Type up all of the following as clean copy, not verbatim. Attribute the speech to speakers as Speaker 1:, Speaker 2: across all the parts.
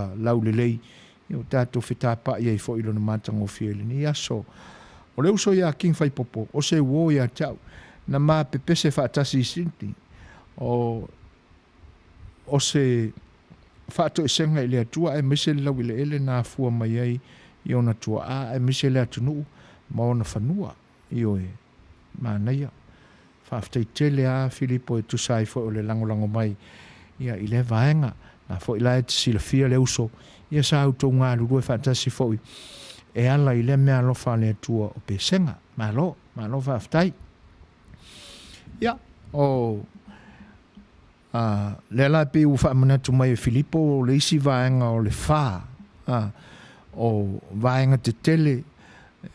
Speaker 1: Atua laulelei, ia ua tatou fetapa'i ai foi i Lona matagofie i lenei aso. O le uso ia King Faipopo, o se uo ia te au, na ma pepese faatasi i Sydney, o, o se faatoesega i le Atua aemaise le laueleele na afua mai ai i ona tuaa aemaise le atunuu ma ona fanua. Ioe, manaia. Faafetai tele lava Filipo e tusa ai foi o le lagolago mai ia i lea vaega. Na foi la e te silafia le uso, ia sa outou galulue faatasi foi e ala i lea meaalofa a le Atua o Pesega. Malo, malo faafetai. Ia, o a, lea la pei ua faamanatu mai e Filipo o le isi vaega o le fa, a, o vaega tetele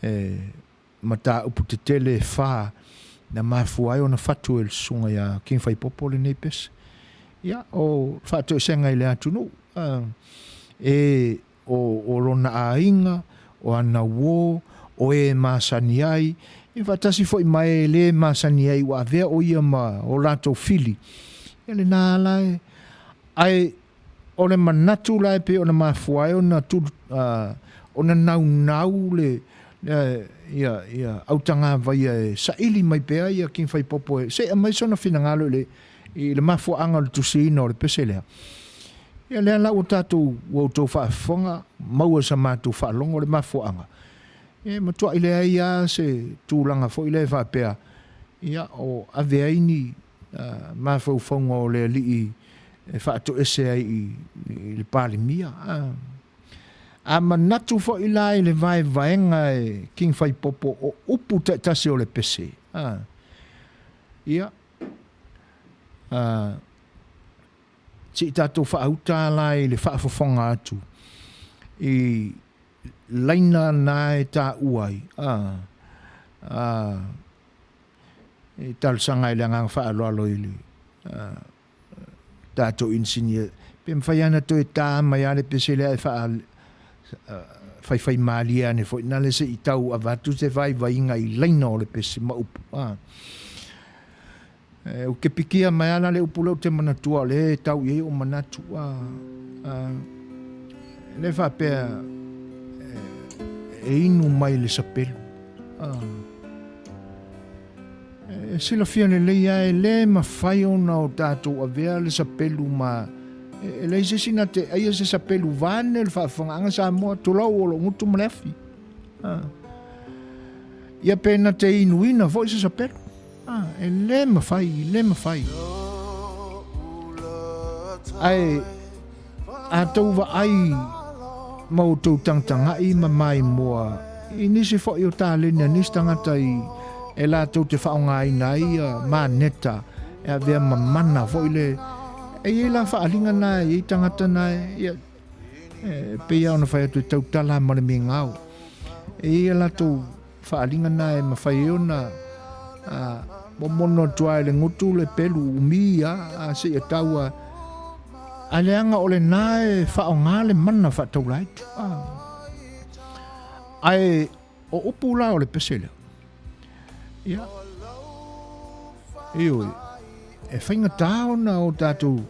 Speaker 1: e mataupu tetele e fa na mafua ai ona fatu e le susuga ia King Faipopo lenei pese. Ia, o faatoesega i le atunuu, e o, o lona aiga, o ana uō, o e masani ai, ia faatasi foi ma e le masani ai ua avea o ia ma o latou fili, ia lena ala e, ae o le manatu la e pei ona mafua ai ona tulu, ona naunau le, ia, ia autagavaia e saili mai pea ia King Faipopo e se i aumai sona finagalo i le, i le mafuaaga o le tusiina o le pese lea. Ia lea la ua tatou, ua outou faafofoga, maua i sa matou faalogo le mafuaaga. E matuai leai lava se tulaga foi lea e faapea, ia o ave ai ni mafaufauga o le alii e faatoese ai i le Palemia. A manatu foi la i le vaevaega e King Faipopo o upu taitasi o le pese, ia, se i tatou faauta la i le faafofoga atu i laina na e taua ai, e talosaga ai le agaga faaaloalo i le tatou inisinia, pe mafai lava ona toe ta mai lava le pese lea e faa faifaimalie ane foi nale se i tau avatu se vaivaiga i laina o le pese ma upu. E, ou te pikia mai lava la le upu lea ou te manatua o lea e tau i ai ou manatu. Le faapea e inu mai le sapelu. E silafia lelei lava e le mafai ona o tatou avea le sapelu ma e leai se isi na te aia se sapelu vaeane le faafofogaaga Samoa, tulou o lou gutu ma le afi. Ia pe na te inuina foi se sapelu. E le mafai, e le mafai. Ae a tou vaai ma outou tagatagai ma maimoa i nisi foi o taleni a nisi tagata i e latou te faaaogaina ai ia maneta e avea ma mana foi le e i ai la faaaliga na e i ai tagata na e ia e pei lava ona fai atu e tautala ma le migao e i ai a latou faaaliga na e mafai ai ona momono atu lava i le gutu le pelu umi a seia tau a a leaga o lena e faaaoga le mana faataulaitu. Ae o upu la o le pese lea, ia, ioe, e faigata ona o tatou,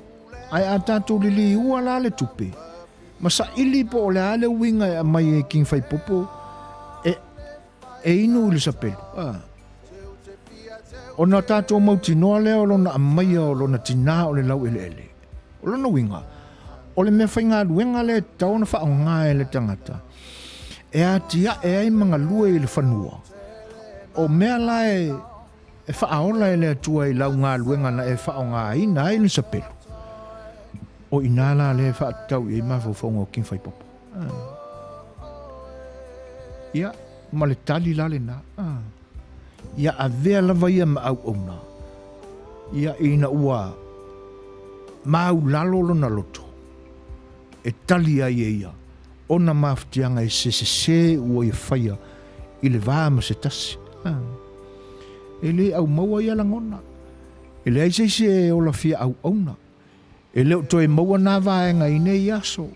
Speaker 1: ae a tatou liliua la le tupe, ma saili po o le a le uiga e aumai e King Faipopo e, e inu i le sapelu. A. Ona tatou mautinoa lea o lona aumaia o lona tinā o le laueleele. O lona uiga, o le mea faigaluega lea e tatau ona faaaoga e le tagata e atiae ai ma galue i le fanua, o mea la e, e faaola e le Atua i lau galuega na e faaaogaina ai le sapelu, o i ina la lea e faatatau i ai mafaufauga o King Faipopo. Ia, ma le tali la lena. Ia avea lava ia ma auauna, ia ina ua maulalo lona loto, e tali ai e ia ona mafatiaga i se sesē ua ia faia i le va ma se tasi. E le aumaua ia lagona. E leai se isi e ola fia auauna. E le o toe maua nā vaega i nei aso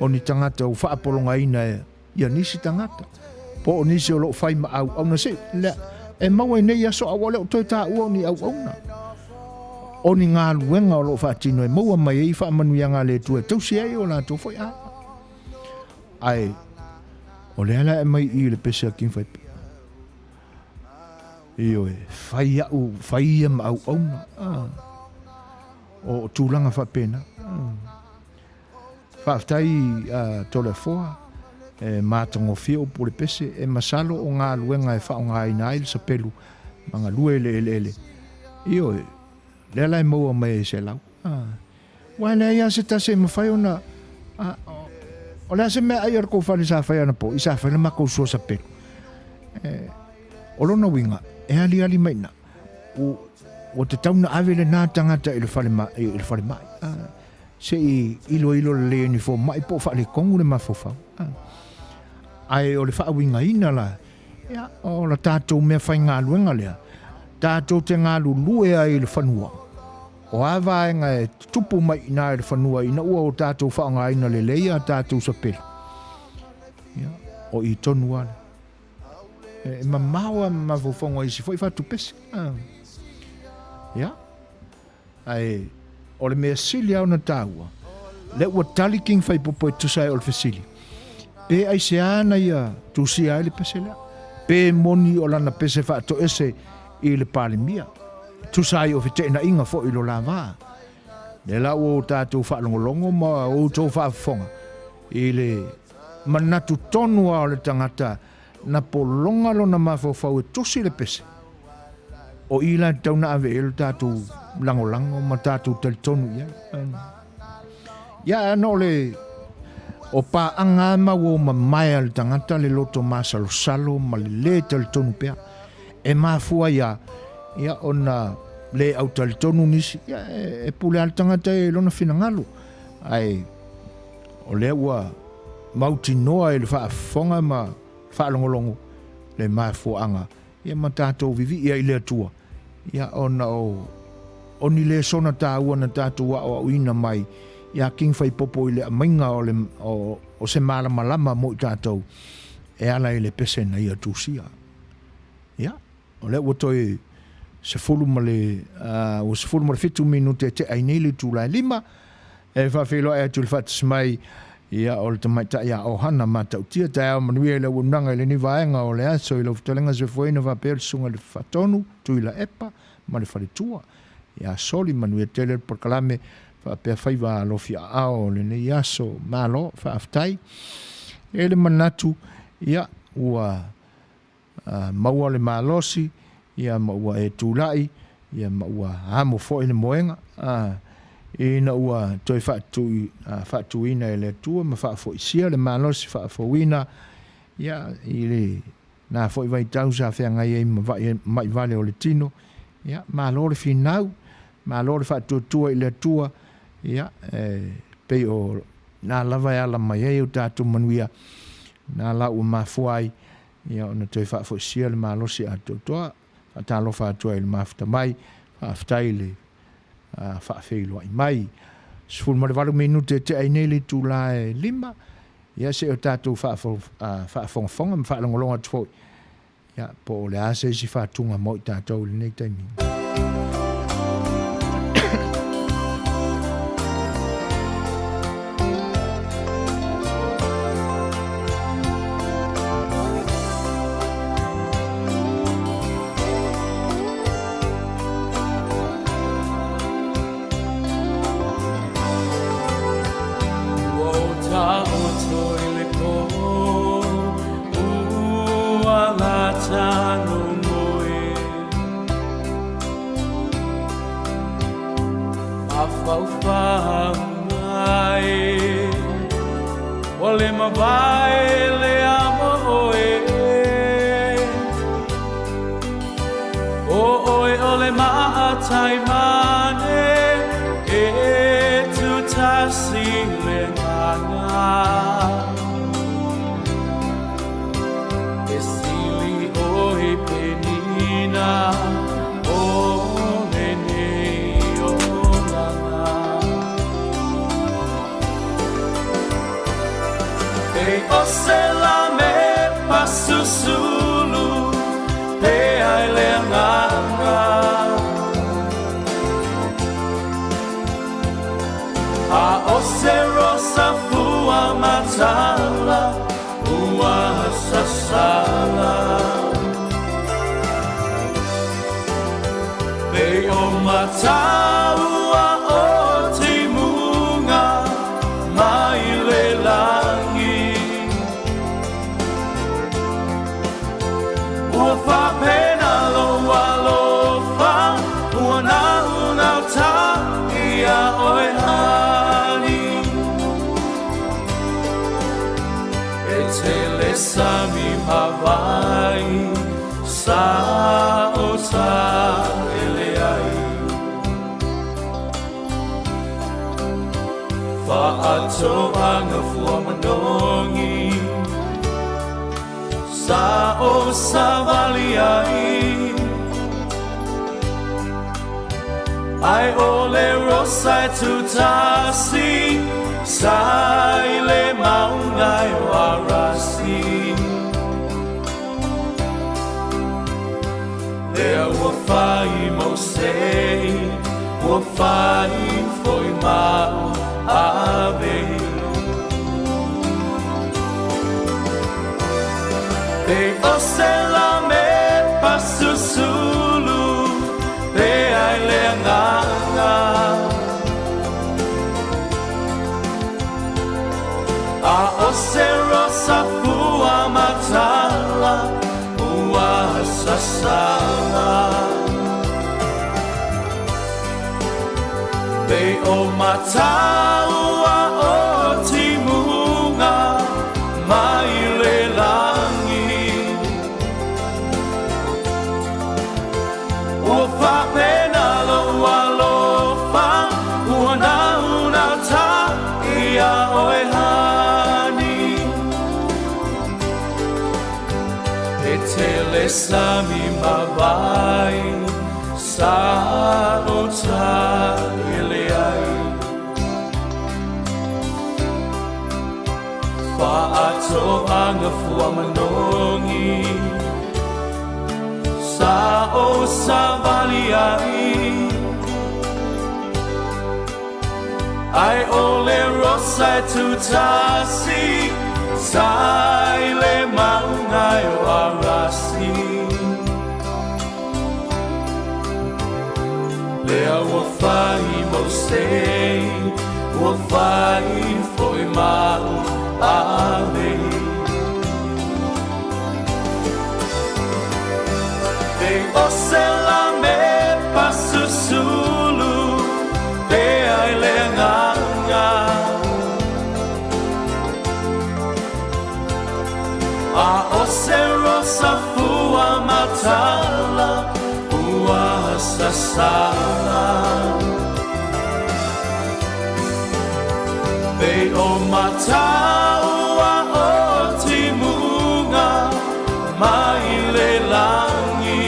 Speaker 1: o ni tagata ua faapologaina e ia nisi tagata, po o nisi o lo o fai ma auauna. Se, lea, e maua i nei aso a ua le o toe taua o ni auauna, o ni galuega o lo o faatino e maua mai ai faamanuiaga a le Atua e tausi ai o latou foi aiga. Ae o lea la e aumai i i i le pese a King Faipi'o. Ioe, fai au, fai ia ma auauna. O tulaga faapena. Faafetai a Toleafoa, e matagofie upu o le pese, e masalo o galuega e faaaogaina ai le sapelu ma galue i le eleele. Ioe, lea la e maua mai ai se lau. Aua e leai lava se tasi e mafai ona... O le a se meaai a le tou fale sa fai anapo? I sa fai le matou sua sapelu. O lona uiga, e aliali mai i ina, ua tatau ona ave lena tagata i le falemai, se i iloilo lelei e ni fomai po o faaletonu le mafaufau. Ae o le faauigaina la, ia, o la tatou meafaigaluega lea, tatou te galulue ai i le fanua. O a vaega e tutupu mai i ina i le fanua ina ua o tatou faaaogaina lelei a tatou sapelu, ia, o i tonu lava lea. E mamao lava ma mafaufauga o isi foi fatupese. Ia, ae o le mea sili lava ona taua, lea ua tali King Faipopo e tusa ai o le fesili, pe aisea na ia tusia ai le pese lea? Pe moni o lana pese faatoese i le Palemia? Tusa ai o feteenaiga foi i lo la va. Lea la ua o tatou faalogologo ma outou faafofoga i le manatu tonu lava o le tagata na pologa lona mafaufau e tusi le pese, o i la e tatau ona ave i ai lo tatou lagolago ma tatou talitonu i ai. Ia, ana o le o paaga lava ma uo mamae a le tagata le loto masalosalo ma le lē talitonu pea. E mafua ai a, ia, ona le autalitonu nisi, ia, e pule lava le tagata i lona finagalo. Ae o lea ua mautinoa i le faafofoga ma faalogologo le mafuaaga, ia ma tatou vivii ai i le Atua, ia ona o o ni lesona taua na tatou aoaoina mai iā King Faipopo i le aumaiga o le o, o se malamalama mo i tatou e ala i le pese na ia tusia. Ia, o lea ua toe 10 ma le, ua 17 minute e tea ai nei le itula e 5, e faafeiloai atu i le faatasi mai, ia, o le tamaitai a Ohana Matautia. Taeao manuia i le auaunaga i lenei vaega o le aso i lau fetalaiga Soifuaina faapea le susuga i le Faatonu, Tuilaepa ma le faletua ia Soli. Manuia tele le polokalame faapea faiva alofi aao o lenei aso. Malo faafetai. E le manatu, ia, ua maua le malosi, ia, ma ua e tulai, ia, ma ua amo foi le moega, ina ua toe faatuina e le Atua ma faafoisia le malosi faafouina, ia, i le na foi vaitau sa feagai ai ma mai vale o le tino, ia, malo le finau, malo le faatuatua i le Atua, ia, e pei o na lava e ala mai ai o tatou manuia, na la ua mafua ai, ia, ona toe faafoisia le malosi atoatoa. Faatalofa atu ai i le mafuta mai, faafetai i le faafeiloai mai. 18 minute e tea ai nei le itula e 5, ia se i o tatou faafogafoga ma faalogologo atu foi, ia, po o le a se isi faatuga mo i tatou i lenei taimi.
Speaker 2: Ua o taoto i le pō, ua lata no moe. Mafaufau mai, ua le mavae le amo oe. ʻO ʻoe o le maʻatai mane e tūtasi le ngana. E sili ʻoe penina o lenei olaga. E o se lame pasusulu pe ai le agaga. A o se rosa fua matala. tele sami ma vai sa o sa ele ai. Faatoaga fua manogi sa o savali ai. Ai o le rosa e tutasi sa i le maunga e o Arasi. Lea ua fai mo sei, ua fai foi mau ave. Pe o se la me pasusulu, pe ai le agaga. A o se rosa fua matala, ua sasala. Pe o mataua o timuga mai le lagi. Ua faapena lou alofa, ua naunata ia oe hani. E tele sami ma vai, sa o ta ele ai. Faatoaga fua manogi, sa o savali ai. Ai o le rosa e tutasi, sa i le maunga e o Arasi. Lea ua fai mo sei, ua fai foi mau ave. Pe o se la me pasusulu, pe ai le agaga. A o se rosa fua matala, ua sasala. Pe o mataua o timuga mai le lagi.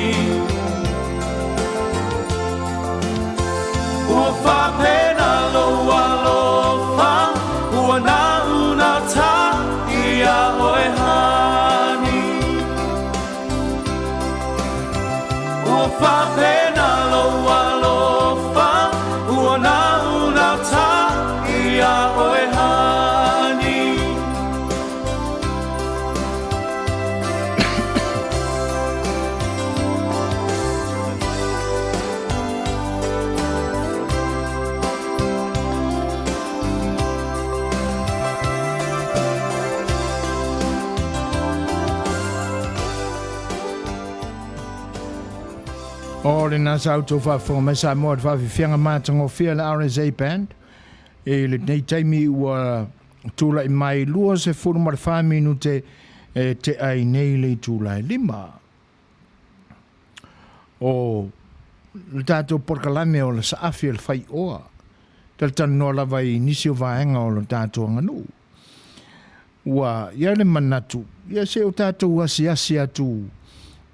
Speaker 2: Ua faapena lou alofa, ua naunata ia oe hani. Ua faapena lou alofa, ua naunata ia oe hani.
Speaker 1: O lena sa outou faafofoga mai Samoa i le faafiafiaga matagofie a le RSA Band i lenei taimi ua tulai mai 24 minute e tea ai nei le itula e lima. O le tatou polokalame o le saafi o le faioa, talatalanoa lava i nisi o vaega o le tatou aganuu. Ua i ai le manatu, ia se o tatou asiasi atu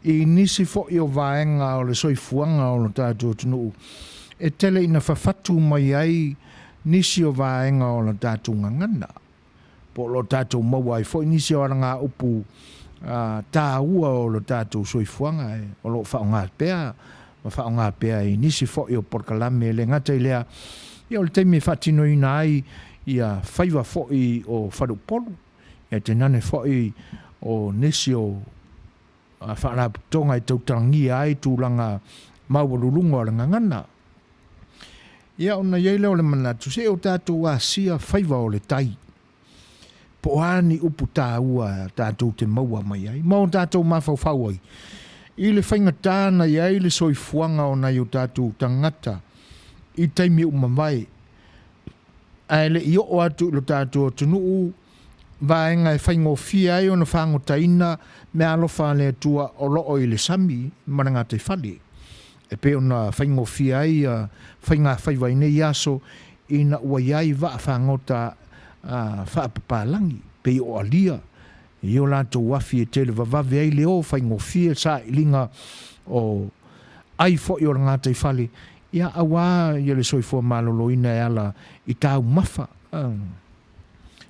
Speaker 1: i nisi foi o vaega o le soifuaga o lo tatou atunuu e tele ina fafatu mai ai nisi o vaega o la tatou gagana, po o lo tatou maua ai foi nisi o alagaupu taua o lo tatou soifuaga e o lo o faaaoga pea ma faaaoga pea i nisi foi o polokalame. E le gata i lea, ia o le taimi e faatinoina ai ia faiva foi o faleupolu, ia tainane foi o nisi o faalapotopotoga e tautalagia ai tulaga maualuluga o le gagana. Ia ona i ai lea o le manatu, se o tatou asia faiva o le tai, po o a ni upu taua tatou te maua mai ai, ma o tatou mafaufau ai i le faigata na i ai le soifuaga o nai o tatou tagata i taimi ua mavae, ae le i oo atu i lo tatou atunuu. vaega e faigofie ai ona fagotaina meaalofa a le Atua o loo i le sami ma le gataifale, e pei ona faigofie ai faigafaiva i nei aso ina ua i ai vaa fagota faapapalagi pei o alia i o latou afi e televavave ai le o faigofie sailiga o ai foi o le gataifale, ia auā ia le soifua maloloina e ala i taumafa,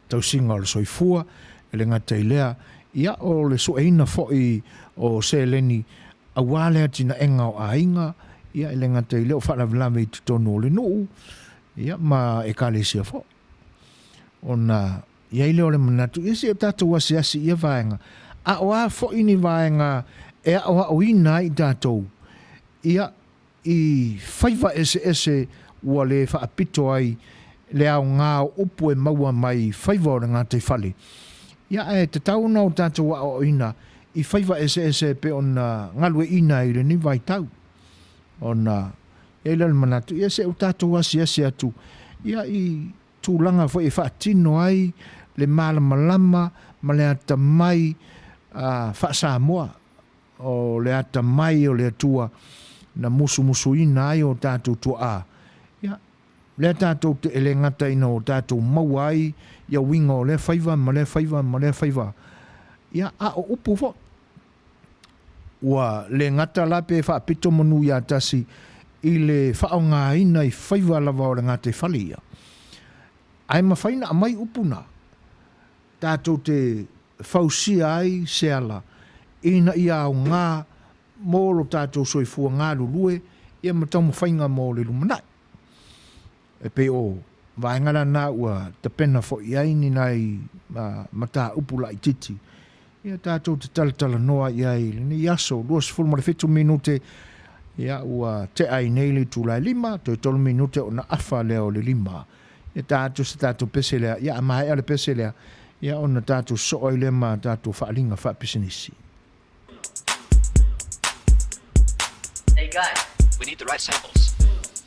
Speaker 1: tausiga o le soifua, e le gata i lea, ia o le sueina foi o seleni auā le atinaega o aiga, ia e le gata i lea o faalavelave i totonu o le nuu, ia ma ekalesia foi. Ona i ai lea o le manatu, ia se i o tatou asiasi i ia vaega, a o a foi ni vaega e aoaoina ai i tatou, ia, i faiva eseese ua le faapito ai le aoga o upu e maua mai faiva o le gataifale, ia ae tatau ona o tatou aoaoina i faiva eseese e pei ona galueaiina ai i lenei vaitau. Ona i ai lea o le manatu, ia se i o tatou asiasi atu ia i tulaga foi e faatino ai le malamalama ma le atamai faa-Samoa, o le atamai o le Atua na musumusuina ai o tatou tuaa, ia, lea tatou te, e le gata ina o tatou maua ai ia uiga o lea faiva ma lea faiva ma lea faiva, ia, a o upu foi. Ua le gata la pe faapito manu ia tasi i le faaaogaina i faiva lava o le gataifale ia, ae mafai ona aumai upu na tatou te fausia ai se ala ina ia aoga mo lo tatou soifua galulue ia ma taumafaiga mo le lumanai. E pei o vaega la na ua tapena foi i ai ni nai mataupu laitiiti ia tatou te talatalanoa i ai i lenei aso. 27 minute ia ua tea ai nei le itula e 5, toe 3 minute ona afa lea o le 5. Ia ta atu se tatou pese lea, ia a maea le pese lea, ia ona tatou sosoo ai lea ma tatou faaaliga faapisinisi.
Speaker 3: Hey guys, we need the right samples.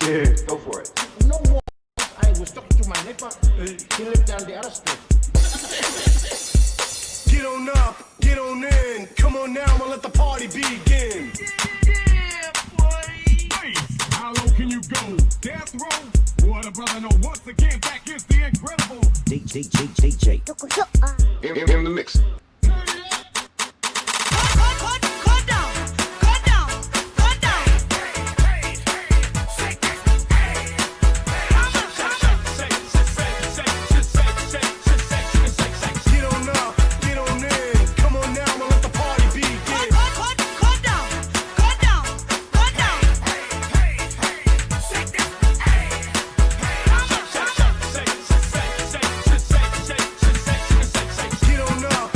Speaker 4: Yeah, go for it.
Speaker 5: No more. I was talking to my neighbor. He lived down the other street.
Speaker 6: Get on up, get on in. Come on now and let the party begin.
Speaker 7: Yeah, boy.
Speaker 6: How low can you go? Death row? What a brother know. Once again, back is the incredible.
Speaker 8: DJ DJ DJ.
Speaker 4: In the mix.
Speaker 7: Go down, go down, go down.
Speaker 6: Get on up, get on in. Come on now and let the party begin.
Speaker 7: Go down, go down, go down.
Speaker 6: Get on up,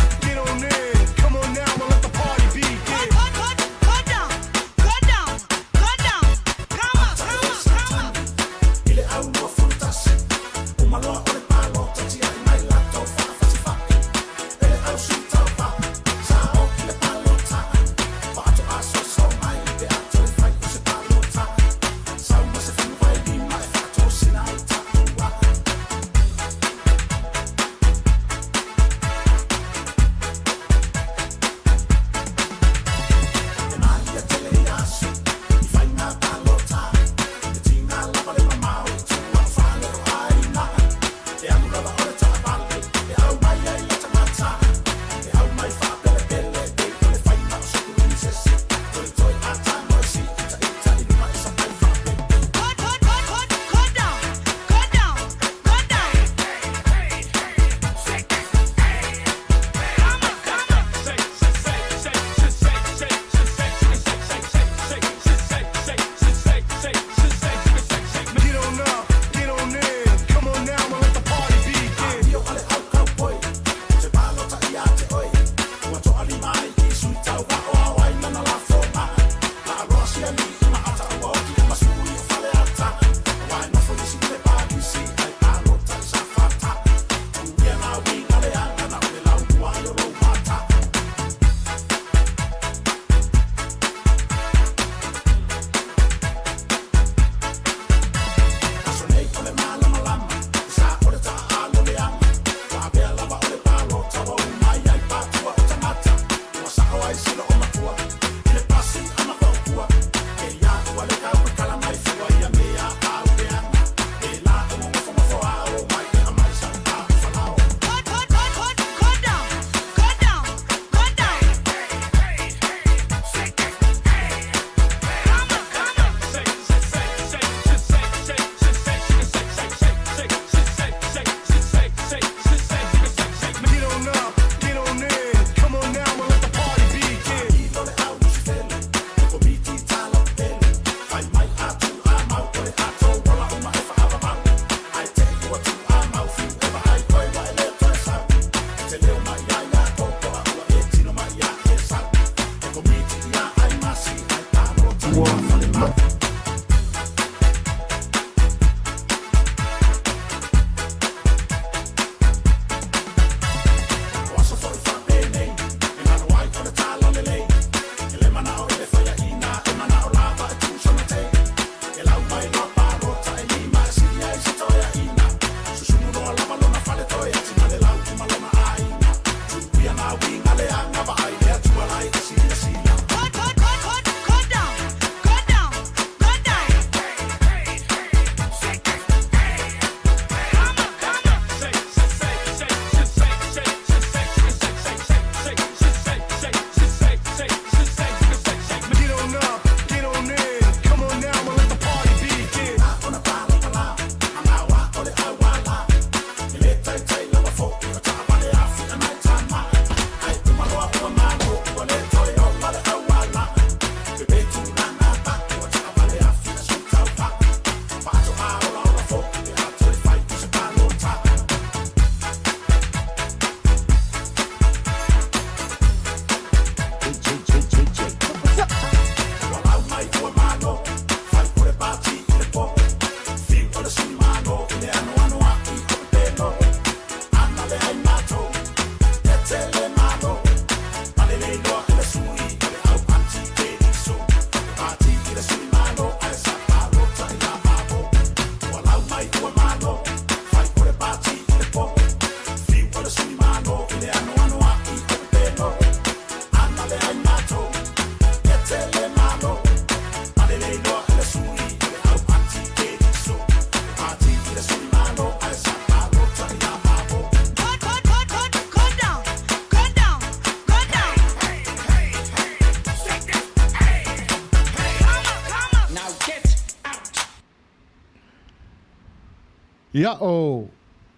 Speaker 1: Ia, o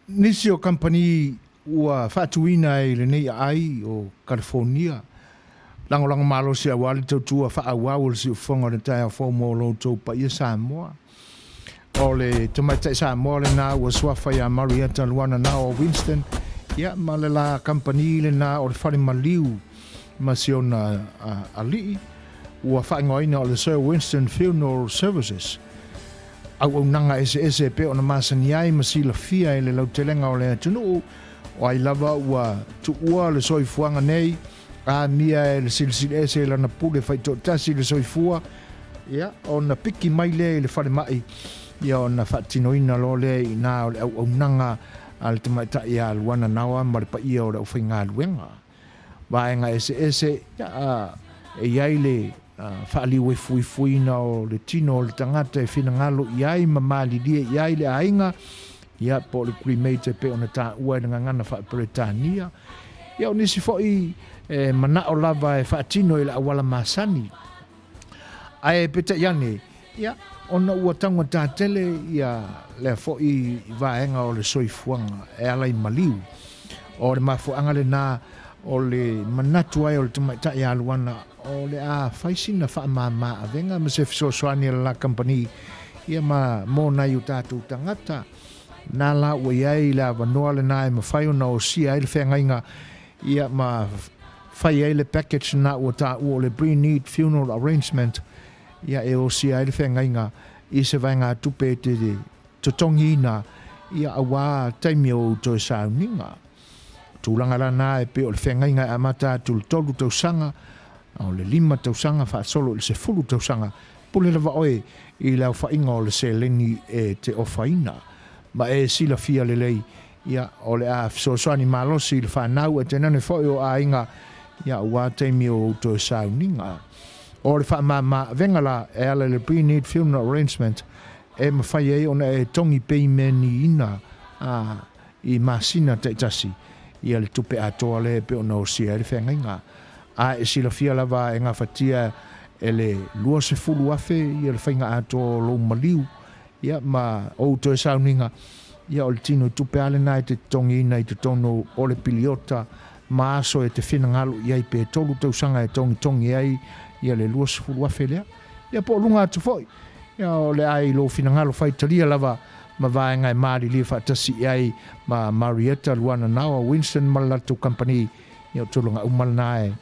Speaker 1: nisi o kamupani ua faatuina ai i lenei aai o Kalifonia, lagolago malosi aua le tautua faaauau o le siufofoga o le taeao fou mo lo outou paia Samoa. O le tamaitai Samoa lena ua suafa ia Marietta Luana Nao Winston, ia ma le la kamupani lena o le Fale Maliu ma si ona alii, ua faaigoaina o le Sir Winston Funeral Services. Auaunaga eseese e pei ona masani ai ma silafia e le lautelega o le atunuu, o ai lava ua tuua le soifuaga nei, amia e le silisili ese i lana pule faitoatasi le soifua, ia, ona piki mai lea i le falemai, ia ona faatinoina loa lea i ina o le auaunaga a le tamaitai ia Luana Naoa ma le paia o le aufaigaluega. Vaega eseese, ia, e i ai le faaliuefuifuiina o le tino o le tagata e finagalo i ai ma malilie i ai le aiga, ia, po o le cremate e pei ona taua i le gagana faa-Peretania. Ia, o nisi foi e manao lava e faatino i le auala masani. Ae peitai ane, ia, ona ua taugata tele ia lea foi vaega o le soifuaga e ala i maliu. O le mafuaaga lena o le manatu ai o le tamaitai ia Luana o le a fai sina faamama avega ma se fesoasoani a le la kamupani ia ma mo nai o tatou tagata. Na la ua i ai le avanoa lena e mafai ona osia ai le feagaiga ia ma fai ai le package lena ua taua o le pre-need funeral arrangement ia e osia ai le feagaiga i se vaegatupe e te totogiina ia auā taimi o ou toe sauniga. Tulaga la na e pei o le feagaiga e amata atu i le 3 tausaga, o le 5 tausaga faasolo i le 10 tausaga, pule lava oe i le aofaiga o le seleni e te ofaina. Ma e silafia lelei, ia, o le a fesoasoani malosi i le fanau e tainane foi o aiga, ia, auā taimi o ou toe sauniga. O le faamama avega la e ala i le pre-need funeral arrangement e mafai ai ona e togi peimeniina a i masina taitasi ia le tupe atoa lea e pei ona osia ai le feagaiga. A e silafia lava e gafatia e le 20,000 ia le faiga atoa o lou maliu ia ma ou toe sauniga, ia o le tino tupe lava lena e te totogiina i totonu o le piliota ma aso e te finagalo i ai pe 3 tausaga e togitogi ai ia le 20,000 lea. Ia po o luga atu foi, ia o le a i lou finagalo faitalia lava ma vaega e malilie faatasi i ai ma Marietta, Luana Naoa, Winston ma le latou kamupani, ia o tulaga uma lena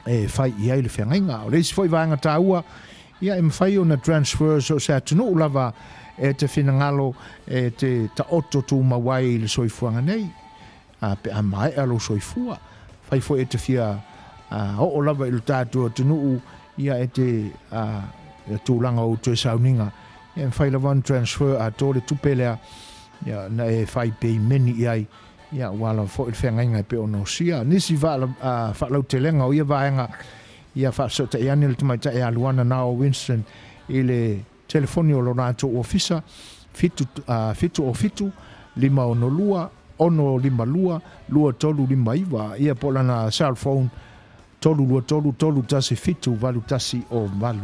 Speaker 1: e fai i ai le feagaiga. O le isi foi vaega taua, ia e mafai ona transfer so o se atunuu lava e te finagalo e te taoto tumau ai i le soifuaga nei, a pe a maea lou soifua. Fai foi e te fia oo lava i lo tatou atunuu, ia e te tulaga o ou toe sauniga, ia e mafai lava ona transfer atoa le tupe lea, ia na e fai peimeni i ai, ia aua lava foi le feagaiga e pei ona osia. Nisi faalautelega o ia vaega, ia faafesootai ane le tamaitai ia Luana Nao Winston i le telefoni o lo latou ofisa, 707 562 652 2359, ia po o lana cell phone 323 317 8108.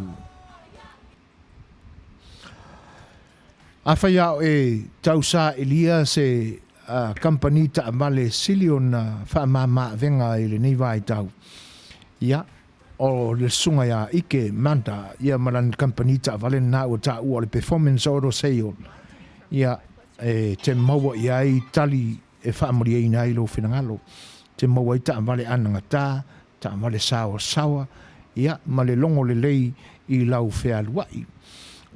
Speaker 1: Afai a o e tausaailia se kamupani taavale sili ona faamama-avega i lenei vaitau, ia, o le susuga ia Ike Manda ia ma lana kamupani taavale lena ua taua o le Performance Auto Sale, ia, e te maua i ai tali e faamalieina ai lou finagalo, te maua ai taavale anagata, taavale saoasaoa, ia, ma le logo lelei i lau fealuai.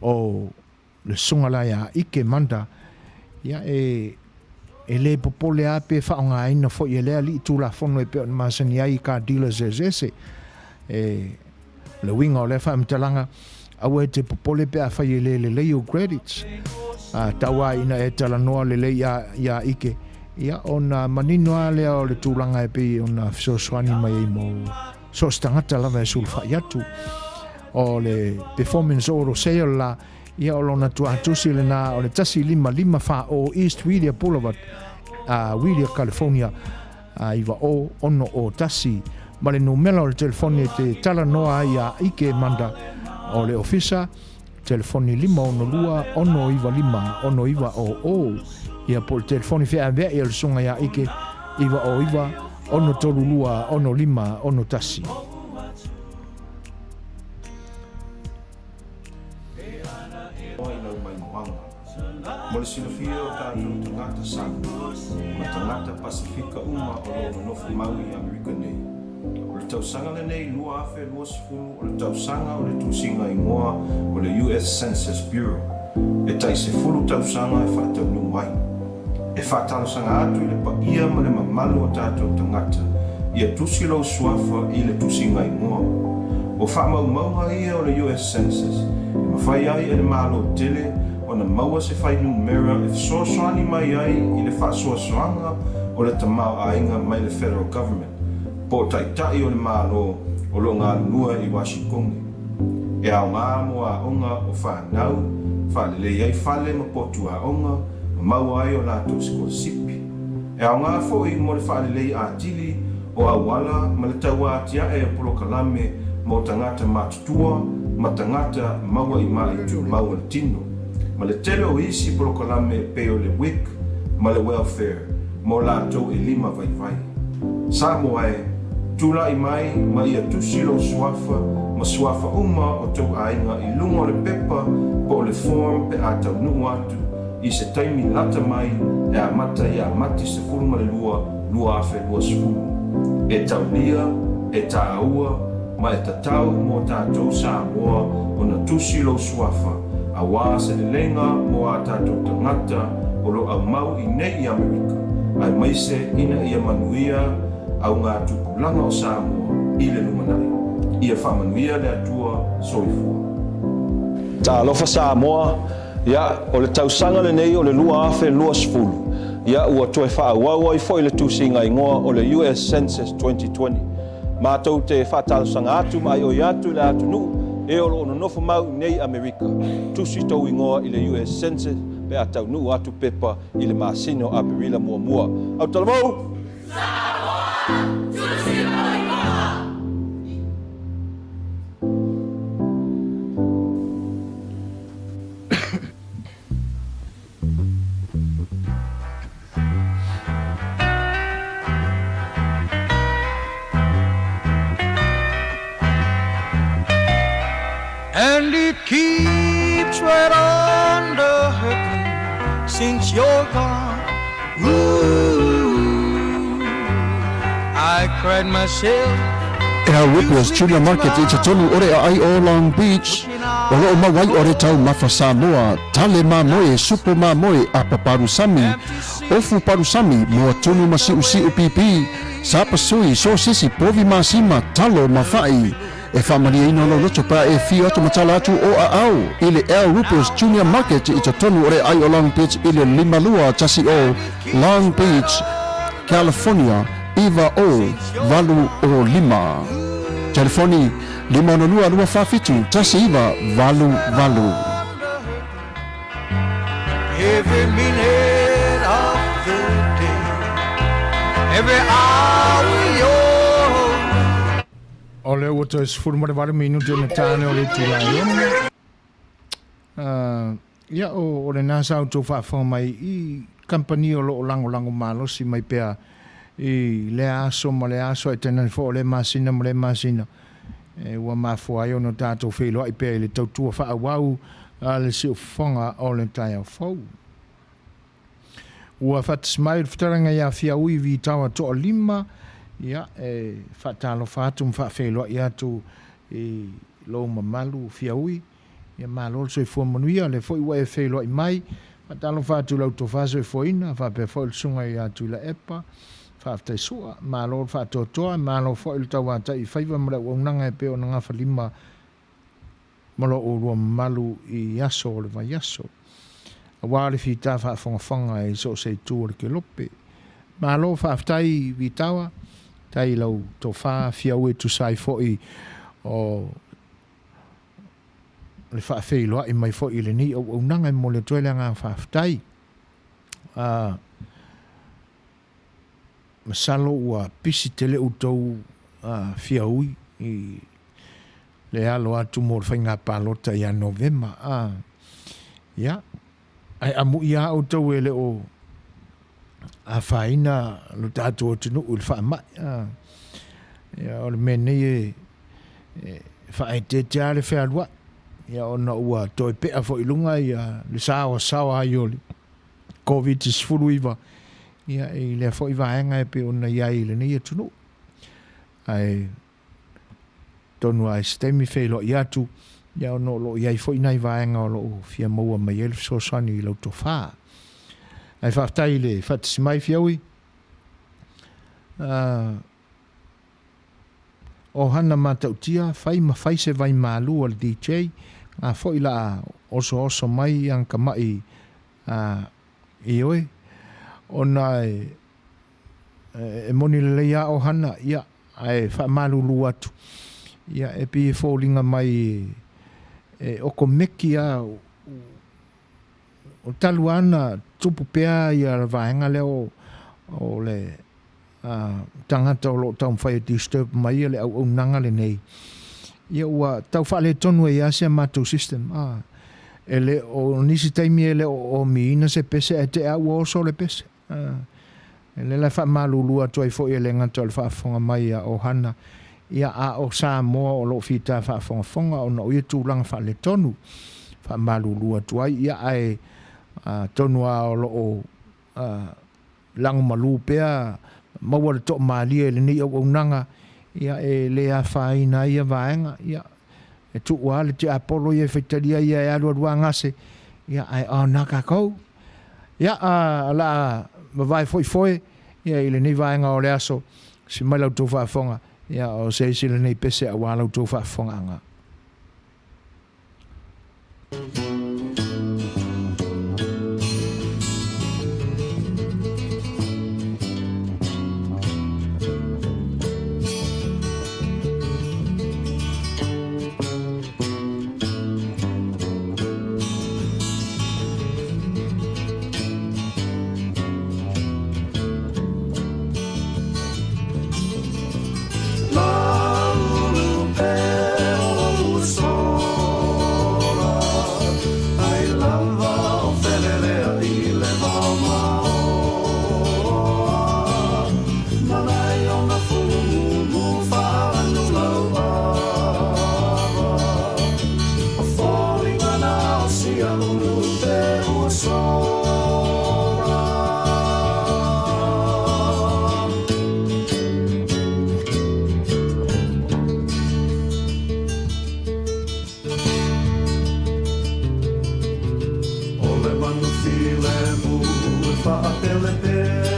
Speaker 1: O le susuga la ia Ike Manda, ia, e, e le popole lava pe faaaogaina foi e lea alii Tulafono e pei ona masani ai i car dealers eseese. E, le uiga o lea faamatalaga, aua e te popole pe afai e le lelei ou credits. A, tau lava ina e talanoa lelei iā Ike, ia, ona manino lava lea o le tulaga e pei ona fesoasoani mai ai mo so o se tagata lava e sulufai atu. O le performance auto sale la, ia o lona tuatusi lena o le 1554 East Whittier Boulevard, Whittier, California, 90601, ma le numera o le telefoni e te talanoa ai iā Ike Manda o le ofisa, Telefoni 562 695 6900, ia po o le telefoni feaveai a le Susuga ia Ike, 909 632 6561.
Speaker 8: Ai lau maimoaga. Mo le silafia o tatou tagata Samoa ma tagata Pasefika uma o lo o nonofo mau i Amerika nei, o le tausaga lenei 2020 o le tausaga o le tusiga igoa o le US Census Bureau e tai 10 tausaga e faataunuu ai. E faatalosaga atu i le paia ma le mamalu o tatou tagata ia tusi lou suafa i le tusiga igoa. O faamaumauga ia o le US Census e mafai ai e le Malo tele ona maua se fuainumera e fesoasoani mai ai i le faasoasoaga o le tamaoaiga mai le Federal Government po o taitai o le Malo o lo o galulue i Washington. E aoga mo aoga o fanau, faalelei ai fale ma potu aoga, ma maua ai o latou sikolasipi. E aoga foi mo le faalelei atili o auala ma le tauatiae o polokalame mo tagata matutua ma tagata maua i maʻi tumau o le tino, ma le tele o isi polokalame e pei o le WIC ma le Welfare mo latou e lima vaivai. Samoa e, tulai mai ma ia tusi lou suafa ma suafa uma o tou aiga i luga o le pepa po o le form pe a taunuu atu i se taimi lata mai e amata ia Mati 12, 2020. E taulia, e tāua, ma e tatau mō tātou Samoa ona tusi lou suafa auā se leleiga mō ā tātou tagata o lo aumau i nei i Amerika, aemaise ina ia manuia au ngā tupulaga o Samoa i le lumanai. Ia faamanuia le Atua. Soifua.
Speaker 9: Talofa Samoa, Ia, o le tausaga lenei o le 2020, ia ua toe faaauau ai foi le tusiga igoa o le US Census 2020. Matou te faatalosaga atu ma aioi atu i le atunuu e o lo o nonofo mau i nei Amerika, tusi tou igoa i le US Census pe a taunuu atu pepa i le masina o Aperila muamua. Autalavou!
Speaker 7: Samoa! Tusi lou igoa! And it keeps right on the hurting since you're gone. Ooh, I cried myself
Speaker 10: Al Rippers Junior Market i totonu o le aai o Long Beach, o loo mau ai o le taumafa Samoa, tale mamoe, supo mamoe, apa palusami, ofu palusami, moa tunu ma siusiu pipi, sapasui, sosisi, povi masima, talo ma fa'i. E faamalieina lou loto pe a e afio atu ma tala atu o aao i le Al Rupert's Junior Market i totonu o le aai o Long Beach i le 5210 Long Beach, California 90805. Telefoni, 562 247 1988.
Speaker 7: Every minute of the day, every hour you're
Speaker 1: O lea ua toe 18 minute ona tāne o le itula e ono. Ia, o lena sa outou faafofoga mai i kamupani o lo o lagolago malosi mai pea i lea aso ma lea aso, ae tainane foi o lea masina ma lea masina, e ua mafua ai ona tatou feiloai pea i le tautua faaauau a le siufofoga o le taeao fou. Ua faatasi mai le fetalaiga ia Fiaui Vitawa Toalima, ia, e faatalofa atu ma faafeiloai atu i lou mamalu Fiaui. Ia malo le soifua manuia, o lea foi ua e feiloai mai. Faatalofa atu i lau tofa soifuaina, faapea foi le susuga ia Tuilaepa. Faafetai sua, malo le faatoatoa, malo foi le tauatai i faiva ma le auaunaga e pei ona gafalima ma lo oulua mamalu i aso o le vaiaso. Aua le fita faafogafoga i so o se itu o le kelope. Malo faafetai Vitawa, faafetai i lau tofa fiaui e tusa ai foi o le faafeiloai mai foi i lenei auaunaga e momoli atu ai le agaga faafetai. Masalo ua pisi tele outou fiaui i le alo atu mo le faiga palota ia Novema. A, ia, ae amuia lava outou e le o afaina lo tatou atunuu i le faamai. A, ia, o le mea nei e, e faaeteete lava le fealuai, ia, ona ua toe pea foi i luga ia le saoasaoa ai o le Koviti-19, ia, i lea foi vaega e pei ona i ai i lenei atunuu. Ae tonu lava i se taimi feiloai atu, ia ona o lo o i ai foi nai vaega o lo o fia maua mai ai le fesoasoani i lau tofa. Ae faafetai i le faatasi mai Fiaui. O hana matautia, fai ma fai se vai malu a le DJ, nga foi la a osooso mai i agakama'i i oe, ona e E moni lelei lava o Hana, ia, ae faamalulu atu, ia, e pei e foliga mai e okomeki lava, o talu lava ona tupu pea ia le vaega lea o, o le tagata o lo o taumafai e disturb mai le auaunaga lenei, ia ua tau faaletonu ai lava si a matou system. E le o nisi taimi e le o omiina se pese ae tea ua oso le pese. E lea la e faamalulu atu ai foi e le gata o le faafofoga mai a Ohana, ia a o Samoa o lo o fita faafogafoga ona o ia tulaga faaletonu. Faamalulu atu ai, ia ae atonu lava o lo o lagomalu pea maua le toamalie i lenei auaunaga, ia e le afaina ai ia vaega, ia e tuu lava le tiapolo ia e faitalia ia e alualu lava gase, ia ae o na tatou. Ia, o le a vavae foi foe ia i lenei vaega o le aso, si mai la outou faafofoga, ia o se isi lenei pese aua la outou faafofogaaga.
Speaker 8: O le manu filemu e faapelepele,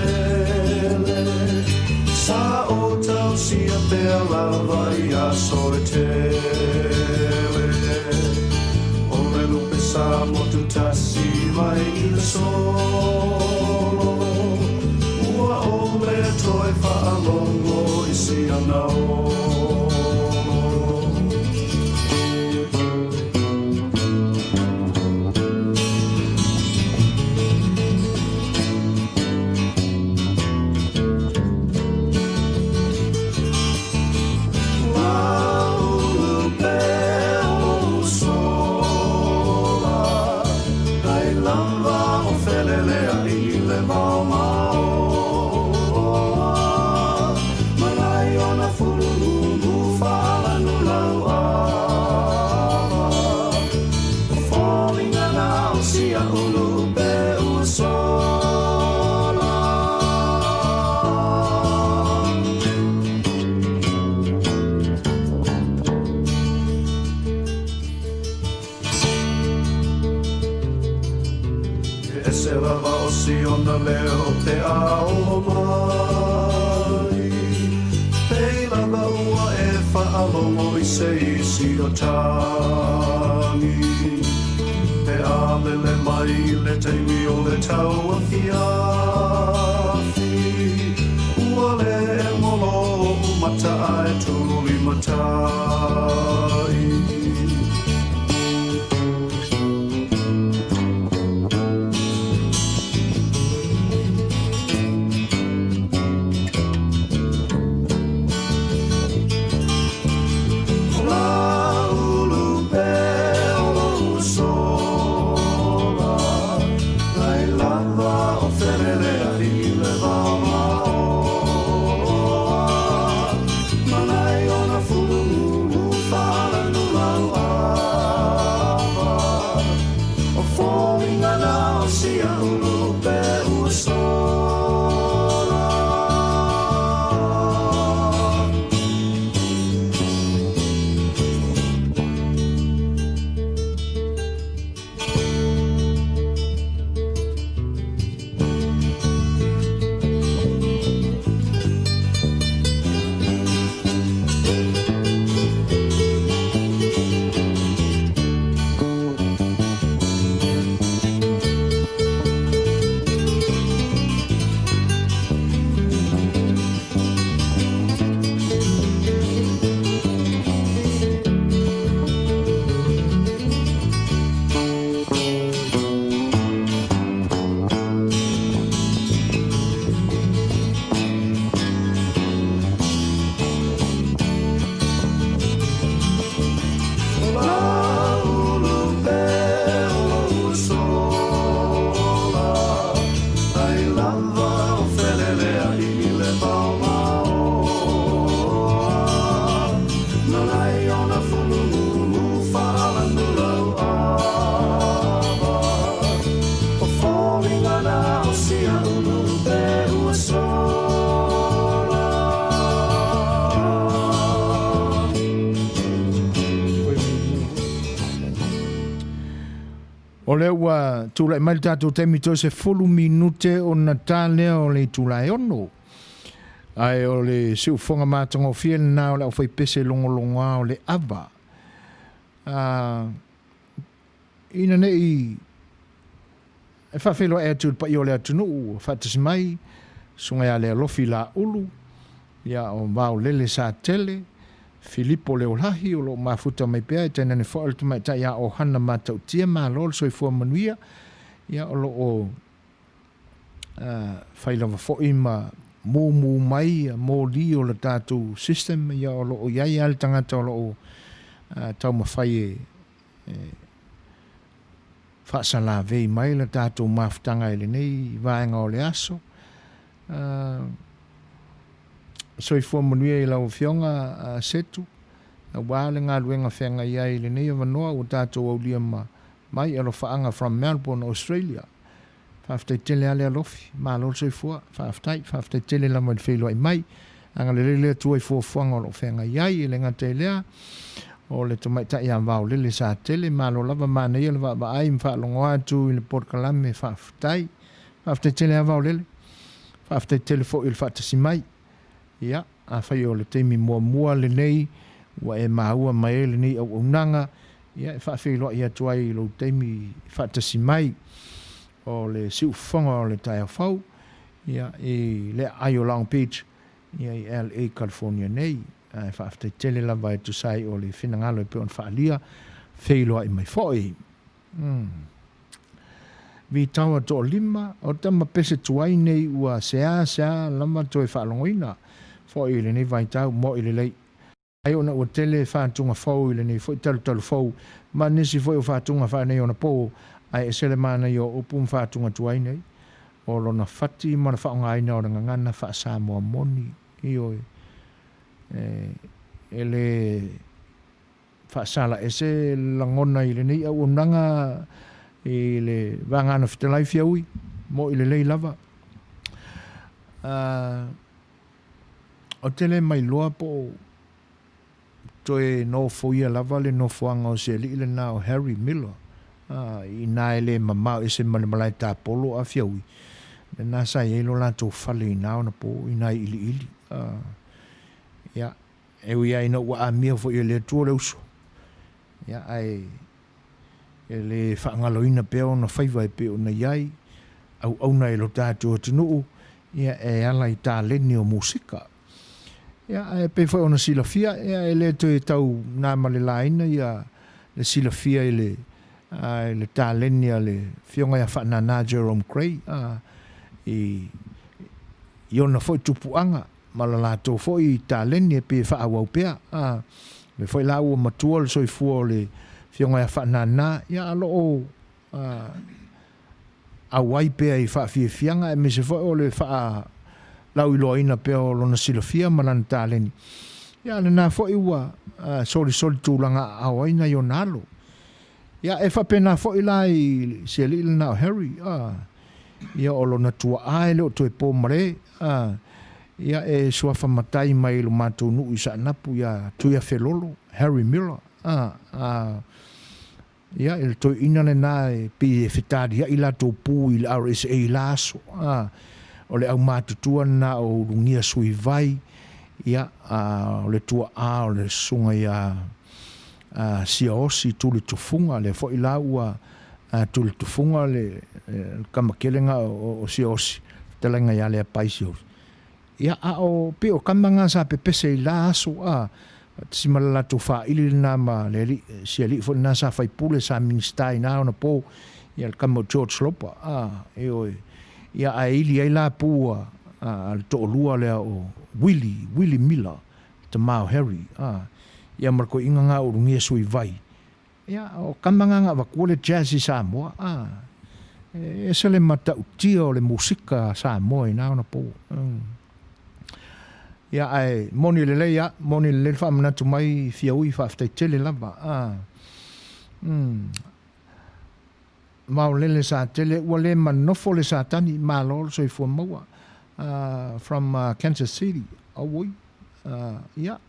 Speaker 8: Sa o tausia pea lava i aso e tele. O le lupe sa motu tasi mai i le solo, Ua ou le toe faalogo i si ana olo. E ese lava o Siona leo pe a olo mai, Pei lava ua e faalogo i se isi o tagi, Pe a lele mai i le taimi o le tauafiafi, Ua le ngolo oʻu mata ae tuli matai.
Speaker 1: O lea ua tulai mai le tatou taimi toe 10 minute ona ta lea o le itula e 6. Ae o le siufofoga matagofie lena o le aufaipese logologoa o le ava. Ina ne i e faafeiloai atu i le paia o le atunuu ua faatasi mai, Susuga ia Lealofi Laulu, ia o Vaolele Satele, Filipo Leolahi o lo o mafuta mai pea, e tainane foi o le tamaitai ia Ohana Matautia, malo le soifua manuia, ia o lo o fai lava foi ma mumu mai moli o le tatou system, ia o lo o i ai lava le tagata o lo o taumafai e faasalavei mai le tatou mafutaga i lenei vaega o le aso. Soifua manuia i lau Afioga Setu, aua le galuega feagai ai i lenei avanoa ua tatou aulia ma mai alofaaga from Melbourne, Australia. Faafetai tele lava le alofi, malo le soifua, faafetai, faafetai tele lava i le feiloai mai. Agalelei le Atua i fuafuaga o lo o feagai ai, e le gata i lea, o le tamaitai ia Vaolele Satele, malo lava manaia le vaavaai ma faalogo atu i le polokalame, faafetai. Faafetai tele lava Vaolele, faafetai tele foi i le faatasi mai. Ia, afai o le taimi muamua lenei ua e maua mai ai lenei auaunaga, ia e faafeiloai atu ai i lou taimi faatasi mai o le siufofoga o le taeao fou, ia, i le aai o Long Beach, ia, i LA, California nei. Ae faafetai tele lava e tusa ai o le finagalo e pei ona faaalia, feiloai mai foi. Umm. Vitaoa toalima, o tama pese tuai nei ua seasea lava toe faalogoina foi i lenei vaitau moi lelei. Ai ona ua tele faatuga fou i lenei foi talutalu fou ma nisi foi o faatuga faaneionapo, ae ese le manaia o upu ma faatuga tuai nei, o lona fati ma le faaaogaina o le gagana faa-Samoa moni, ioe, e le faasala ese lagona i lenei auaunaga i le Vagana Fetalai Fiaui, mo'i lelei lava. Ou te le mailoa po o toe nofoia lava le nofoaga o se alii lena o Harry Miller, inā e le mamao ese ma le malae tapolo a Fiaui, lena sa i ai lo latou fale i na ona po, i nai iliili. Ia, E ui lava ina ua amia foi e le Atua le uso, ia, ae e le faagaloina pea ona faiva e pei ona i ai auauna i lo tatou atunuu, ia, e ala i taleni o musika. Ia, ae pei foi ona silafia, ia, e le toe tau na ma le laina ia le silafia i le, i le taleni a le Afioga ia Faanana Jerome Grey, a, i, i ona foi tupuaga. ma la latou foi taleni e pei e faaauau pea. A lea foi la ua matua le soifua o le Afioga ia Faanana, ia a lo o auai pea i faafiafiaga aemaise foi o le faalauiloaina pea o lona silafia ma lana taleni. Ia a lena foi ua solisoli tulaga aao ai nai ona alo. Ia, e faapena foi la i si alii lena o Harry, a, ia o lona tuaa e le o toe po male, a, ia e suafa matai mai i lo matou nuu i Saanapu ia Tuiafelolo, Harry Miller, a, a, ia e le toeaina lena e pei e fetaliai latou pu i le RSA i la aso, a, o le aumatutua lena o Ulugia Suivai, ia, a, o le tuaa o le susuga ia Siaosi Tulitufunga, lea foi la ua Tulitufunga le tama tele na o Siaosi, fetalaiga ia Leapai Siaosi. Ia, a o pei o tama na sa pepese i la aso, a, faatasi ma le latou faaili lena ma le alii, si alii foi lena sa faipule, sa Minisita i na ona po, ia le tama o George Lopa, a, ioe. Ia, ae ili ai la pu a, a le toalua lea o Willie, Willie Miller, tama o Harry, a, ia ma le toeaina na o Ulugia Suivai, ia, o tama na na avatua le jazz i Samoa, a, e ese le matautia o le musika a Samoa i na ona po. Ia, ae moni lelei a, moni lelei le faamanatu mai Fiaui, faafetai tele lava, a. Maolele sa tele ua le manofo le Satani, malo le soifua maua from Kansas City, auoi, ia,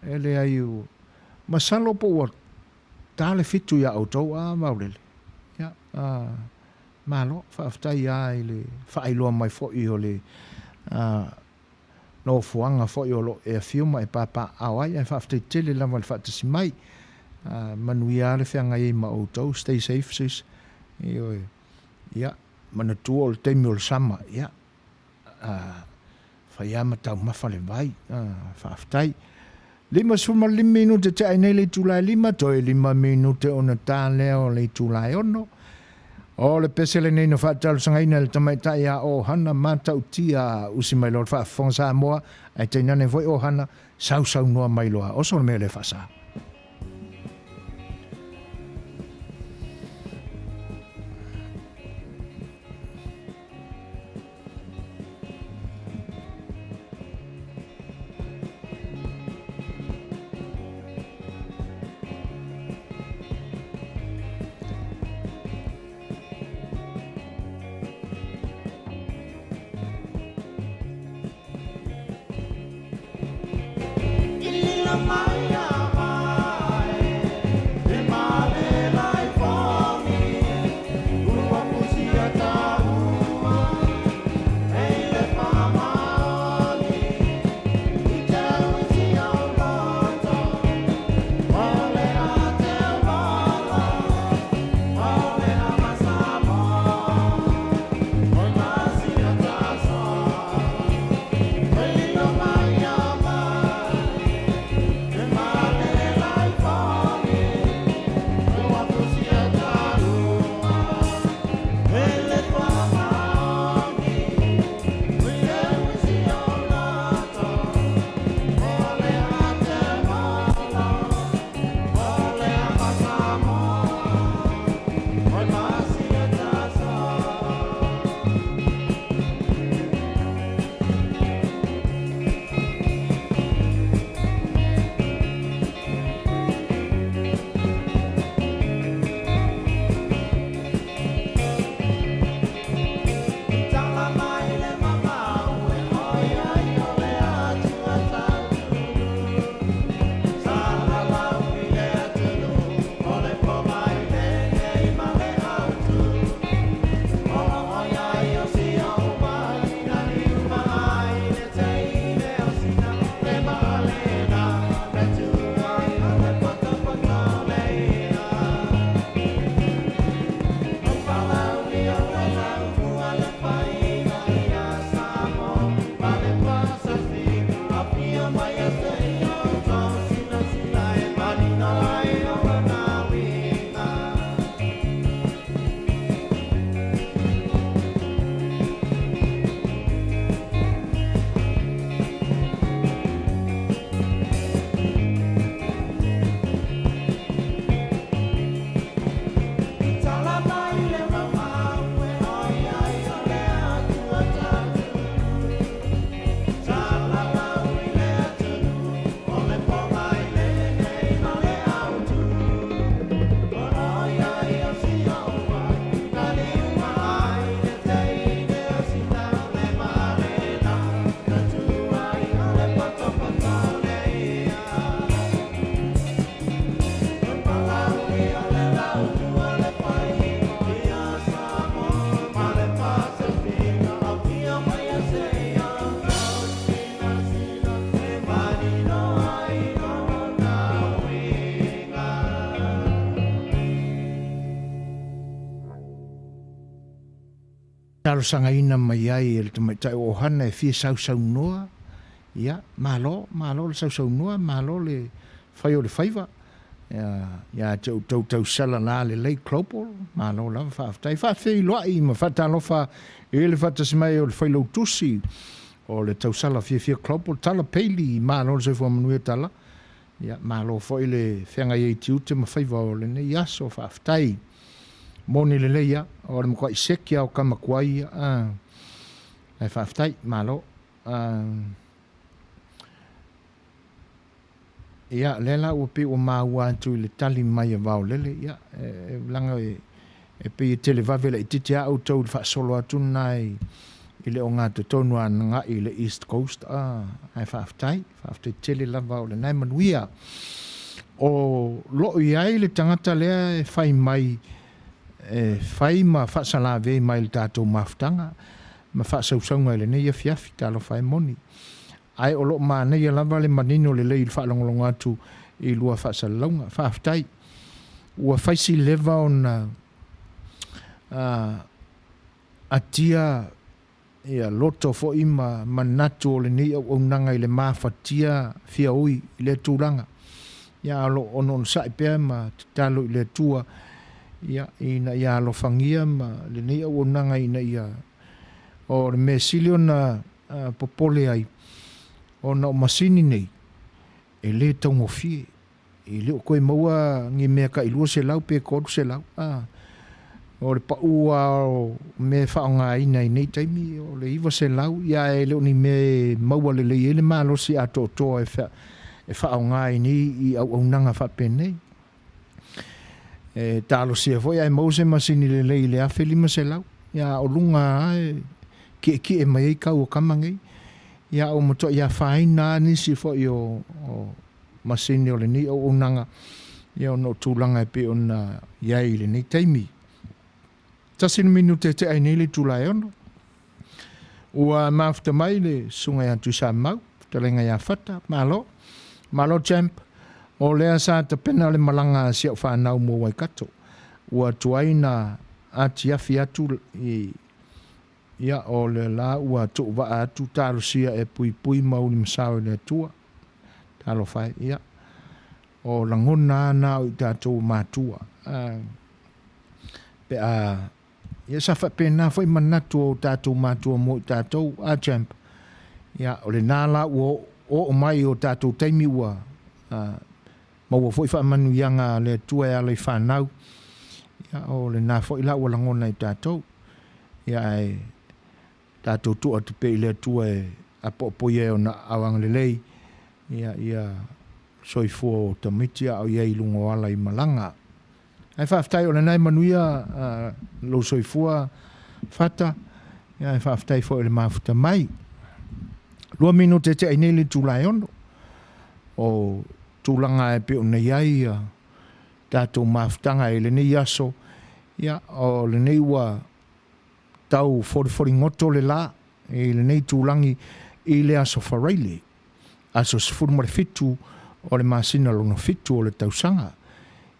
Speaker 1: e leai, masalo po ua ta le fitu ia outou a Maolele. Ia, malo, faafetai lava i le faailoa mai foi o le nofoaga foi o lo o e afio ma e papaaao ai, ae faafetai tele lava i le faatasi mai. Manuia lava le feagai ai ma outou, stay safe sis. Ioe. Ia, manatua o le taimi o le sama, ia, fai lava ma taumafa le vai. Faafetai. 55 minute tea ai nei le itula e 5, toe 5 minute ona ta lea o le itula e 6. O le pese lenei na faatalosagaina e le tamaitai a Ohana Matautia usi mai loa le faafofoga Samoa, ae tainane foi Ohana sausaunoa mai loa. Oso le mea lea faasa. Talosagaina mai ai e le tamaitai o Ohana e fia sausaunoa, ia, malo, malo le sausaunoa, malo le fai o le faiva. Ia te outou tausala la lelei Global, malo lava faafetai. Faafeiloai ma faatalofa i le faatasi mai o le Failautusi o le tausala fiafia Global, Tala Paley, malo le soifua manuia Tala. Ia, malo foi le feagai ai i tiute ma faiva o lenei aso, faafetai. Moni lelei a, o le matuai seki a o tama tuai ia, a, ae faafetai, malo. A, ia, lea la ua pei ua maua atu i le tali mai a Vaolele, ia, e, e leaga e, e pei e televave laitiiti a outou i le faasolo atu lena i, i le ogatotonu agai i le East Coast, a, ae faafetai, faafetai tele lava o lena e manuia. O loo i ai le tagata lea e fai mai, e fai ma faasalavei mai i le tatou mafutaga ma faasausauga i lenei afiafi. Talofa e moni. Ae o lo o manaia lava le manino lelei i le faalogologo atu i lua faasalalauga. Faafetai. Ua fai si leva ona atia ia loto foi ma manatu o lenei auaunaga i le mafatia fiaui i lea tulaga. Ia a o lo o onosa'i pea ma tatalo i le Atua ia ina ia alofagia ma lenei auaunaga ina ia o le mea sili ona popole ai ona o masini nei e le taugofie. E le o toe maua ni mea tai 200 pe 300, a. O le pau lava o mea e faaaogaina i nei taimi, o le 900, ia ae le o ni mea e maua lelei ai le malosi atoatoa e faaaoga i nei i auaunaga faapenei. E talosia foi ae maua se masini lelei i le 1500, ia a o luga lava e kiekie mai ai tau o tama nei. Ia a ua matuai afaina lava nisi foi o masini o lenei auaunaga ia ona o tulaga e pei ona i ai i lenei taimi. Tasi le minute e tea ai nei le itula e ono. Ua mafuta mai le susuga ia Tuisamau, fetalaiga ia Fata, malo. Malo champ, o lea sa tapena le malaga a si au fanau mo Waikato. Ua tuai na atiafi atu i Ia, o lea la ua tuuvaa atu talosia e puipui ma ulimasao i le Atua. Talofa e, ia, o lagona lava na o i tatou matua. Pe a, ia sa faapena foi manatu o tatou matua mo i tatou, a champ? Ia, o lena la ua oo mai i o tatou taimi ua maua foi faamanuiaga a le Atua e ala i fanau, ia, o lena foi la ua lagona e tatou. Ia, ae tatou tuu atu pea i le Atua e apoapoia e ona aao agalelei, ia, ia soifua o tamaiti a o i ai i luga o ala i malaga. Ae faafetai o lena e manuia lou soifua Fata, ia ae faafetai foi i le mafuta mai. 2 minute e tea ai nei le itula e 6. O tulaga e pei ona i ai ia tatou mafutaga i lenei aso, ia o lenei ua tau folifoligoto le la i lenei itulagi i le aso Faraile, aso 17 o le masina lona fitu o le tausaga.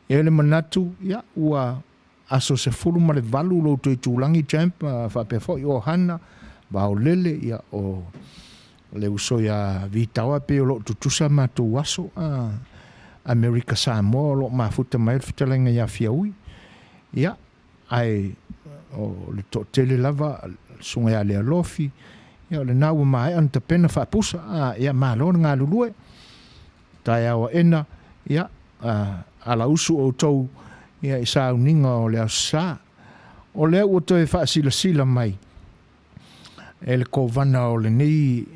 Speaker 1: E i ai le manatu, ia ua aso 18 lo outou itulagi champ, faapea foi o Hana, Vaolele, ia o le uso ia Vitaoa pei o lo o tutusa matou aso, Amerika Samoa o lo o mafuta mai ai le fetalaiga ia Fiaui. Ia, ae o le toatele lava, le susuga ia Lealofi, ia o lena ua maea ona tapena faapusa, ia malo le galulue, taeao aena, ia, alausu outou ia i sauniga o le Aso Sa. O lea ua toe faasilasila mai e le Kovana o lenei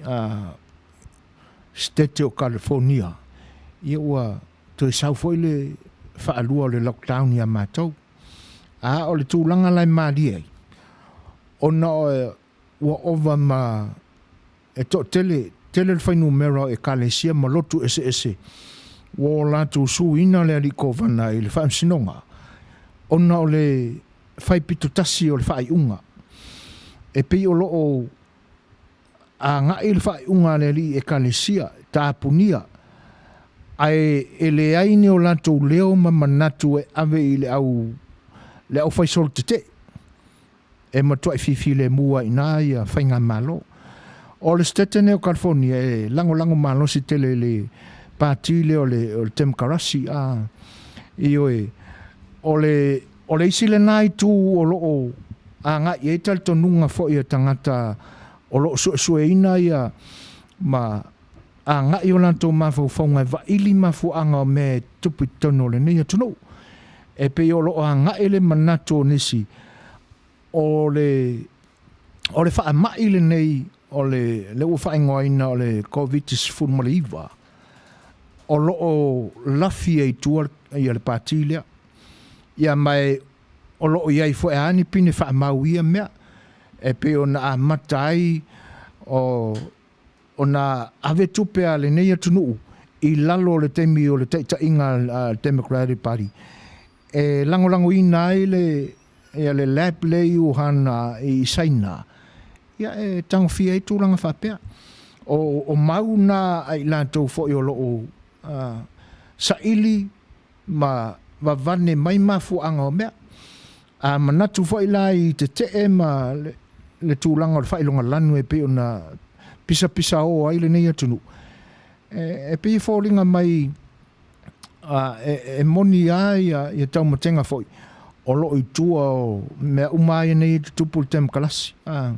Speaker 1: Setete o Kalifonia, ia ua toe sau foi le faalua o le lockdown ia matou. A o le tulaga la e malie ai, ona ua ova ma e toatele tele le fuainumera o ekalesia ma lotu eseese ua o latou suina le alii kovana i le faamasinoga ona o le fai pito tasi o le faaiuga. E pei o lo o agai le faaiuga a le alii ekalesia, tapunia, ae e leai ni o latou leo ma manatu e ave i le au le aufaisolotetee e matuai fifilemu ai i ina ia faigamalo. O le Setete nei o California e lagolago malosi tele i le pati lea o le, o le Temokarasi. A, ioe, o le, o le isi lena itu o lo o agai i ai talitonuga foi a tagata o lo o suesueina ia ma agai o latou mafaufauga e vaili mafuaaga o mea e tupu i totonu o lenei atunuu. E pei o lo o agai le manatu o nisi o le o le faamai lenei o le lea ua faaigoaina o le Koviti-19 o lo o lafi ai i tua ia le pati lea. Ia ma e o lo o i ai foi lava ni pine faamau i ia mea e pei ona amata ai o ona ave tupe a lenei atunuu i lalo o le taimi o le taitaiga a le Democratic Party e lagolagoina ai le ia le lab lea i Wuhan i Saina, ia e tagofia ai tulaga faapea. O, o mau na a i latou foi o lo o saili ma vavane mai mafuaaga o mea. A manatu foi la i tetee ma le, le tulaga o le faailoga lanu e pei ona pisapisao ai lenei atunuu, e, e pei e foliga mai e, e moni lava ia, ia taumatega foi o lo o i tua o mea uma ia nei e tutupu i le temokalasi. A,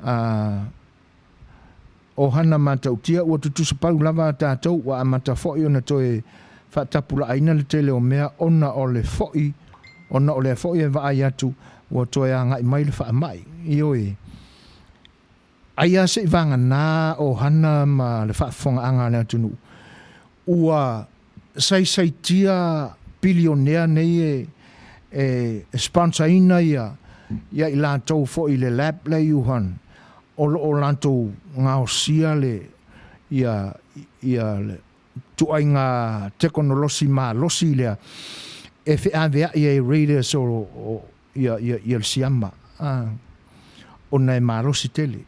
Speaker 1: a, o hana matautia ua tutusa pau lava a tatou ua amata foi ona toe faatapulaaina le tele o mea ona o le foi ona o lea foi e vaai atu ua toe agai mai le faamai. Ioe. Ai lava se i vagana ʻohana ma le faafofogaaga a le atunuu, ua saisaitia pilionea nei e e sponsor-ina ia ia i latou foi i le lab lea i Wuhan, o lo o latou gaosia le ia ia le ituaiga tekonolosi malosi lea e feaveai ai raiders o o ia ia ia le siama a ona e malosi tele.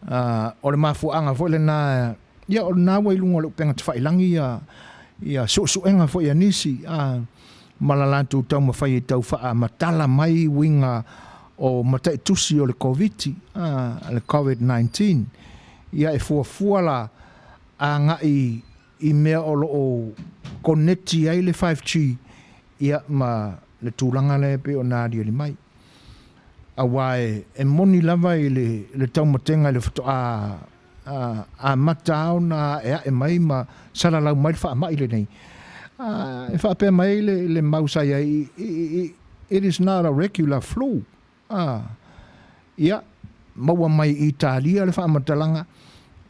Speaker 1: A o le mafuaaga foi lena ia o lena ua i luga o le upega tafailagi ia ia suesuega foi a nisi a ma la latou taumafai e tau faamatala mai uiga o mataitusi o le Koviti a le COVID-19. Ia e fuafua la agai i mea o lo o koneti ai le 5G ia ma le tulaga lea e pei ona aliali mai. Aua e, e moni lava i le, le taumatega i le faatoa amata lava ona aeae mai ma salalau mai le faamai lenei. E faapea mai le, le mau sa i ai, it is not a regular flu. A, ia, maua mai i Italia le faamatalaga,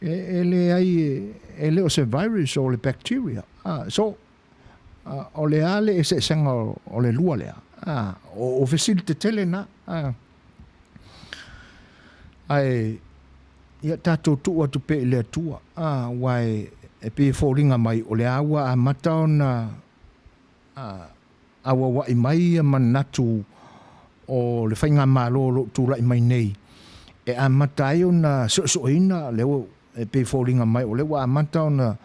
Speaker 1: e, e leai, e, e le o se virus o le bacteria. A, so, a, o le a le eseesega o, o le lua lea? A, o, o fesili tetele na. A, ae, ia tatou tuu atu pea i le Atua, a, aua e, e pei e foliga mai o lea ua amata ona a, auauai mai ia manatu o le faigamalo o lo o tulai mai nei e amata ai ona suesueina lea ua e pei e foliga mai o lea ua amata ona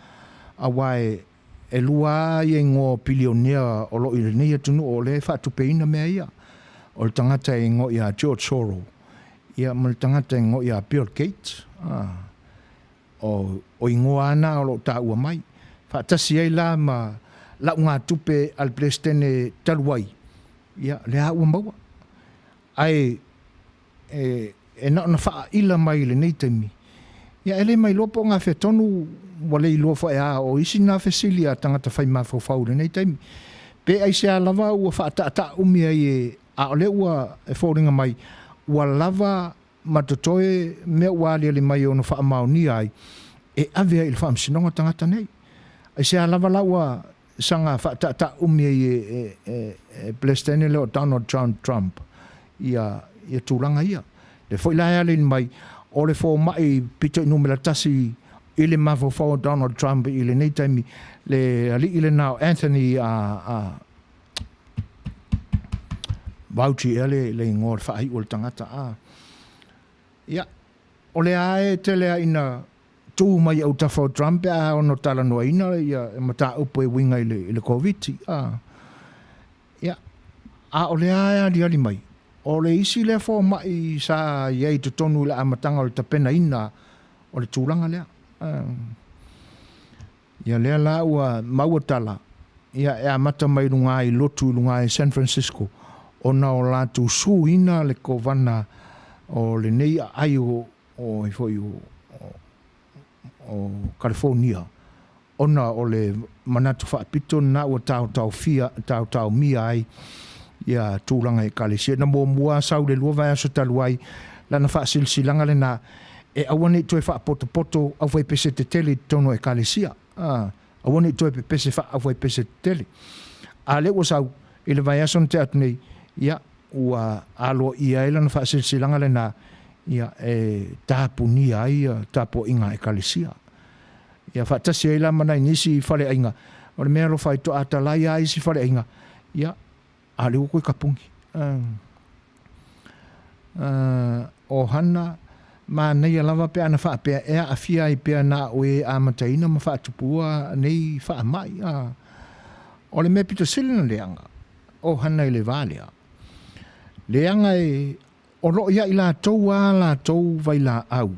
Speaker 1: aua e e lua lava ia igoa o pilionea o lo o i lenei atunuu o lea e faatupeina mea ia. O le tagata e igoa ia George Soros ia ma le tagata e igoa ia Bill Gates. O, o igoa lava na o lo o taua mai. Faatasi ai la ma laugatupe a le Peresetene talu ai, ia, lea ua maua. Ae e, e na ona faaila mai i lenei taimi, ia e le ma iloa po o gafea tonu ua le iloa foi a o isi na fesili a tagata fai mafaufau i lenei taimi. Pe aisea lava ua faataataa umi ai e, a o lea ua e foliga mai ua lava ma totoe mea ua aliali mai e ono faamaonia ai e ave ai i le faamasinoga tagata nei. Aisea lava la ua saga faataataa umi ai e, e, e Peresetene lea o Donald John Trump ia, ia tulaga ia. Lea foi la e aliali mai, o le fomai pito i numera tasi i le mafaufau o Donald Trump i lenei taimi, le alii lena o Anthony a, a Fauci ea le, le igoa o le faaiu o le tagata. A. Ia, o lea e tele a ina tū mai i autafa o Trump pe a ono talanoaina ia mataupu e uiga i le, i le Koviti. A. Ia, a o lea e aliali mai, o le isi lea fomai sa i ai i totonu i le amataga o le tapenaina o le tulaga lea. A. Ia lea la ua maua tala, ia e amata mai luga i lotu i luga i San Francisco, ona o latou suina le kovana o lenei aai o, o ai foi o, o California, ona o le manatu faapito lena ua taotaofia, taotaomia ai ia tulaga i Ekalesia. Na muamua sau i le lua vaiaso talu ai lana faasilasilaga lena e aua ne i toe faapotopoto aufaipese tetele i totonu o Ekalesia. A, aua ne i toe pepese faa-aufaipese tetele. A lea ua sau i le vaiaso na tea atu nei, ia, ua aloaia ai lana faasilasilaga lena, ia, e tapunia ai ia tapuaiga a Ekalesia. Ia faatasi ai la ma nai nisi faleaiga, o le mea alofa ai toatalai a isi faleaiga, ia, a o lea ua toe tapuni. O Hana, manaia lava pe ana faapea e aafia ai pea na o e amataina ma faatupua nei faamai. O le mea pito sili ona leaga, o Hana i le va lea, leaga e o lo o ia i latou a latou vailaau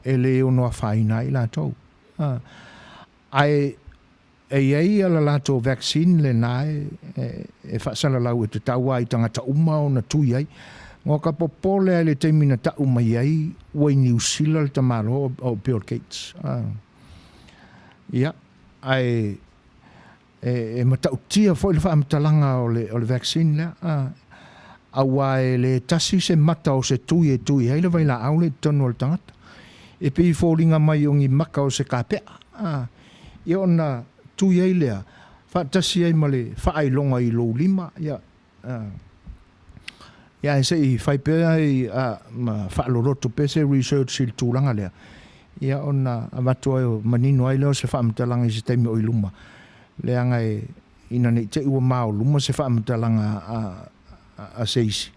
Speaker 1: e le ono afaina ai latou. Ae e i ai la latou vaccine lena e faasalalau e tatau lava i tagata uma ona tui ai. Ua ka popole lava i le taimi na tau mai ai ua i Niu Sila le tamaloa o Bill Gates. Ia, ae e matautia foi le faamatalaga o le vaccine lea, aua e le tasi se mata o se tui e tui ai le vailaau lea i totonu o le tagata. E pei e foliga mai o ni maka o se kapea, ia ona tui ai lea faatasi ai ma le faailoga i lou lima, ia, ia ae se i fai pea ma faaloloto pea se research i le tulaga lea, ia ona avatu ai manino ai lea o se faamatalaga i se taimi o i luma, leaga e ina ne i te i ua maoluma se faamatalaga a se isi,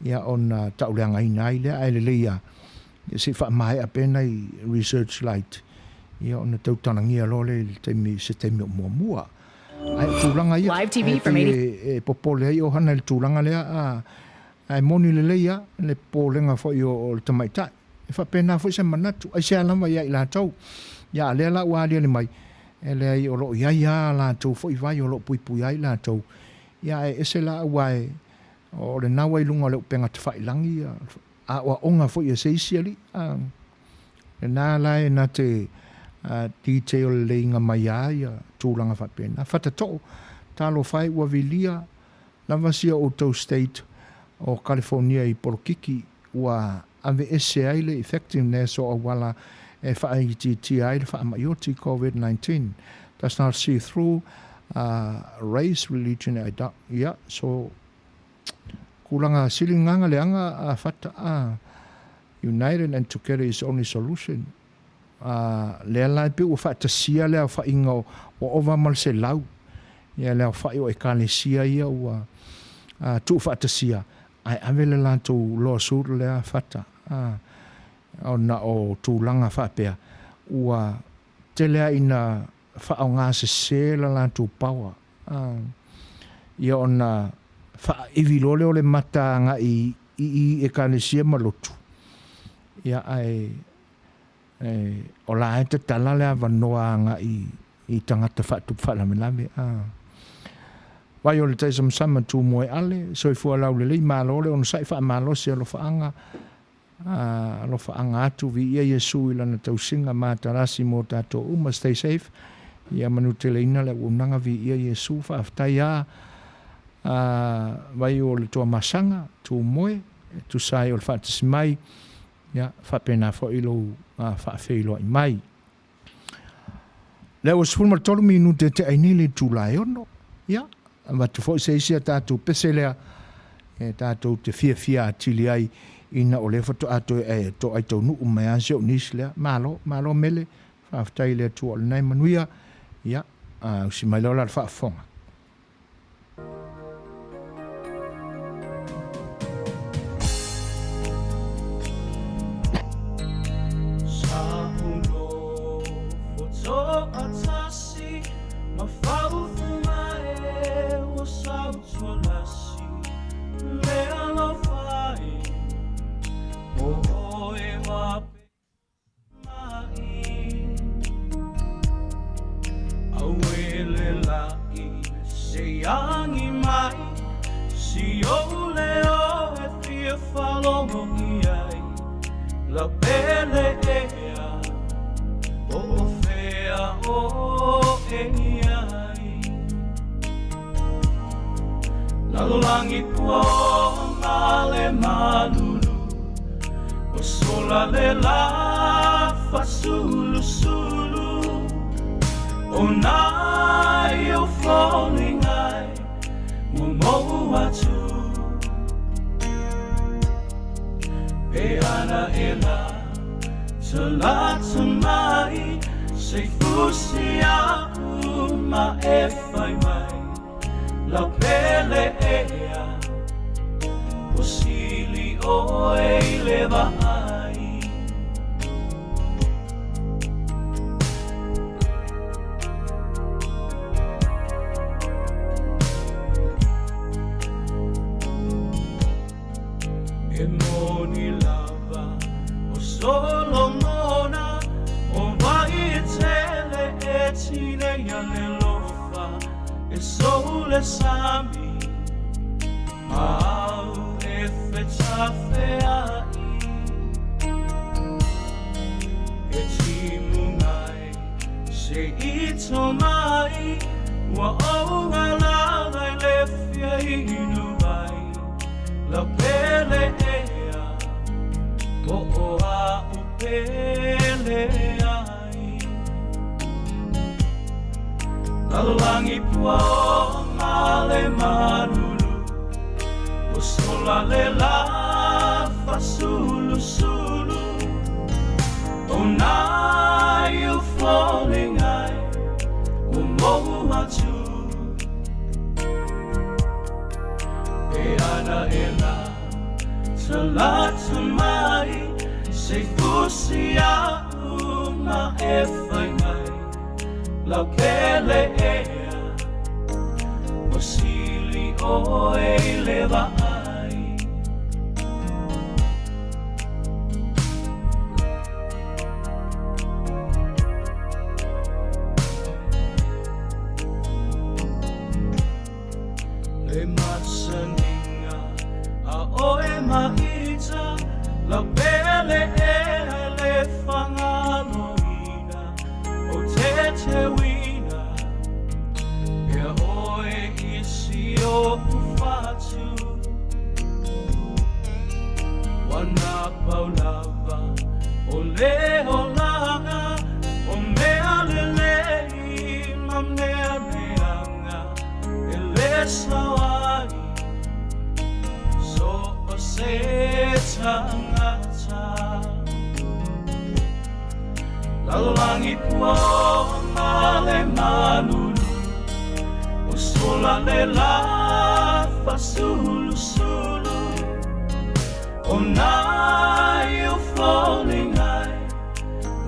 Speaker 1: ia ona tauleagaina ai lea, ae lelei lava se i faamaea pea nai research laiti, ia ona tautalagia loa lea i le taimi, se taimi o muamua. Ae o tulaga ia, e pei e popole ai ʻohana i le tulaga lea, ae moni lelei lava le popolega foi o le tamaitai. E faapena foi se manatu, aisea lava ia i latou. Ia a o lea la ua aliali mai, e leai o lo o i ai lava a latou foi vai o lo o puipuia ai latou. Ia ae ese la aua e, o lena ua i luga o le upega tafailagi aoaoga foi a se isi alii. Lena la e na te detail leleiga mai a ia tulaga faapena. Fatatoo, talofa e ua vilia lava sia outou state o California i polokiki ua aveese ai le effectiveness o auala e faaitiitia ai le faamai oti Covid-19 does not see through race, religion, ia so Tulaga sili gaga leaga a fata a United and together is only solution. A lea la e pei ua faatasia le aofaiga o ua ova ma le 100 ia le aofai o ekalesia ia ua tuufaatasia ae ave le latou lawsuit lea fata a ona o tulaga faapea ua tele lava ina faaaoga sese la latou power ia ona faaivi loa lea o le mata agai i i Ekalesia ma lotu, ia ae o la e tatala le avanoa agai i tagata faatupu faalavelave. Vai o le tai samasama tu moe ale, soifua laulelei, malo le onosai faamalosi alofaaga A alofaaga atu, viia Iesu i Lana tausiga matalasi mo tatou uma. Stay safe. Ia manuteleina le auaunaga, viia Iesu. Faafetai a vai o le Toamasaga, tu moe, e tusa ai o le faatasi mai, ia faapena foi lou faafeiloai mai. Lea ua 13 minute te ai nei le itula e 6. Ia, avatu foi se isi a tatou pese lea e tatou te fiafia atili ai ina o lea faatoa toe e toai taunuu mai lava si ou niece lea. Malo, malo Mele, faafetai i le Atua o lena e manuia. Ia, ausi mai loa la le faafofoga.
Speaker 2: Lau pele ea Ua sili ʻoe i le vaai. E moni lava ʻo Solomona, ʻO wai e tele e tineia le alofa e sou le sami ma au e fetafeaʻi. E timuga e se i tomai ua ou galala i le fia inu wai lau pele ea po o aʻu pele ai. Lalolagi pua o male malulu ua sola le la fasulusulu o nai o foliga e ua mou atu e ana e la talata mai se i fusi aʻu ma e fai mai lau pele ea ua sili ʻoe i le vaai. Le masaniga a ʻoe ma ita lau pele ea e le fagaloina o teteuina pea ʻoe i si oʻu fatu. Ua napau lava o le olaga o mea lelei ma mea leaga e le sao ai so o se tagata. Lalolagi pua o male malulu ua sola le la fasulusulu o nai o foliga e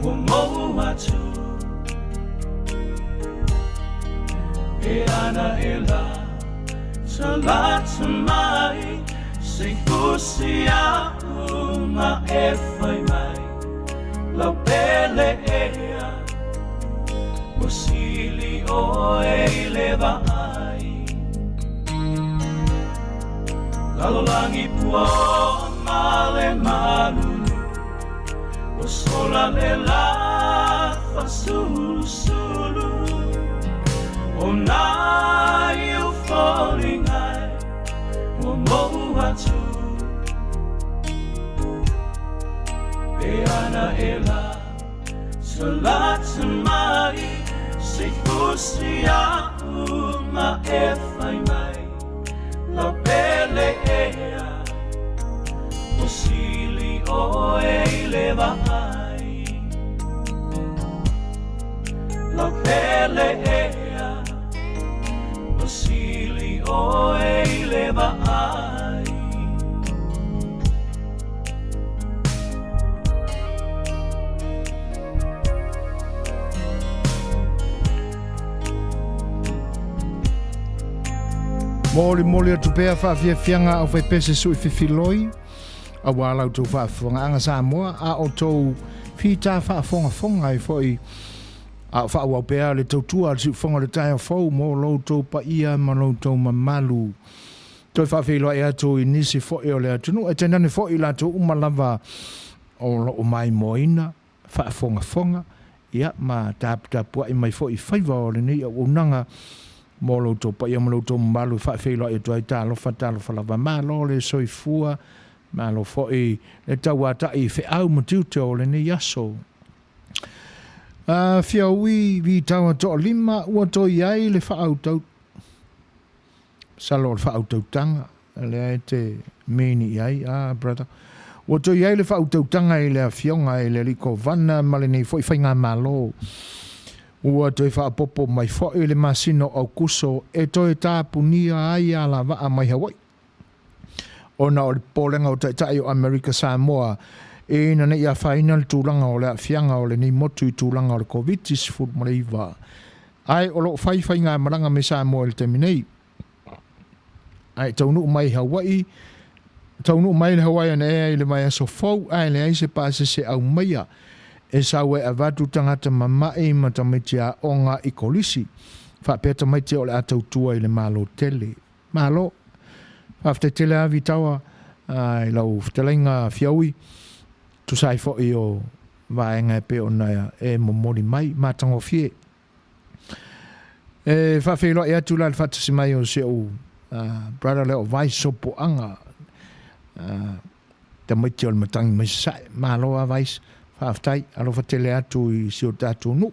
Speaker 2: ua mou atu e ana e la talata mai se i fusi aʻu ma e fai mai lau pele ea ua sili ʻoe i le vaai. Lalolagi pua o male malulu ua sola le la fasulusulu o nai o foliga e ua mou atu e ana e la talata mai se i fusi aʻu ma e fai mai lau pele ea ua sili ʻoe i le vaai. Lau pele ea ua sili ʻoe i le vaai.
Speaker 1: Molimoli atu pea faafiafiaga a aufaipese sui fefiloi, auā la outou faafofogaaga Samoa, a outou fita faafogafoga ai foi a o faaauau pea le tautua a le siufofoga o le taeao fou mo lo outou paia ma lo outou mamalu. Toe faafeiloai atu i nisi foi o le atunuu, e tainane foi i latou uma lava o lo o maimoaina, faafogafoga, ia, ma taputapuai mai foi i faiva o lenei auaunaga mo lo outou paia ma lo outou mamalu e faafeiloai atu ai talofa, talofa lava. Malo le soifua, malo foi le tauatai i feau ma tiute o lenei aso. A fia ui vitaua toalima ua toe i ai le faautau, masalo o le faautautaga lea e te mini i ai, ah brother. Ua toe i ai le faautautaga i le Afioga i le Alii Kovana ma lenei foi Faigamalo. Ua toe faaopoopo mai foi le masina o Aukuso e toe tapunia ai alavaa mai Hawaii ona o le popolega o Taitai o Amerika Samoa ina ne i afaina le tulaga o le aafiaga o lenei motu i tulaga o le Koviti-19. Ae o lo o fai faigamalaga me Samoa i le taimi nei. Ae taunuu mai Hawaii, taunuu mai le Hawaiian Air i le vaiaso fou ae leai se pasese aumaia e sau e avatu tagata mama'i ma tamaiti aoga i kolisi, faapea tamaiti o le a tautua i le Malo tele. Malo. Faafetai tele Avi Taua i lau fetalaiga Fiaui, tusa ai foi o vaega e pei ona e momoli mai. Matagofie. E faafeiloai atu la le faatasi mai o si ou brother lea o Vai Sopoaga, tamaiti o le matagi mai Sasae. Malo a Vais, faafetai, alofa tele atu i si o tatou nuu.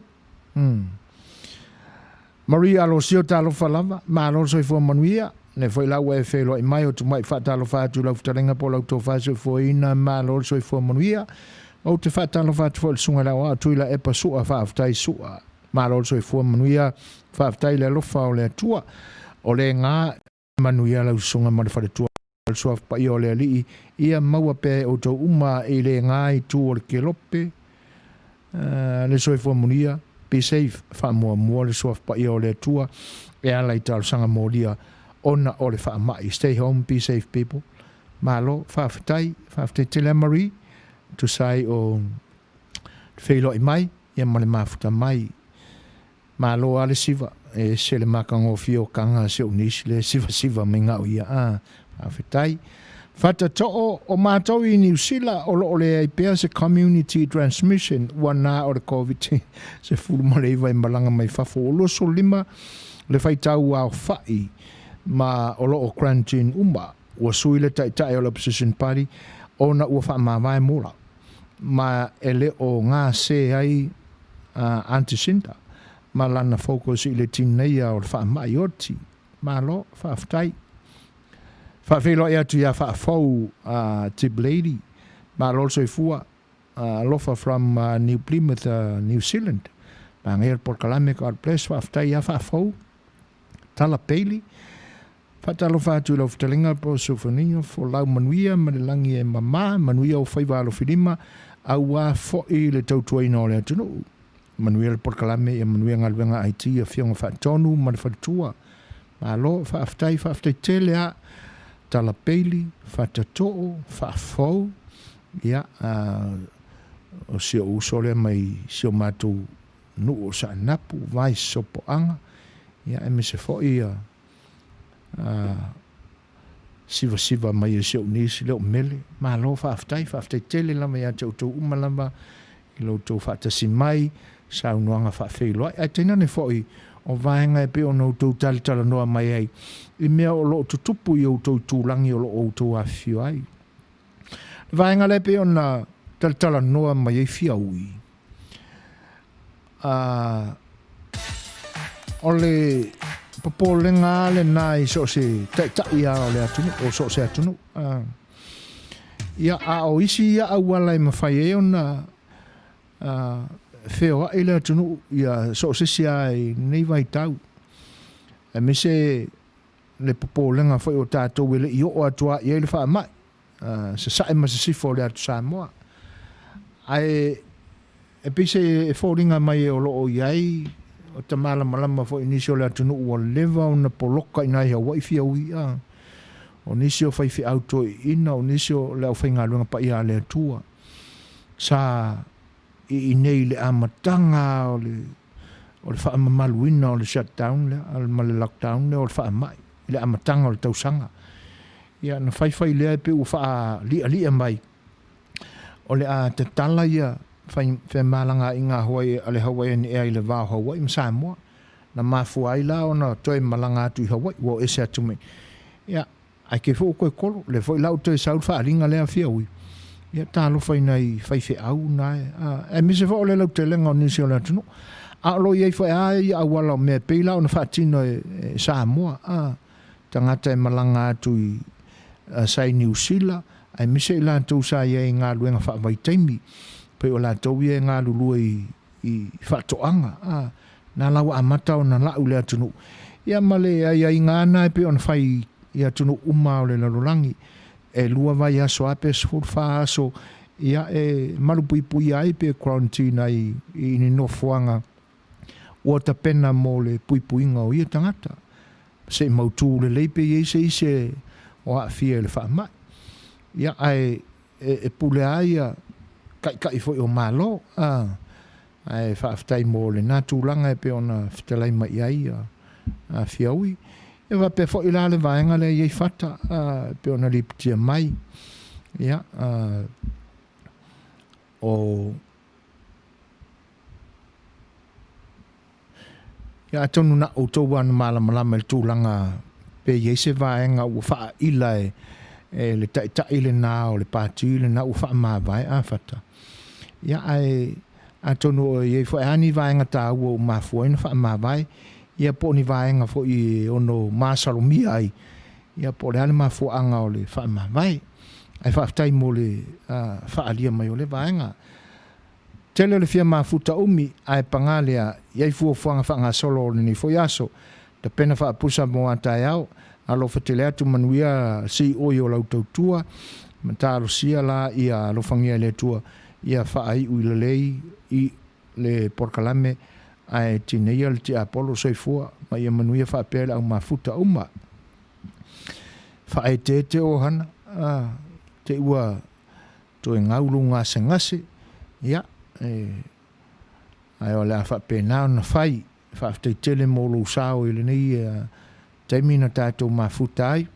Speaker 1: Marie Alosio, talofa lava, malo le soifua manuia. Le foi la ua e feiloai mai o tumai faatalofa atu i lau fetalaiga po o lau tofa soifuaina, malo le soifua manuia. Ou te faatalofa atu foi i le susuga i le aoao Tuilaepa Sua, faafetai Sua. Malo le soifua manuia, faafetai i le alofa o le Atua. O le ga manuia lau susuga ma le faletua le suafa paia o le Alii, ia maua pea e outou uma i le ga itu o le kelope le soifua manuia. Be safe, faamuamua le suafa paia o le Atua e ala i talosaga molia ona o le faamai. Stay home, be safe people. Malo, faafetai, faafetai tele a Marie, tusa ai o le feiloai mai ia ma le mafuta mai. Malo a le siva, e ese le matagofie o kaga a si ou niece le sivasiva mai gau ia a, faafetai. Fatatoo, o matou i Niu Sila o lo o leai pea se community transmission ua na o le Koviti 19 e malaga mai fafo. Ua 25 le faitau aofai ma o lo o quarantine uma. Ua sui le taitai o le Opposition Party ona ua faamavae mola ma e le o gase ai a Aunty Cinda ma lana focus i le tineia o le faamai oti. Malo, faafetai. Faafeiloai atu ia Faafou a Tip Lady. Malo le soifua. Alofa from New Plymouth, New Zealand. Manaia le polokalame, God bless. Faafetai ia Faafou. Tala Bailey. Faatalofa atu i lau fetalaiga po o Sofonia, folau manuia ma le lagi e mama, manuia o faiva alofilima, aua foi le tautuaina o le atunuu. Manuia le polokalame, ia manuia galuega IT, afioga faatonu ma le faletua. Malo, faafetai, faafetai tele a Tala Bailey, Fatatoo, Faafou, ia, o si ou uso lea mai si o matou nuu o Saanapu, Vai Sopoaga, ia, aemaise foi ia, sivasiva mai e si ou nisi lea o Mele. Malo faafetai, faafetai tele lava ia te outou uma lava i lo outou faatasi mai, saunoaga faafeiloai. Ae tainane foi o vaega e pei ona outou talatalanoa mai ai i mea o lo o tutupu i outou itulagi o lo o outou afifio ai. Le vaega lea e pei ona talatalanoa mai ai Fiaui, o le popolega lava lena i so o se taitai lava o le atunuu, o so o se atunuu. Ia, a o isi ia auala e mafai ai ona feoai le atunuu ia so o se isi lava i lenei vaitau, aemaise le popolega foi o tatou e le i oo atu lava i ai le faamai, sasae ma sisifo o le atu Samoa. Ae e pei se e foliga mai o lo o i ai o ta malamalama foi i nisi o le atunuu ua leva ona poloka i nai Hawaii fia ui a. O nisi o faifeau toeaiina, o nisi o le aufaigaluega paia a le Atua sa i inei i le amataga o le o le faamamaluina o le shutdown lea ma le lockdown lea o le faamai i le amataga o le tausaga. Ia na faifai lea e pei ua faalialia mai o le a tatala ia femalagaaiga a le Hawaiian Air i le va o Hawaii ma Samoa. Na mafua ai la ona toe malaga atu i Hawaii, ua o ese atu mai. Ia, ae kei foi ua toe kolo, lea foi la ua toe sau le faaaliga lea fia ui. Ia, talofa i nai faifeau na e, aemaise foi o le lautelega o nisi o le atunuu. A o lo o i ai foi lava ia auala o mea e pei la ona faatino e Samoa, a, tagata e malaga atu i sa i Niu Sila, aemaise i latou sa i ai i galuega faavaitaimi, pei o latou ia e galulue i faatoaga, a. Na la ua amata ona la'u le atunuu, ia ma le aiaiga lava na e pei ona fai i atunuu uma o le lalolagi, e lua vaiaso a pe 14 aso, ia e malupuipuia ai pe quarantine ai i ni nofoaga ua tapena mo le puipuiga o ia tagata, se i mautu lelei pe i ai se isi o aafia i le faamai. Ia ae e pule lava ia taitai foi o Malo, a, ae faafetai mo lena tulaga e pei ona fetalai mai i ai a Fiaui. Ia faapea foi la le vaega lea e i ai Fata, a, e pei ona lipotia mai, ia, a, o Ia atonu na outou lava na malamalama i le tulaga pe i ai se vaega ua faaila e, e le taitai lena o le pati lena ua faamavae a Fata. Ia ae atonu o i ai foi lava ni vaega taua ua mafua ai ona faamavae, ia po o ni vaega foi e ono masalomia ai, ia po o le a le mafuaaga o le faamavae. Ae faafetai mo le faaalia mai o lea vaega. Tele o le fia mafuta umi, ae paga lea, i ai fuafuaga faagasolo o lenei foi aso. Tapena faapusa mo a taeao, alofa tele atu manuia siui o lau tautua, ma talosia la ia alofagia e le Atua ia faaiu i lalei i le polokalame ae tineia le tiapolo. Soifua ma ia manuia faapea le au mafuta uma. Faaeteete ohana, a, te ua Toe gau lou gasegase, ia, e, ae o le a faapena ona fai. Faafetai tele mo lou sao i lenei taimi na tatou mafuta ai.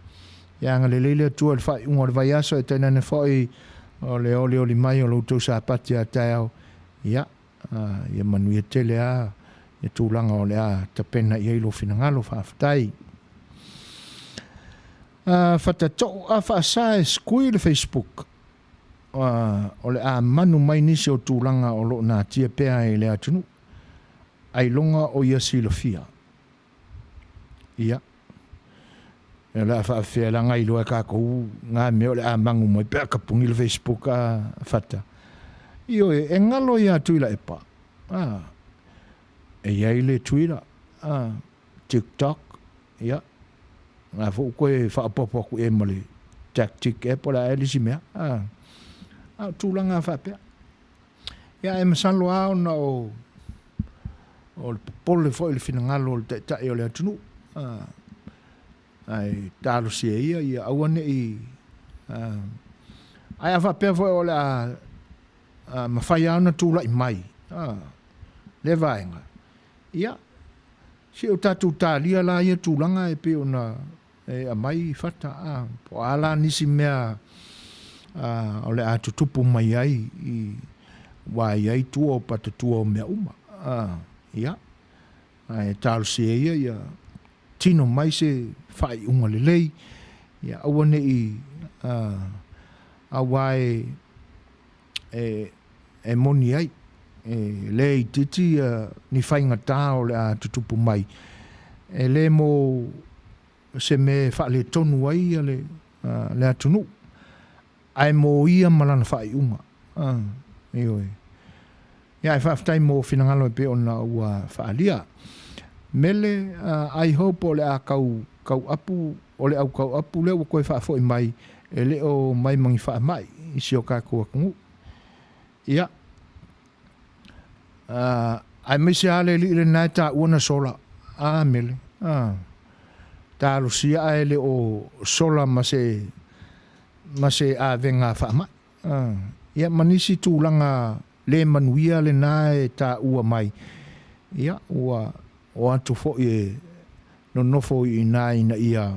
Speaker 1: Ia agalelei le Atua i le faaiuga o le vaiaso, e tainane foi o le olioli mai o lo outou Sapati a taeao. Ia, ia manuia tele lava ia tulaga o le a tapena i ai lou finagalo. Faafetai. Fatatoo a faasa e squee le Facebook. O le a manu mai nisi o tulaga o lo o natia pea e le atunuu, ailoga o ia silafia. Ia, o le a faafefea leaga iloa e kakou nga mea o le a magu mai pe a tapuni le Facebook a Fata. Ioe, e galo ia Tuilaepa. A, e i ai le Twitter, a, TikTok, ia, na foi ua toe faaopoopo atu i ai ma le tactic ea po o le a ea le isi mea. A, a o tulaga faapea. Ia, e masalo lava ona o, o le popole foi i le finagalo o le Taitai o le atunuu. A, ae talosia ia, ia aua ne i... A, ae a faapea foi o le a, a mafai lava ona tulai mai, a, lea vaega, ia, Se o tatou talia la ia tulaga e pei ona e aumai Fata a, po o a la nisi mea a, o le a tutupu mai ai i aua e i ai tua o patatua o mea uma a, ia, ae talosia ia ia tino mai se faaiuga lelei, ia aua ne i a, aua e e moni ai, e le itiiti ni faigata o le a tutupu mai, e le mo se mea e faaletonu ai le atunuu, ae mo ia ma lana faaiuga. Ioe. Ia, ae faafetai mo finagalo e pei ona ua faaalia. Mele, I hope o le a tau tauapu, o le au tauapu lea ua toe faafoi mai, e le o mai ma ni faamai i si o tatou atunuu. Ia, aemaise lava le alii lena e taua na sola. A, Mele, a, talosia ae le o sola ma se, ma se avega faamai. Ia, ma nisi tulaga le manuia lena e taua mai, ia, ua o atu foi e nonofo i ina ina ia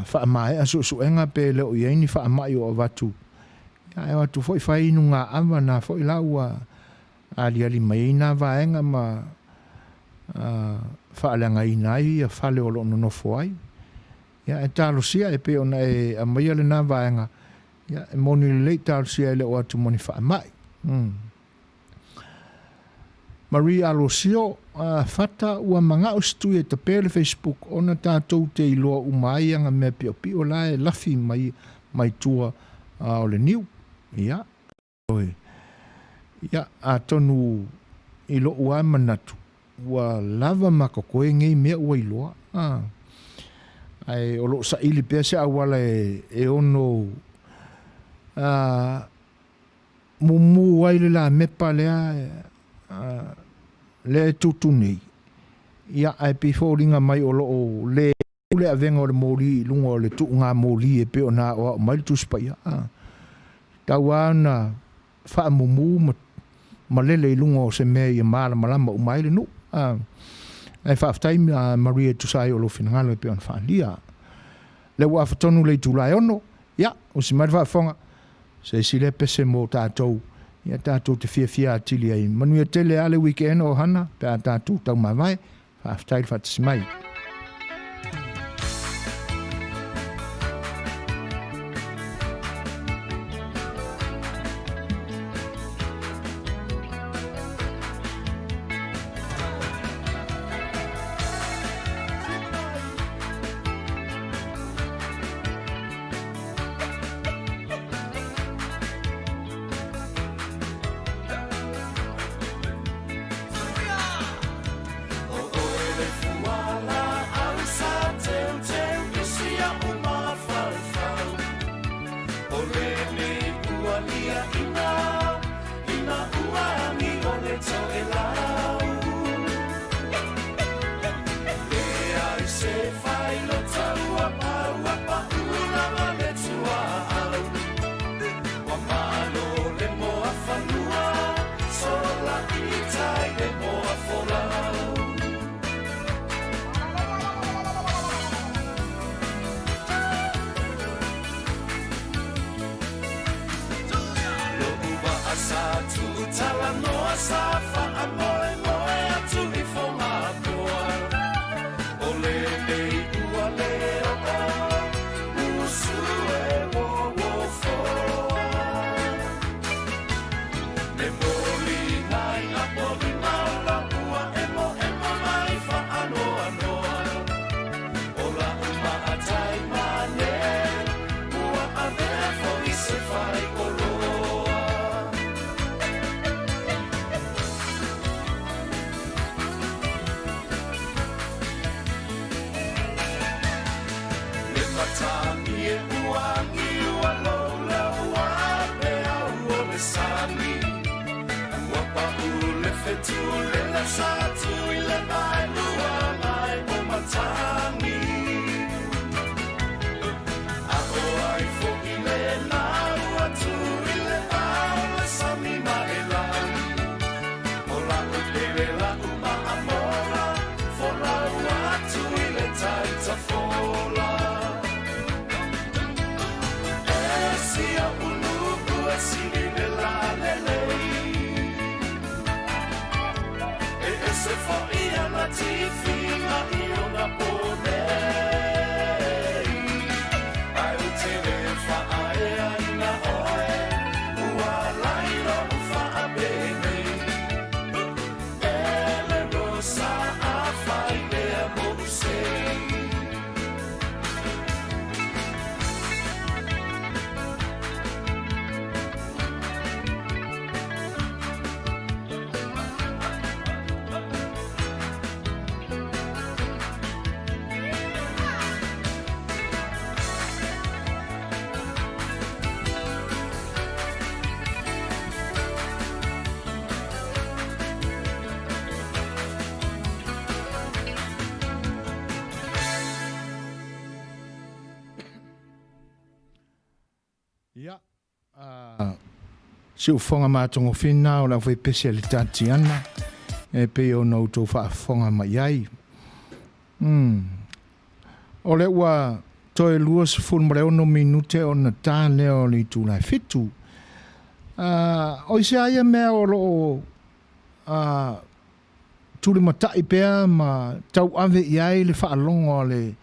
Speaker 1: faamaea suesuega pe le o i ai ni faamai o avatu, ia, ae o atu foi fai nugaaava na foi la ua aliali mai ai na vaega ma faaleagaina ai ia fale o lo o nonofo ai. Ia, e talosia e pei ona e aumaia lena vaega, ia, e moni lelei talosia e le o atu ma ni faamai. Mm. Marie Alosio, uh, Fata, ua manao se tui e tape le Facebook ona tatou te iloa uma ai aga mea piopio la e lafi mai, mai tua uh, o le niu. Ia, oi. Ia, atonu i lo'u lava manatu, Ua lava ma totoe nei mea ua iloa, a. Ae o lo o saili pea se auala e ono a, mumu ai le lamepa lea, a, lea e tutu nei. Ia, ae pei foliga mai o lo o le le avega o le moli i luga o le tuuga moli e pei ona aoao mai le Tusi Paia. A, tau lava ona faamumu ma malele i luga o se mea ia malamalama uma ai le nuu. A, ae faafetai Maria e tusa ai o lou finagalo e pei ona faaalia. Lea ua afa tonu le itula e ono, ia, usi mai le faafofoga, se isi lea pese mo tatou, ia tatou te fiafia atili ai. Manuia tele lava le weekend o Hana pe a tatou taumavae. Faafetai le faatasi mai. Ia, a siufofoga matagofie lena o le aufaipese a le Tatiana e pei ona outou faafofoga mai ai. Mm. O lea ua toe 26 minute ona ta lea o le itula e fitu. Uh, o ise aia mea o lo o uh, tulimatai pea ma tauave i ai le faalogo a le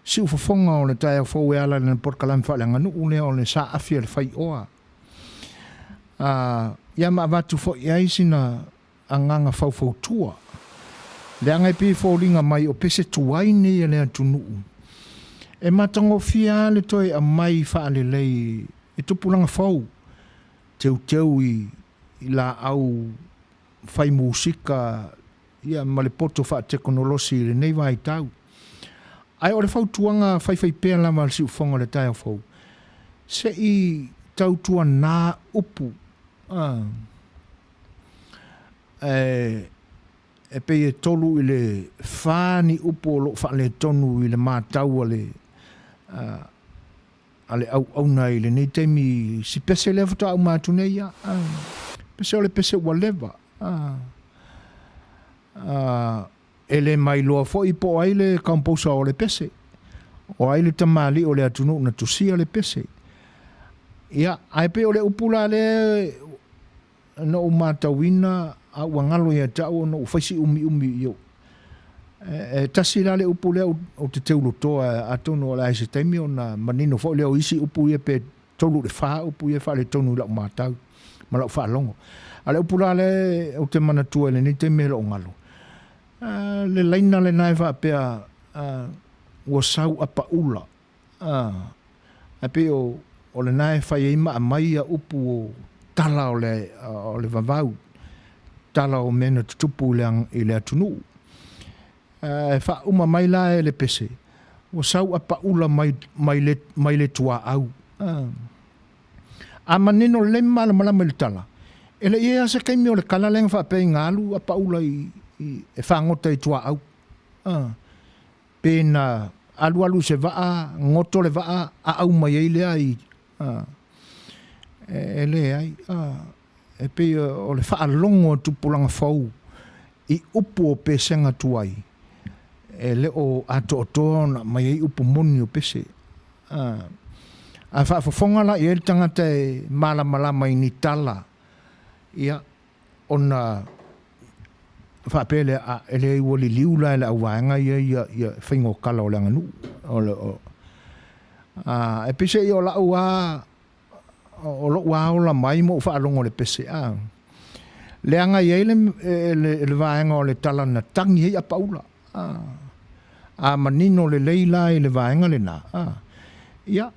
Speaker 1: siufofoga o le taeao fou e ala i lana polokalame faaleaganuu lea o le Saafi a le Faioa. A, ia ma avatu foi i ai sina agaga faufautua. Leaga e pei e foliga mai o pese tuai nei a le atunuu. E matagofie lava le toe aumai faalelei e tupulaga fou, teuteu i laau fai musika. ia, ma le poto faatekonolosi i lenei vaitau. Ae o le fautuaga faifaipea lava a le siufofoga o le taeao fou, se i tautuana upu a, e, e pei e tolu i le fa ni upu o lo o faaletonu i le matau a le, a, a le auauna i lenei taimi si pese lea faatoa uma atu nei ia. A, pese o le pese ua leva. A, a, e le mailoa foi po o ai le composer o le pese, o ai le tamalii o le atunuu na tusia le pese. Ia, ae pei o le upu la lea na ou matauina a ua galo ia te au ona ua fai si umiumi i ou. E, e tasi la le upu lea ou te teulotoa, atonu o le a i se taimi ona manino foi lea o isi upu ia pe tolu i le fa upu ia e faaletonu i lau matau ma lau faalogo. A o le upu la lea ou te manatua i lenei taimi e le o galo, le laina lena e faapea, ua sau apaula. Ae pei o, o lena e fai ai ma aumai ia upu o tala o le, o le vavau, tala o mea na tutupu i le, i le atunuu. E faauma mai la e le pese, ua sau apaula mai, mai le, mai le tuaau. A manino lelei ma malamalama i le tala, e le i i ai lava se taimi o le kala lea na faapea ina alu apaula i, i, e fagota i tuaau. Pe na alualu i se vaa, goto le vaa, aau mai ai lea i, a, e, e leai. A, e pei o le faalogo a tupulaga fou i upu o pesega tuai, e le o atoatoa ona aumai ai upu moni o pese. A, a faafofoga la i ai le tagata e malamalama i ni tala, ia, ona faapea lea, a, e leai ua liliu la e le auvaega ia ia ia faiga o kala o le aganuu. O le, o, a, e peiseai o lau a, o lou a ola mai ma ou faalogo i le pese, a, leaga e i ai le, le, le vaega o le tala na tagi ai apaula. A, a manino lelei la i le vaega lena, a, ia,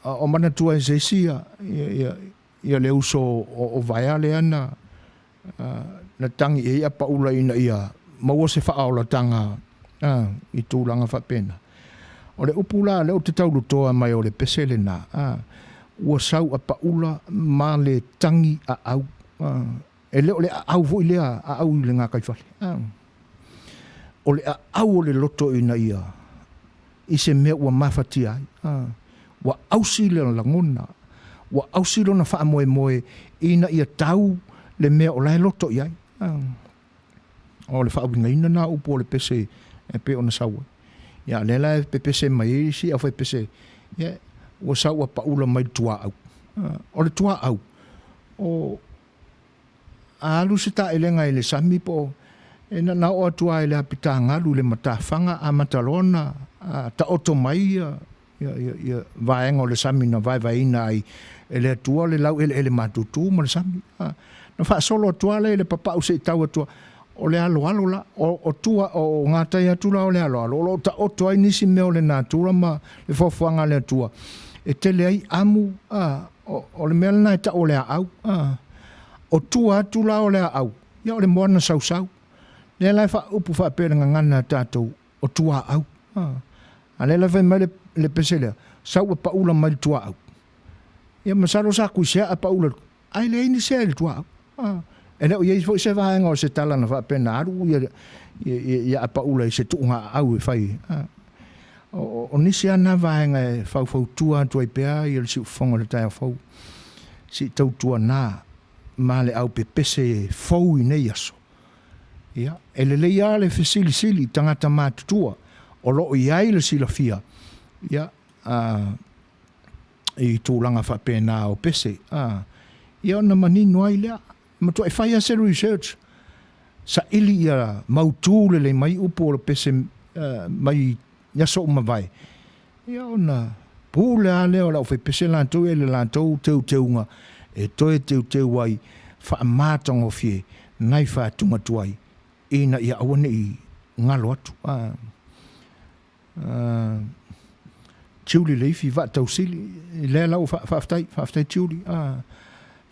Speaker 1: o manatua e se isi ia, ia, ia, ia le uso o Vaea lea na, na tagi i ai apaula ina ia maua se faaolataga i tulaga faapena. O le upu la lea ou te taulotoa mai o le pese lena, ua sau apaula ma le tagi aau. E le o le aau foi lea aau i le gataifale. O le aau o le loto ina ia i se mea ua mafatia ai. Ua ausi le lagona, ua ausi lona faamoemoe ina ia tau le mea o la e loto i ai. O le faauigaina lena o upu o le pese e pei ona sau ai. Ia, o lea la e pepese mai ai isi aufaipese, ia, ua sau a paula mai le tuaau. O le tuaau, o, A alu se taelega i le sami po o e na na oo atu lava i le apitagalu i le matafaga amata loa ona taoto mai ia ia ia vaega o le sami na vaevaeina ai e le Atua le laueleele matutu ma le sami. Na faasolo atu lava lea i le papau se i tau atu o le aloalo la, o, o tua, o gatai atu la o le aloalo, o lo o taoto ai nisi mea o le natura ma le foafoaga a le Atua e tele ai amu, a, o, o le mea lena e tau o le aau, a. O tua atu la o le aau, ia o le moana sausau. Lea la e faaupu faapea i le gagana a tatou, o tuaau. A, a lea la e fai mai le, le pese lea, sau a paula mai le tuaau. Ia masalo sa kuisea a paula, ae leai ni sea i le tuaau. A, e le o i ai foi se vaega o se tala na faapea na alu ia, ia, ia, ia a paula i se tuuga aau e fai. A, o, o nisi lava na vaega e faufautua atu ai pea ia le siufofoga o le taeao fou. Se i tautuana ma le aupepese fou i nei aso. Ia, e lelei lava le fesilisili i tagata matutua o lo o i ai le silafia, ia, a, i tulaga faapena o pese, a, ia ona manino ai lea. E matuai fai lava se research, saili ia mautu lelei mai upu o le pese mai i aso ua mavae, ia ona pule lava lea o le aufaipese latou ia i le latou teuteuga e toe teuteu ai faamatagofie nai faatuga tuai ina ia aua ne i galo atu. Tiuli Leifi Vaatausili, lea la ua faafetai, faafetai Tiuli.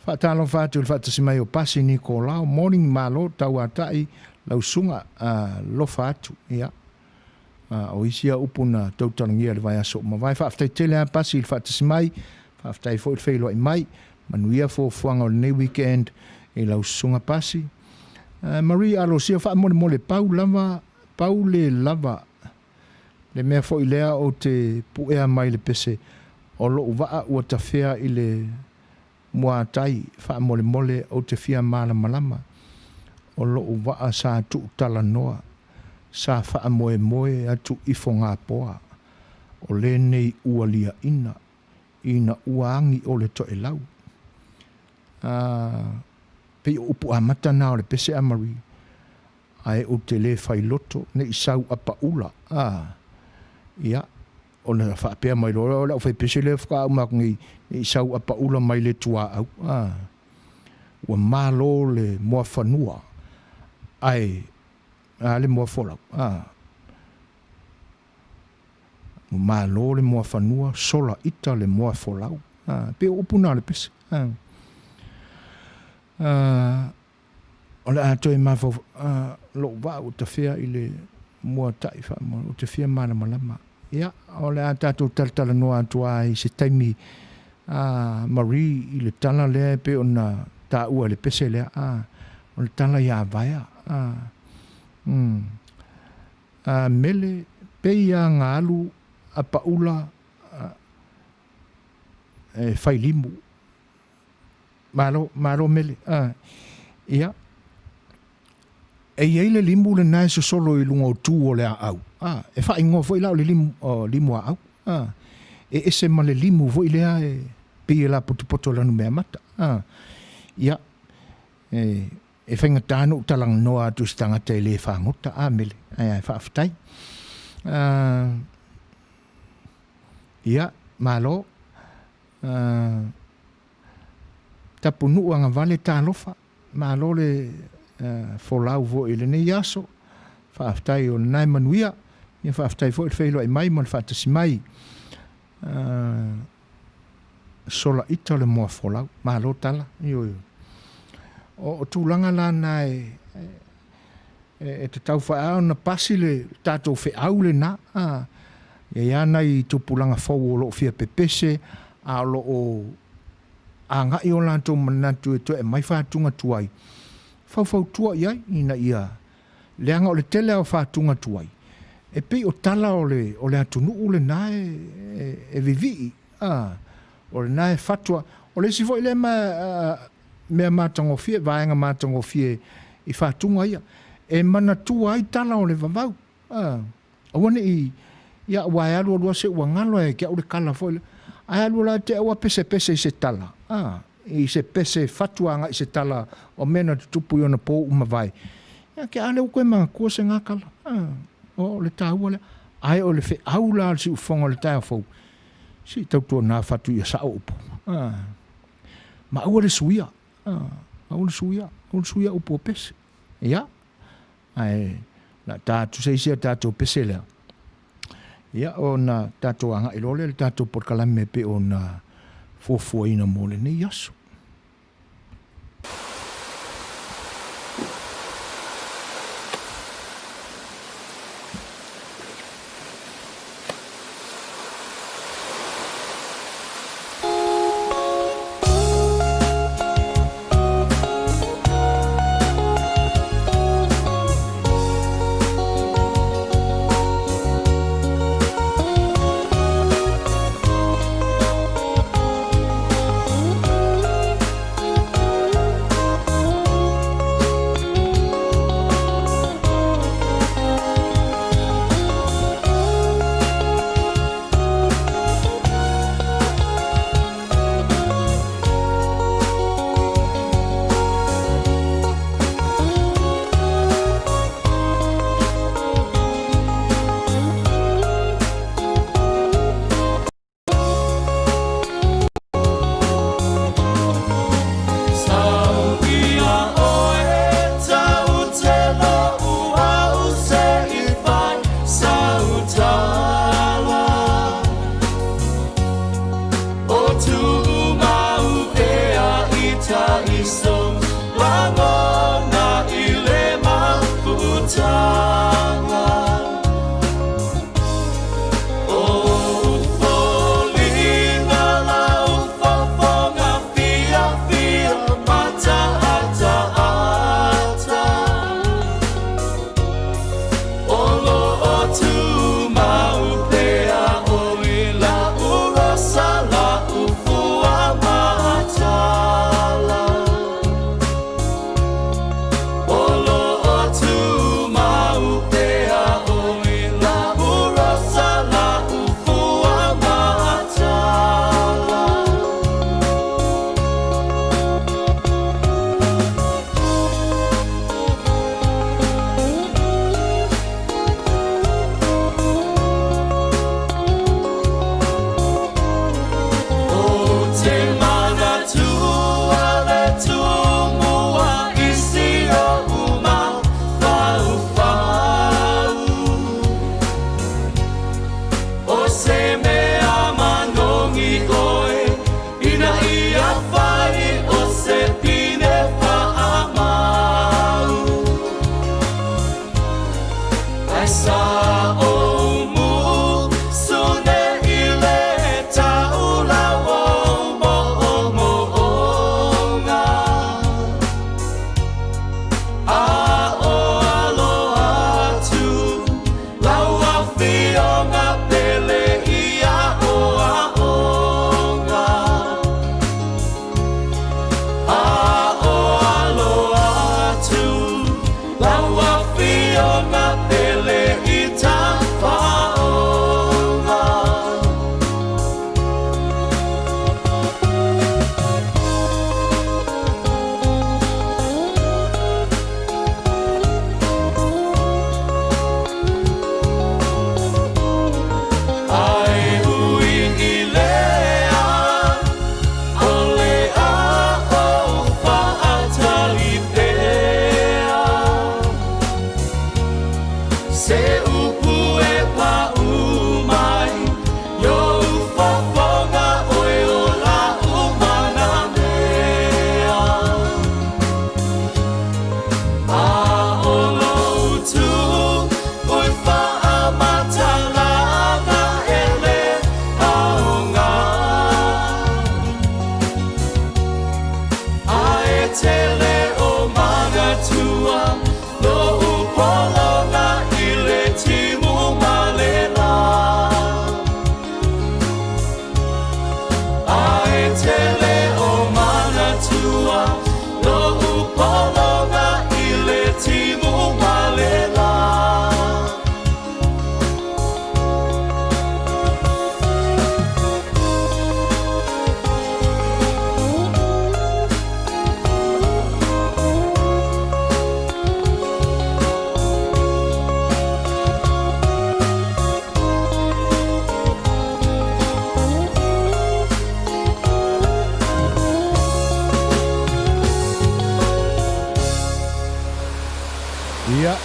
Speaker 1: Faatalofa atu i le faatasi mai o Pasi Nikolao, morning, malo, tauatai, Lau susuga, alofa atu, ia. O isi ia upu na tautalagia i le vaiaso ua mavae. Faafetai tele lava Pasi i le faatasi mai, faafetai foi le feiloai mai. Manuia fuafuaga o lenei weekend i lau susuga Pasi. Marie Alosia, faamolemole, pau lava, pau le lava le mea foi lea ou te puea mai le pese o lou vaa ua tafea i le Muatai, faamolemole ou te fia malamalama, o lou vaa sa tuutalanoa, sa faamoemoe atu i Fogapoa, o lenei ua liaina ina ua agi o le toelau. A, pei o upu amata na o le pese a Marie, ae ou te le failoto ne i sau apaula, a, ia, Ona faapea mai loa o le aufaipese lea faatoa uma atu nei i sau apaula mai le tuaau. A, ua malo le muafanua ae a le muafolau. A, ua malo le muafanua, sola ita le muafolau. A, pei o upu na o le pese. A, a, O le a toe mafaufau, a, lou vaa ua tafea i le muatai faamolemole, ou te fia malamalama. Ia, o le a tatou talatalanoa atu lava i se taimi, a, Marie, i le tala lea e pei ona taua i le pese lea, a, o le tala ia Vaea, a, mm. A, Mele, pei lava na alu a paula, a, e fai limu. Malo, malo Mele. Ah, ia. E i ai le limu lena e sosolo i luga o tu o le aau. Ah, e faaigoa foi la o le limu, oh, limu aau. Ah, e ese ma le limu foi lea e pei e lapotopoto i lana meamata. Ah, ia, e, e faigata ona ou talanoa atu i se tagata e le fagota. Ah, Mele, ae, ae faafetai. Ah, ia, malo. Ah, Tapunuu agavale talofa, malo le folau foi i lenei aso, faafetai o lena e manuia, ia faafetai foi le feiloai mai ma le faatasi mai. Sola ita o le moa folau, malo tala, ioe. O tulaga la na e, e tatau foi lava ona pasi le tatou feau lena, a, e i ai lava nai tupulaga fou o lo o fia pepese, a o lo o agai o latou manatu e toe aumai fatuga tuai, faufautua i ai ina ia, leaga o le tele lava o fatuga tuai, e pei o tala o le, o le atunuu lena e, e, e vivii, a, o lena e fatua. O le isi foi lea ma, mea matagofie, vaega matagofie i fatuga ia, e manatua ai tala o le vavau. A, aua ne i, ia, aua e alu alu lava se ua galo ia te au le tala foi lea. Ae alu la te au a pesepese i se tala, a, i se pese fatu agai i se tala o mea na tutupu i ona po ua mavae. Ia, ke a lea ua toe manatua se na tala. A, o le taua lea. Ae o le feau la a le siufofoga o le taeao fou, se i tautuana fatu ia sao upu. A, ma aua le suia, a, aua le suia, aua le suia upu o pese. Ia, ae o le a ta atu se isi a tatou pese lea. Ia, ona tatou agai loa lea i le tatou polokalame e pei ona fuafuaina mo lenei aso.
Speaker 2: amataga. O ou foliga lau fofoga fiafia mataataata. O lo o tumau pea oe la'u rosa la'u fua ma'atala. O lo o tumau pea oe la'u rosa la'u fua ma'atala. Ou te manatua le tumua i si o'u mafaufau. O se mea manogi oe ina ia fai o se pine faamau. Ae sa ou musu nei i le taula o moomooga. A o alo atu lau afioga pele i aoaoga. A o alo atu lau afioga pele i tafaoga. Ae ui i lea, o le a ou faatali pea. Se upu e pau mai i ou fofoga oe o la'u manamea. A o lou tuu i faamatalaga e le aoga. Ae tele o manatua lo'u pologa i le timu ma le la. Ae tele o manatua lo'u pologa i le timu ma le la.
Speaker 1: Ia,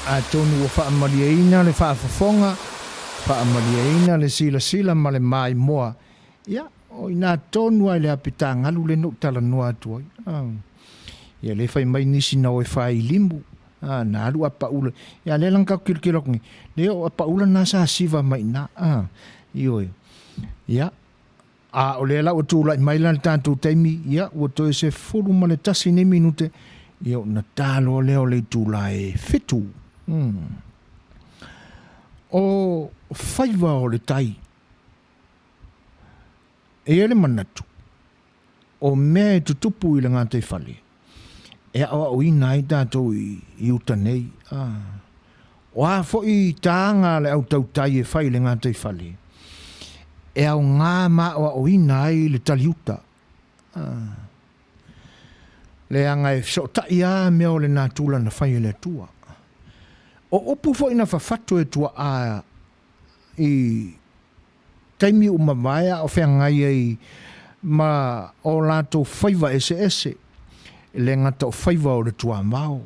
Speaker 1: atonu ua faamalieina le faafofoga, faamalieina le silasila ma le maimoa. Ia, o i ina tonu lava i le apitagalu lea na ou talanoa atu ai. Ah. Ia, lea e fai mai nisi na o e fai limu. Ah, na alu apaula. Ia, lea la na tatou kilokilo atu nei, lea o apaula na sa siva mai i ina. Ah, ioe. Ia, A o lea la ua tulai mai la le tatou taimi, ia, ua toe 11 nei minute, ia ona ta loa lea o le itula e fitu. Mm. O faiva o le tai, e i ai le manatu, o mea e tutupu i le gataifale, e aoaoina ai tatou i, i uta nei. Ah. O a foi tāga a le au tautai e fai i le gataifale, e aoga ma aoaoina ai le taliuta. Ah. Leaga e fesootai lava mea o le natura na fai e le Atua. O upu foi na fafato e tuaa i taimi ua mavae a o feagai ai ma o latou faiva eseese, e le gata o faiva o le tuamao,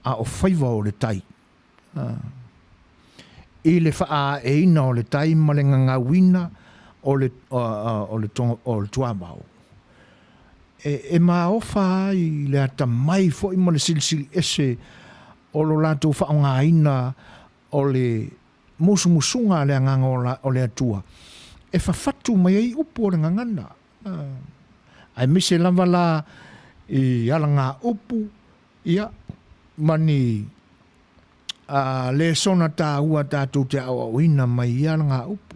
Speaker 1: a o faiva o le tai. I le faaaeina o le tai ma le gagauina o le, o le, o le tuamao, e, e maofa ai le atamai foi ma le silisili ese. o lo latou faaaogaina o le musumusuga a le Agaga o le Atua e fafatu mai ai upu o le gagana, aemaise lava la i alagaupu, ia, ma ni lesona taua tatou te aoaoina mai ia alagaupu.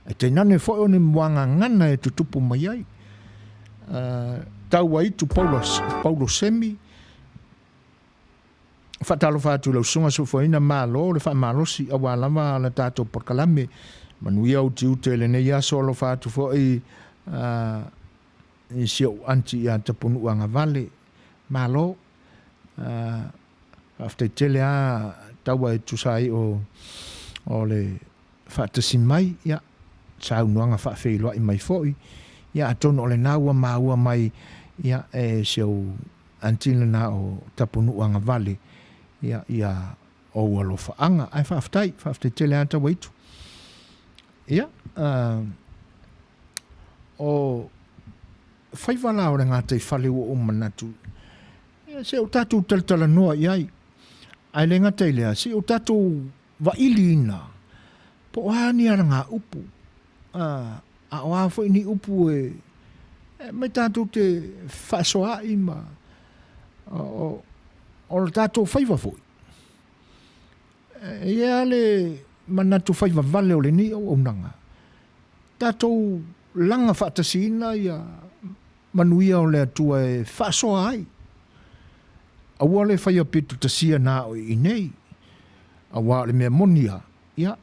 Speaker 1: Ae tainane foi o ni muagagana e tutupu mai ai. Tauaitu Paulo Semi, Faatalofa atu i lau Susuga Soifuaina, malo le faamalosi aua lava la tatou polokalame. Manuia ou tiute i lenei aso, alofa atu foi i si ou aunty ia Tapunuu Agavale. Malo. Faafetai tele lava Taua e tusa ai o le faatasi mai, ia, saunoaga faafeiloai mai foi. Ia atonu o lena ua maua mai ia e si ou aunty lena o Tapunuu Agavale ia ia ou alofaaga. Ae faafetai, faafetai tele lava Tauaitu. Ia, o faiva la o le gataifale ua ou manatu, ia se o tatou talatalanoa i ai. Ae le gata i lea, se o tatou vailiina po o a ni alagaupu, a o a foi ni upu e aumai tatou te faasoaai ma o le tatou faiva foi. E i ai lava le manatu faiva vale o lenei auaunaga, tatou laga faatasiina ia manuia o le Atua e faasoa ai. Aua le faia pito tasia na o i inei, aua o le mea moni lava, ia,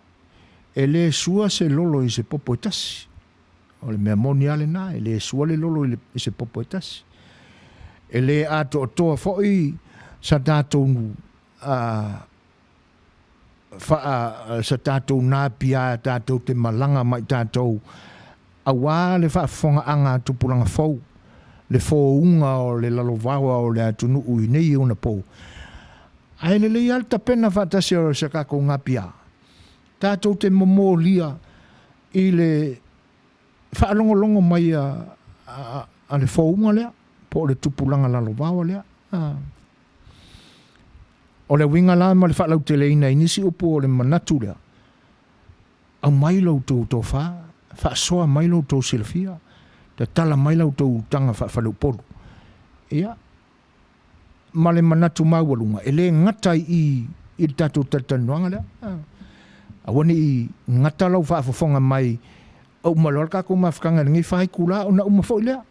Speaker 1: e le sua se lolo i se popo e tasi. O le mea moni lava lena, e le sua le lolo i se popo e tasi. E le atoatoa foi sa tatou faa, sa tatou napia tatou te malaga mai tatou aua le faafofogaaga a tupulaga fou, le fouga o le lalovaoa o le atunuu i nei ona po. Ae lelei lava le tapena faatasi o se tatou napia, tatou te momolia i le faalogologo mai a le fouga lea, po o le tupulaga lalovaoa lea. O le uiga la ma le faalauteleina i nisi upu o le manatu lea, aumai lo outou tofa, faasoa mai lo outou silafia, tatala mai la outou utaga faafaleupolu. Ia, ma le manatu maualuga, e le gata i i i le tatou talatalanoaga lea. Aua ne i gata lau faafofoga mai, uma loa le tatou mafutaga i lenei faitula ona uma foi lea.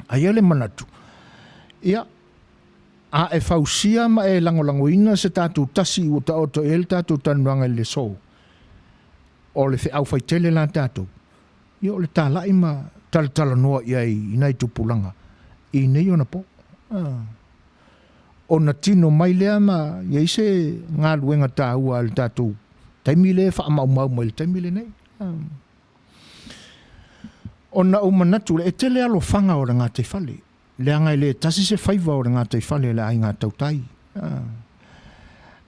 Speaker 1: Ae i ai le manatu, ia, a e fausia ma e lagolagoina se tatou tasi ua taoto i ai le tatou talanoaga i le aso, o le feau faitele la tatou, ia o le talai ma talatalanoa i ai i nai tupulaga i nei ona po. Ona tino mai lea ma i ai se galuega taua a le tatou taimi lea e faamaumau mai i le taimi lenei. Ona ou manatu lea, e tele alofaga o le gataifale, leaga e le tasi se faiva o le gataifale a le aiga tautai.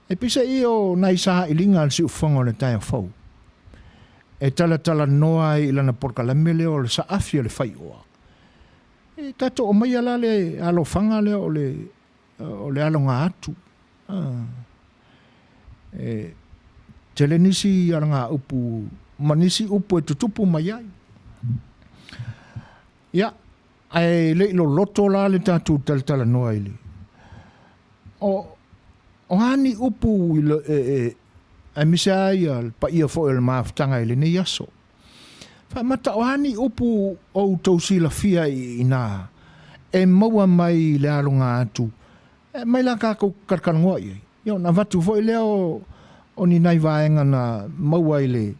Speaker 1: E peiseai o nai sailiga a le siufofoga o le taeao fou, e talatalanoa ai i lana polokalame lea o le saafi o le faioa. E tatou aumaia la le alofaga lea o le o le aloga atu. E tele nisi alagaupu ma nisi upu e tutupu mai ai. Ia, ae le i loloto la le tatou talatalanoa i le o a ni upu i le, e, e, aemaise lava ia le paia foi o le mafutaga i lenei aso. Faamata o a ni upu o outou silafia i ina e maua mai i le aloga atu, e aumai la tatou talatalanoa i ai. Ia ona avatu foi lea o, o ni nai vaega na maua i le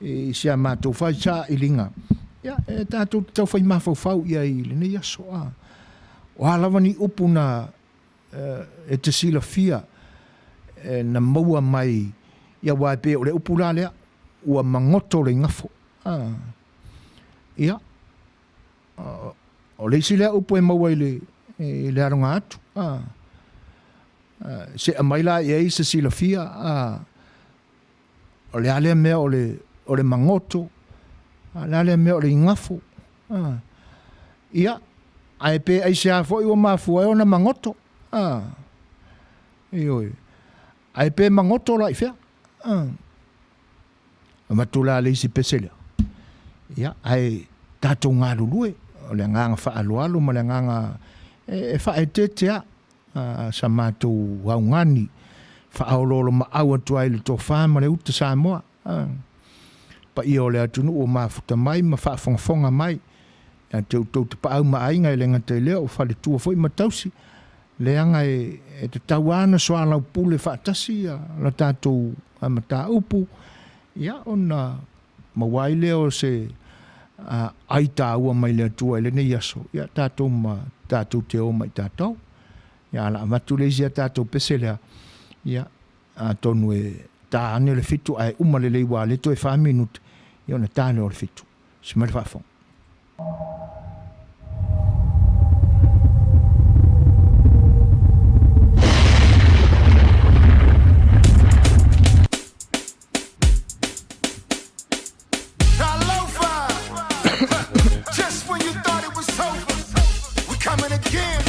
Speaker 1: i si a matou fai sailiga, ia e tatou te taufai mafaufau i ai i lenei aso. A o a lava ni upu na e te silafia na maua mai, ia aua e pei o le upu la lea, ua magoto le igafo. Ia, o le isi lea upu e maua i le, i le aloga atu. Se aumai la i ai se silafia, o le a lea mea o le, o le magoto, o le a lea mea o le igafo. Ia, ae pe aisea foi ua mafua ai ona magoto. Ioe. Ae pe magoto la i fea? Avatu la le isi pese lea. Ia, ae tatou galulue, o le agaga faaaloalo ma le agaga e faaeteete a sa matou augani faaoloolomaau atu ai i le tofa ma le uta Samoa. Paia o le atunuu o mafuta mai ma faafogafoga mai ia te outou tapaau ma aiga e le gata i lea o faletua foi ma tausi, leaga e tatau lava ona soalaupule faatasi la tatou mataupu, ia ona maua ai lea o se ai taua mai le Atua i lenei aso, ia tatou ma tatou te o ma i tatou. Ia o le a avatu le isi a tatou pese lea, ia atonu e ta ane le 7 ae uma lelei ua le toe 4 minute, ia ona ta lea o le 7. Se mai le faafofoga.
Speaker 6: Just when you thought it was over, we coming again.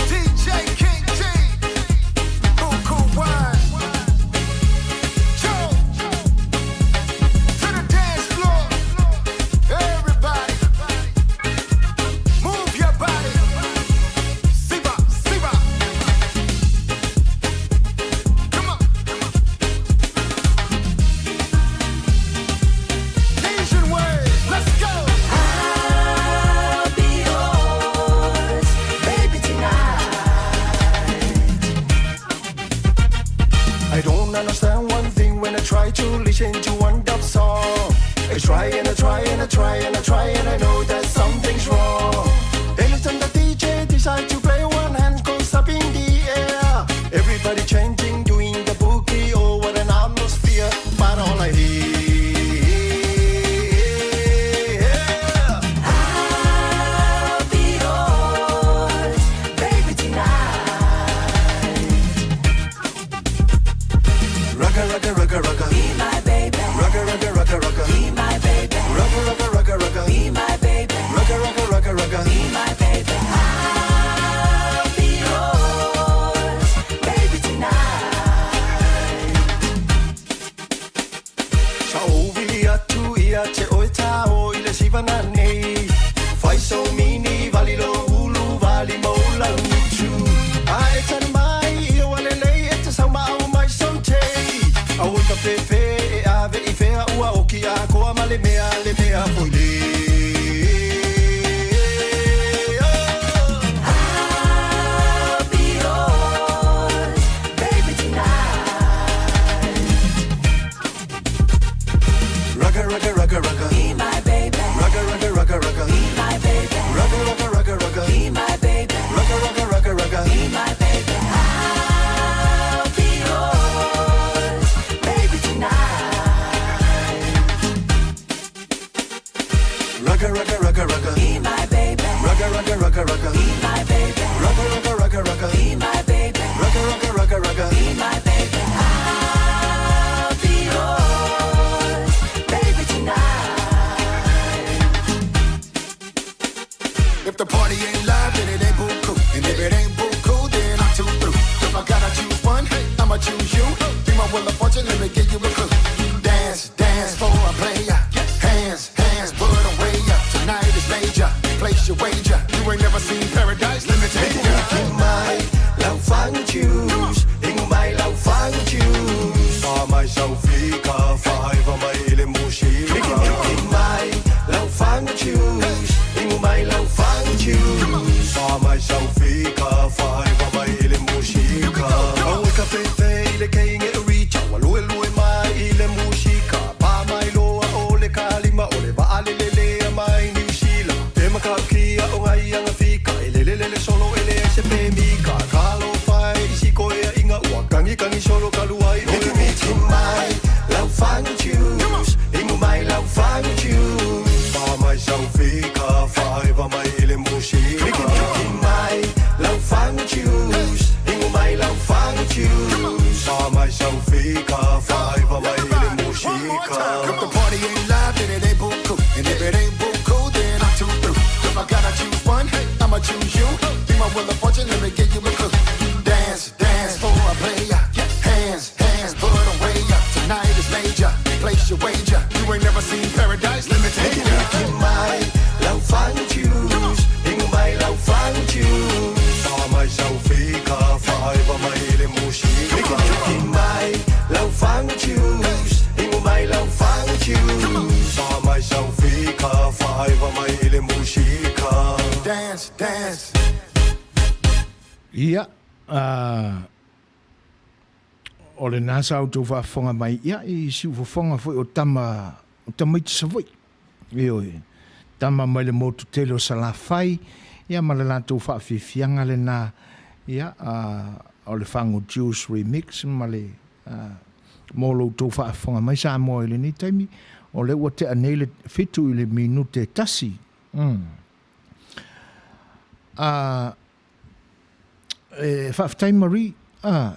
Speaker 6: DJ King G, Buku Wine. Joe, to the dance floor. Everybody, move your body. Siva, Siva. Come on. Asian way, let's go.
Speaker 11: I'll be yours, baby, tonight.
Speaker 7: I don't understand one thing when I try to listen to one dub song. I try and I try and I try and I try and I know that something's wrong. Anytime the DJ decides to play, one hand goes up in the air. Everybody chanting, doing the boogie, oh what an atmosphere. But all I hear.
Speaker 11: I'll be yours, baby, tonight.
Speaker 7: Rugga, rugga, rugga, rugga.
Speaker 11: Be my baby.
Speaker 7: Rugga, rugga, rugga, rugga.
Speaker 11: Be my baby.
Speaker 7: Rugga, rugga, rugga, rugga.
Speaker 11: Be my baby.
Speaker 7: Rugga, rugga, rugga, rugga.
Speaker 11: Be my baby. I'll be yours, baby, tonight.
Speaker 7: Sa ovili atu ia te oe tā o i le sivana nei. Fai so mini vali lo ulu vali mo lau tu. Ai tani mai i o alelei e te sau mau mai so te. Au ka fefe e ave i fea ua oki a koa ma le mea le mea foi le.
Speaker 11: I'll be yours, baby, tonight.
Speaker 7: Rugga, rugga, rugga, rugga.
Speaker 11: Be my baby.
Speaker 7: Rugga, rugga, rugga, rugga.
Speaker 11: Be my baby.
Speaker 7: Rugga, rugga, rugga, rugga.
Speaker 11: Be my baby.
Speaker 7: Rugga, rugga, rugga, rugga.
Speaker 11: Be my baby. I'll be yours, baby, tonight.
Speaker 7: Rugga, rugga, rugga, rugga.
Speaker 11: Be my baby.
Speaker 7: Rugga, rugga, rugga, rugga.
Speaker 11: Be my baby.
Speaker 7: Rugga, rugga, rugga, rugga.
Speaker 11: Be my baby.
Speaker 7: Rugga, rugga, rugga, rugga.
Speaker 11: Be my baby. I'll be yours, baby, tonight.
Speaker 6: If the party ain't live, then it ain't buku. And if it ain't buku, then I'm too through. If I gotta choose one, I'ma choose you. Be my wheel of fortune, let me give you a clue. Dance, dance for a player. Hands, hands, put 'em way up. Tonight is major. Place your wager. You ain't never seen paradise, let me take ya.
Speaker 7: Mai lau fang choose, ingo mai lau fang choose. Fa mai sau fika, fa mai ile mushika. Mai lau fang choose, ingo mai lau fang choose. Fa mai sau fika, fa mai ile mushika. Au ka fe fe ile keinge reach, wa lue lue mai ile mushika. Pa mai loa o le kalima o le vaalelele mai New Zealand. Te makaukia o ngai anga fika, ele lele le solo ele se pe mika. Kalo fai isi koe inga ua kangi kangi solo kaluai. Miki miki mai lau fang choose, ingu mai lau fang choose. Fa mai sau fika, fa va mai ile mushika. Miki miki mai lau fang choose, ingu mai lau fang choose. Fa mai sau fika, fa va mai ile mushika.
Speaker 6: If the party ain't live, then it ain't buku. And if it ain't buku, then I'm too through. If I gotta choose one, I'ma choose you. Be my wheel of fortune, let me give you a clue. Dance, dance.
Speaker 1: Ia, o lena sa outou faafofoga mai, ia, i siufofoga foi o tama, o tamaiti Savaii. Ioe, tama mai le motu tele o Salafai, ia ma le latou faafiafiaga lena, ia, o le Fagu Juice Remix ma le, mo lo outou faafofoga mai Samoa i lenei taimi, o lea ua tea nei le 7 i le minute 1. E faafetai Marie,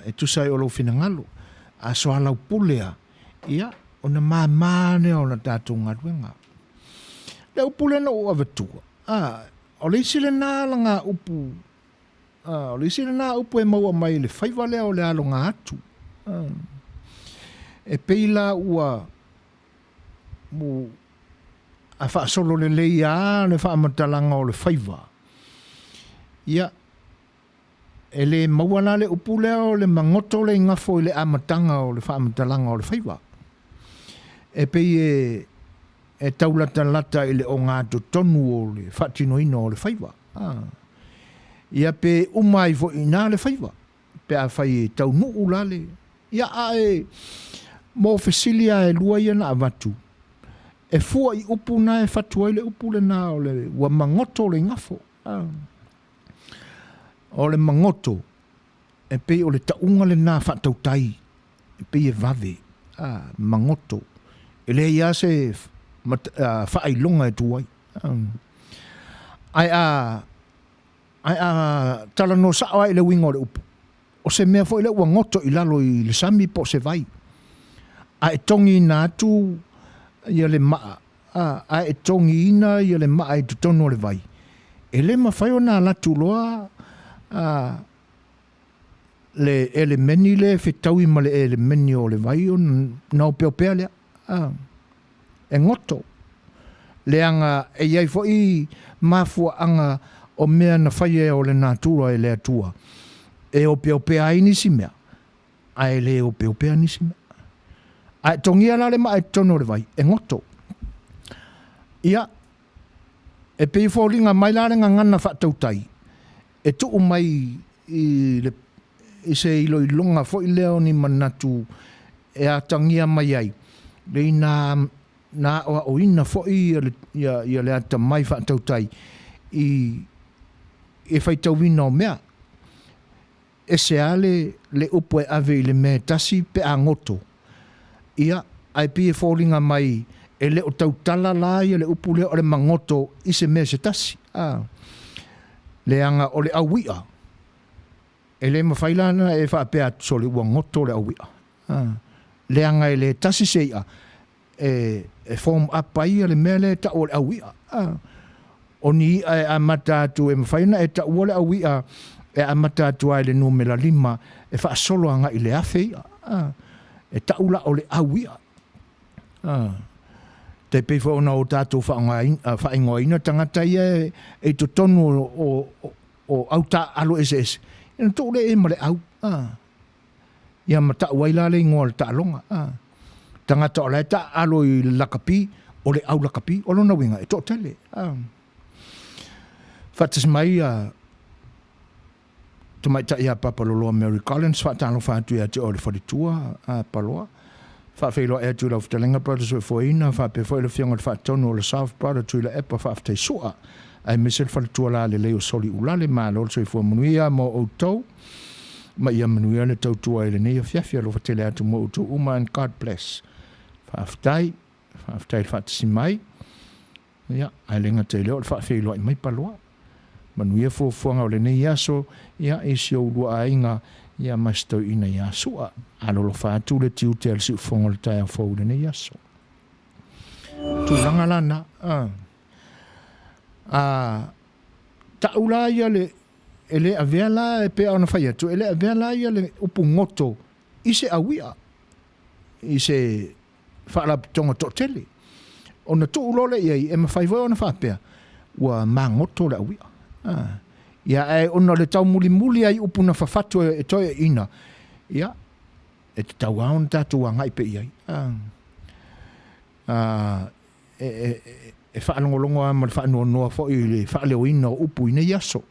Speaker 1: e tusa ai o lou finagalo, a soalaupule a, ia, ona māmā lea o la tatou galuega. Le upu lea na ou avatua, o le isi lena alagaupu, o le isi lena upu e maua mai i le faiva lea o le aloga atu. E pei la ua, a faasolo lelei lava le faamatalaga o le faiva, ia, e le maua la le upu lea o le magoto le igafo i le amataga o le faamatalaga o le faiva. E pei e, e taulatalata i le ogatotonu o le faatinoina o le faiva. Ia pe uma ai foi i ina le faiva, pe afai e taunuu la le... Ia ae mo fesili lava e lua ia na avatu, e fua i upu na e fatu ai le upu lena o le ua magoto le igafo. O le magoto, e pei o le tauga lena faatautai, e pei e vave, magoto. E leai lava se faailoga e tu ai. Ae a Ae a talanoa sao lava i le uiga o le upu, o se mea foi lea ua goto i lalo i le sami po o se vai, a e togiina atu ia le maa, a e togiina ia le maa i totonu o le vai, e le mafai ona alu atu loa le elemeni lea e fetaui ma le elemeni o le vai ona opeopea lea. E goto, leaga e i ai foi mafuaaga o mea na faia o le natura e le Atua e opeopea ai nisi mea, ae le opeopea nisi mea. A e togia la le maa i totonu o le vai, e goto. Ia, e pei e foliga mai la le gagana faatautai, e tuu mai i le i se iloiloga foi lea o ni manatu e atagia mai ai le inā na aoaoina foi ia le atamai faatautai i e faitauina o mea. Ese lava le le upu e ave i le mea e tasi pe a goto, ia, ae pei e foliga mai e le o tautala la ia le upu lea o le magoto i se mea se tasi, a. Leaga o le au i'a, e le mafai la ona e faapea atu, sole ua goto le au i'a, a. Leaga e le tasi se i'a e form up ai le mea lea e tau o le au i'a. O ni i'a e amata atu, e mafai ona e taua le au i'a e amata atu ai i le numera 5 e faasolo agai i le 1000 i'a. E tau la o le au i'a. Tai pei foi ona o tatou faaigoaina tagata ia e i totonu o au taaalo eseese, ona tuu lea i ai ma le au. Ia ma tau ai la le igoa o le taaloga. A. Tagata o la e taaalo i le lakapi, o le au lakapi, o lona uiga e toatele. A. Faatasi mai a Tamaitai ia Papa Loloa Mary Collins, faatalofa atu ia te oe le faletua a Paloa. Faafeiloai atu i lau fetalaiga Brother Soifuaina, faapea foi le Afioga i le Faatonu o le South Brother Tuilaepa, faafetai sua, aemaise le faletua lalelei o Soli Ulale, malo le soifua manuia mo outou, ma ia manuia le tautua i lenei afiafi, alofa tele atu mo outou uma, and God bless. Faafetai, faafetai le faatasi mai. Ia, ae le gata i lea o le faafeiloai mai Paloa. Manuia fuafuaga o lenei aso, ia, i si ou lua aiga, ia, ma si toeaina ia Sua. Alolofa atu le tiute a le siufofoga o le taeao fou i lenei aso. Tulaga la na, a, a, ta'u la ia le, e le avea la e pei ona fai atu, e le avea la ia le upu goto i se aui'a, i se faalapotopotoga toatele. Ona tuu loa lea i ai, e mafai foi ona faapea, ua magoto le aui'a. Ia, ae ona o le taumulimuli ai upu na fafatu e toeaiina, ia, e tatau lava ona tatou agai pea i ai. E faalogologo lava ma le faanoanoa foi i le faaleoina o upu i nei aso.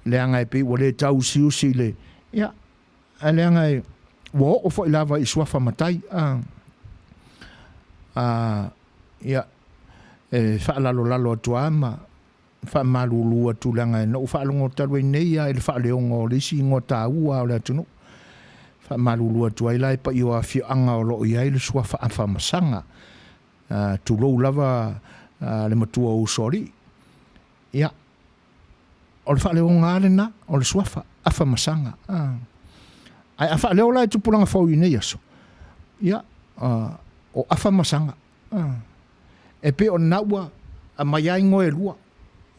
Speaker 1: Leaga e pei ua le tauusiusi i le, ia, ae leaga e, ua oo foi lava i suafa matai, a, a, ia, e faalalolalo atu lava ma faamalulu atu leaga na ou faalogo talu ai nei lava i le faaleoga o le isi igoa taua o le atunuu. Faamalulu atu ai la i paia o afioaga o lo o i ai le suafa Afamasaga. Tulou lava le matua o Usoalii. Ia, o le faaleoga lava lena o le suafa Afamasaga. Ae a faaleo la i tupulaga fou i nei aso, ia, o Afamasaga. E pei o lena ua aumai ai igoa e lua,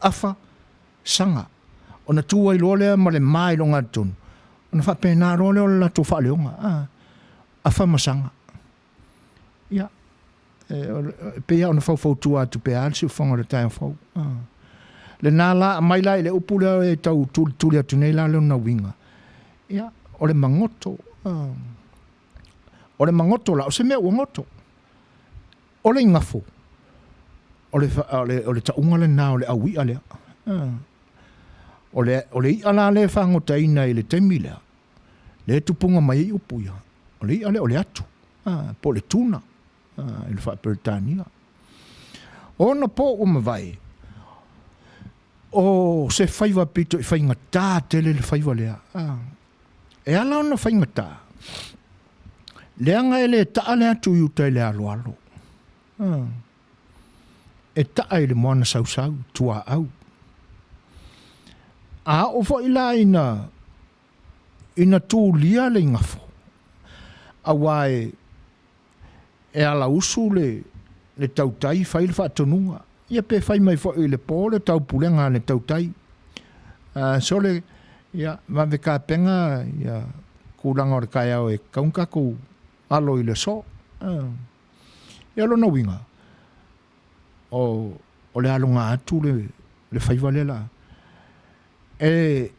Speaker 1: afa, saga, ona tu ai loa lea ma le ma i le ogatotonu, ona faapena loa lea o le latou faaleoga, afa ma saga. Ia, e pei lava ona faufautua atu pea le siufofoga o le taeao fou. Lena la, aumai la i le upu lea e tau tulituli atu nei la lona uiga, ia, o le magoto. O le magoto la, o se mea ua goto. O le igafo, o le, o le, o le tauga lena o le au i'a lea. O le, o le i'a la lea e fagotaina i le taimi lea, lea e tupuga mai ai upu ia, o le i'a lea o le atu, po o le tuna i le faa-Peretania. O ona pō ua mavae, o se faiva pito i faigatā tele le faiva lea. E ala ona faigata, leaga e le taa le atu i uta i le aloalo. E taa i le moana sausau, tuaau. A oo foi la ina ina tulia le igafo, aua e e alausu le le tautai fai le faatonuga, ia pe fai mai foi i le po le taupulega a le tautai. Sole, ia, vave tapena ia tulaga o le taeao e tatau ona tatou alo i le aso. Ia o lona uiga, o, o le aloga atu le, le faiva lea la. E,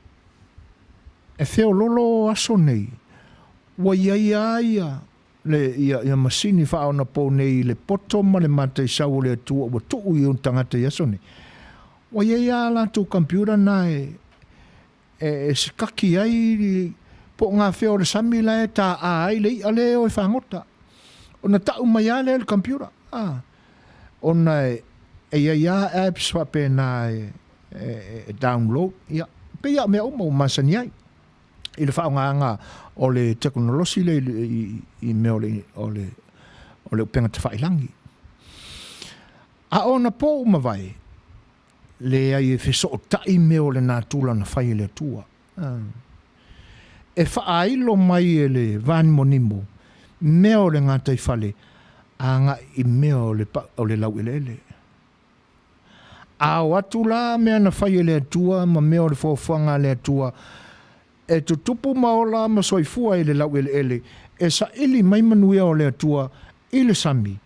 Speaker 1: e feololo aso nei, ua i ai lava ia le, ia, ia masini faaonaponei i le poto ma le mataisau o le Atua ua tuu i ona tagata i aso nei, ua i ai lava a latou computer na e, e, e sikaki ai po o gafea o le sami la e taā ai le i'a lea e o e fagota. Ona tau mai lava lea i le computer, a, ona e, e i ai lava apps faapena e, e, e download, ia, pei lava o mea uma ua masani ai. i le faaaogaina o le tekonolosi lea i mea o le, o le, o le upega tafailagi. A o ona pō ua mavae, leai e fesootai mea o le natura na fai e le Atua. E faailo mai e le vanimonimo mea o le gataifale agai i mea o le, o le laueleele. A o atu la mea na fai e le Atua ma mea o le foafoaga a le Atua, e tutupu ma ola ma soifua i le laueleele, e saili mai manuia o le Atua i le sami,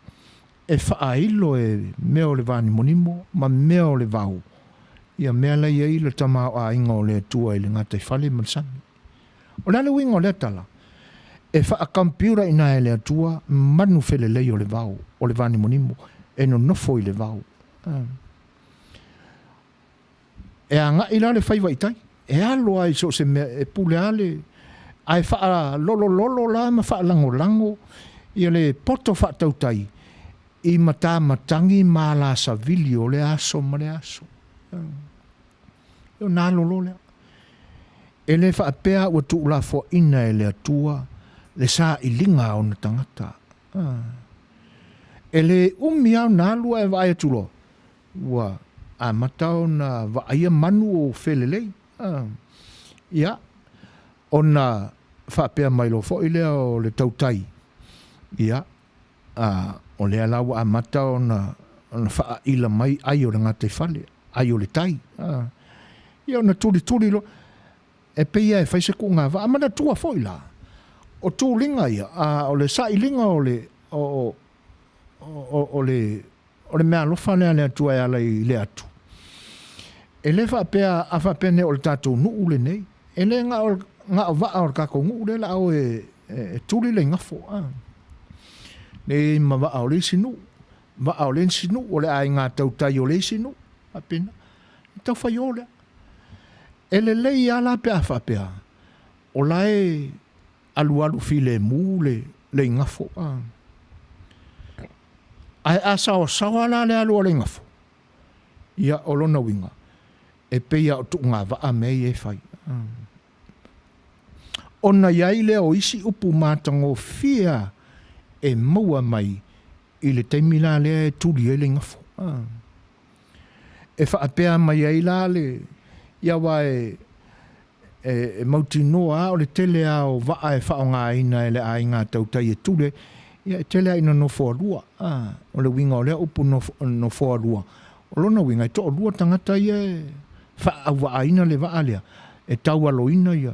Speaker 1: e faailo e mea o le vanimonimo ma mea o le vao, ia mea la i ai le tamaoaiga o le Atua i le gataifale ma le sami. O le a le uiga o lea tala? E faacomputer ina e le Atua manu felelei o le vao, o le vanimonimo, e nonofo i le vao. E agai la le faiva i tai, e alo lava i so o se mea, e pule lava le... Ae faalolololo la ma faalagolago ia le poto faatautai i matamatagi ma alasavili o lea aso ma lea aso. Ona alo loa lea. E le faapea ua tuulafoaina e le Atua le sailiga a ona tagata. E le umi lava ona alu ae vaai atu loa, ua amata ona vaaia manu o felelei. Ia, ona faapea mai loa foi lea o le tautai, ia, o lea la ua amata ona faaaila mai ai o le gataifale, ai o le tai. Ia ona tulituli loa, e pei lava e fai se kuugavaa. Manatua foi la, o tuliga ia, o le sailiga o le, o, o, o le, o le meaalofa lea a le Atua e ala i le atu, e le faapea, a faapea nei o le tatou nuu lenei, e le na o, na o vaa o le tatou nuu lea o le a o e, e tuli le igafo, a. Nei ma vaa o le isi nuu, vaa o le isi nuu, o le aiga tautai o le isi nuu, faapena. E tau fai o lea. E lelei lava la pe a faapea, o la e alualu filemu le le igafo. Ae a saoasaoa la le alu a le igafo, ia o lona uiga, e pei lava o tuugavaa mea ia e fai. Ona i ai lea o isi upu matagofie lava e maua mai i le taimi la lea e tuli ai le igafo. E faapea mai ai la le, ia aua e, e mautinoa lava o le tele lava o vaa e faaaogaina e le aiga tautai e tuli ai, ia e tele lava ina nofoalua. O le uiga o lea upu nofoalua, o lona uiga e toalua tagata ia e faaauvaaina le vaa lea e taualoina ia.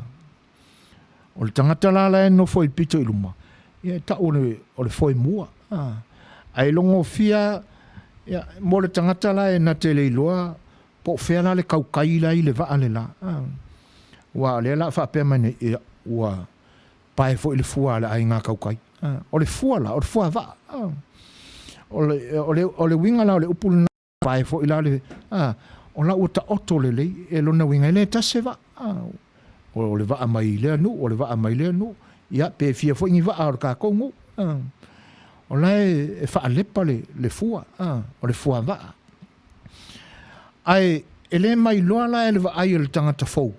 Speaker 1: O le tagata la la e nofo i le pito i luma, ia e tau o le foemua. Ae logofia ia, mo le tagata la e na te le iloa po o fea la le kaukai la i le vaa le la. Aua o lea la a faapea mai nei, ia, ua pae foi le fua a le aiga kaukai. O le fua la, o le fuavaa. O le, o le, o le uiga la o le upu lena, pae foi la le, o la ua taoto lelei, e lona uiga e le tasi se vaa. O le vaa mai lea nuu, o le vaa mai lea nuu, ia pe fia foi ni vaa o le tatou nuu. O la e faalepa le, le fua, o le fuavaa. Ae e le mailoa la e le vaai a le tagata fou,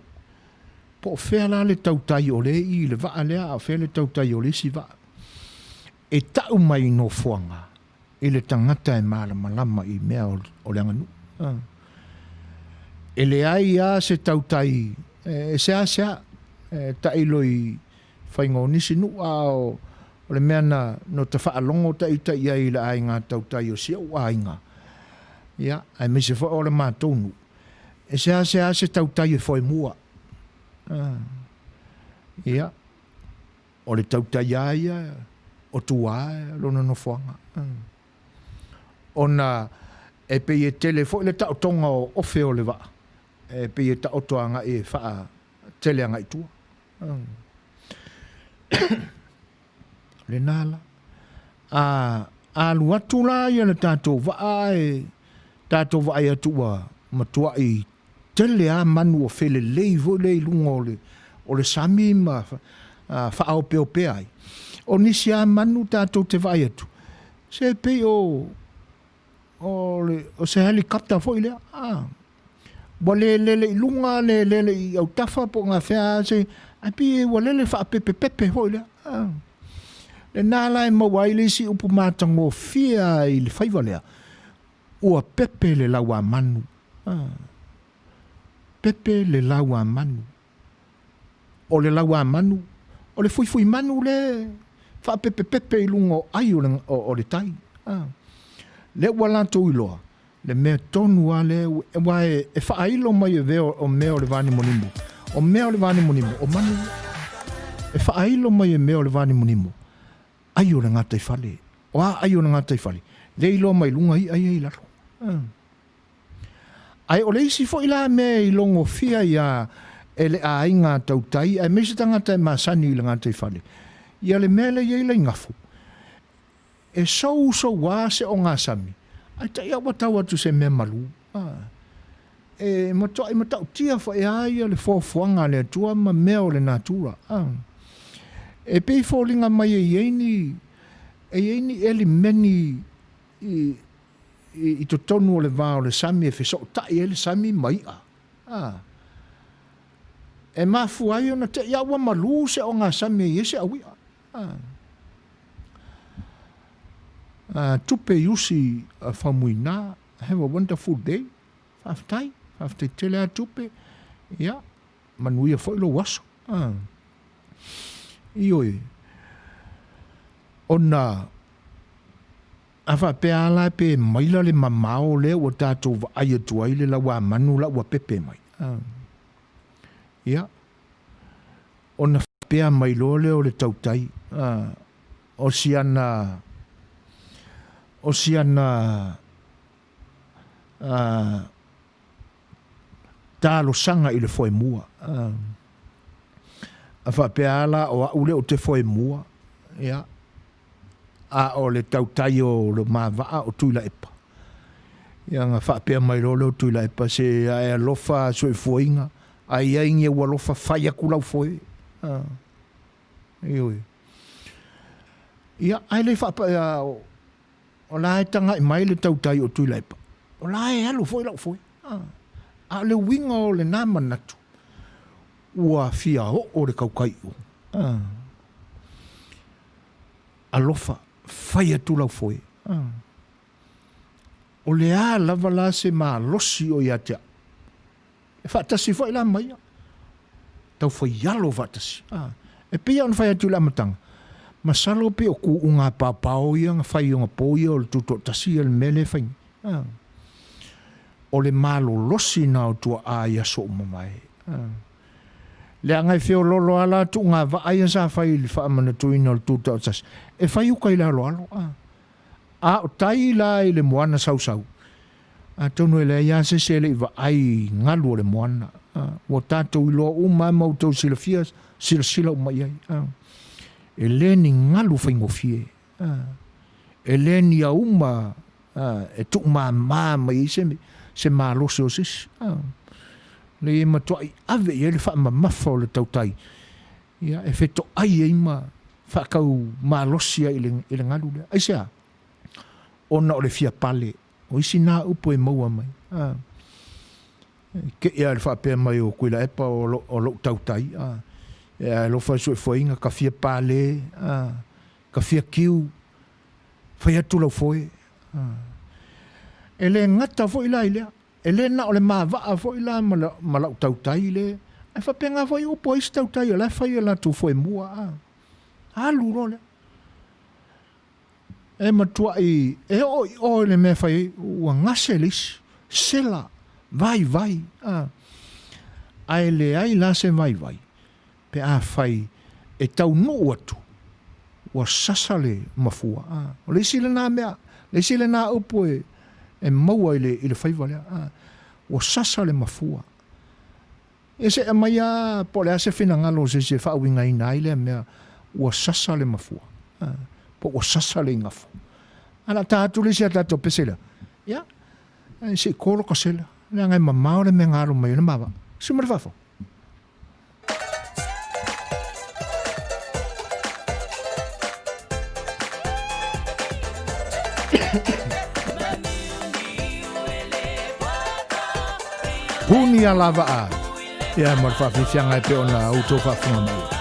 Speaker 1: po o fea la le tautai o le i le vaa lea a o fea le tautai o le isi vaa. E tau mai nofoaga i le tagata e malamalama i mea o le aganuu. E leai lava se tautai e seasea e tailo i faiga o nisi nuu, a o le mea na no ta faalogo ita i ai i le aiga tautai o si ou aiga, ia, aemaise foi o le matou nuu, e seasea se tautai e foemua. Ia, o le tautai lava ia o tua lona nofoaga. Ona e pei e tele foi le taotoga o ofe o le vaa, e pei e taoto agai e faatele agai i tua. Lena la. A alu atu la ia le tatou vaa ae tatou vaai atu ua matuai tele lava manu ua felelei foi lea i luga o le, o le sami ma faaopeopea ai. O nisi lava manu tatou te vaai atu, se pei o, o, le, o se helicopter foi lea. Ah. Ua le lele i luga, le lele i autafa po o gafea lava se, ae pei ua lele faapepepepe foi lea. Ah. Lena la e maua ai le isi upu matagofie lava i le faiva lea, ua pepe le lauamanu. Ah. Pepe le lauamanu. O le lauamanu, o le fuifuimanu lea e faapepepepe i luga o ai o le, o, o le tai. Ah. Lea ua latou iloa, le mea tonu lava lea, aua e, e faailo mai e vea o mea o le vanimonimo. O mea o le vanimonimo, o manu ia. E faailo mai e mea o le vanimonimo, ai o le gataifale. O a ai o le gataifale? Lea iloa mai luga i'a ia i lalo. Ah. Ae o le isi foi la mea e logofia ia e le aiga tautai aemaise tagata e masani i le gataifale, ia le mea lea e i ai laigafo, e sousou lava se ogasami, ae te i ua tau atu i se mea malu. E matuai matautia foi lava ia le foafoaga a le Atua ma mea o le natura. E pei e foliga mai e i ai ni, e i ai ni elimeni i, i, i totonu o le va o le sami e fesootai ai le sami ma i'a. A. E mafua ai ona te i a ua malū se ogasami e i ai se au i'a. A. A, tupe i usi a Faumuina, have a wonderful day. Faafetai, faafetai tele a tupe. Ia, manuia foi lou aso. A. Ioe. Ona A faapea a la pe maila le mamao lea ua tatou vaai atu ai le lauamanu la ua pepe mai. Ia, ona faapea mai loa lea o le tautai, o si ana, o si ana, talosaga i le foemua. A faapea a la o au lea ou te foemua, ia, a o le tautai o le ma vaa o Tuilaepa. Ia ona faapea mai loa lea o Tuilaepa, se a e alofa soifuaina, A i ai ni ou alofa, fai atu lau foe. A, ioe. Ia, ae le faapa, o la e taga'i mai le tautai o Tuilaepa, o la e alu foi la'u foe. A, a o le uiga o lena manatu, ua fia oo le tautai i o. A, alofa, fai atu lau foe. A, o le a lava la se malosi o ia te au, E faatasi foi la ma ia. Taufaialo faatasi. A, e pei ona fai atu i le amataga, masalo pei o kūʻuga paopao ia na fai i ona po ia o le tutoatasi ia le mea lea e fai nei. A, o le malolosi na o tuaʻa i aso uma mae. A, leaga e feololo lava la tuuga vaa ia sa fai i le faamanatuina o le tutoatasi, e fai uka i le aloalo. A, A o tai la i le moana sausau, atonu e leai lava se isi e le i vaai i galu o le moana. Ua tatou iloa uma lava ma outou silafia, silasila uma i ai. E le ni galu faigofie. E le ni auma e tuumama mai ai se malosi o se isi. Leai e matuai ave i ai le faamamafa o le tautai Ia, e fetoai ai ma faatau malosi ai i le galu lea. Aisea? Ona o le fia pale. O isi na upu e maua mai. A. E kei lava i le faapea mai o Tuilaepa o lou tautai. A. E alofa i soifuaina, ka fia pale, a, ka fia kiu, fai atu lau foe. A. E le gata foi la i lea, E le na o le mavaa foi la ma la'u tautai le, ae faapena foi upu a isi tautai o la e fai e latou foemua, a. Alu loa lea. E matua'i e oo i o i le mea e fai ai, ua gase le isi, sela, vaivai, a. Ae leai la se vaivai pe afai e taunuu atu ua sasa le mafua. A, o le isi lena mea, le isi lena upu e, e maua i le, i le faiva lea. A, ua sasa le mafua. Ia se i aumai lava po o le a se finagalo o se isi e faauigaina ai lea mea, ua sasa le mafua. A, po ua sasa le igafo. A o le a ta atu le isi a tatou pese lea, ia, se i koloka sela, leaga e mamao le mea na alo mai ai le ma vaa. Sui ma le faafofoga. Puni a lava a. Ia ma le faafiafiaga e pei ona outou faafofoga mai.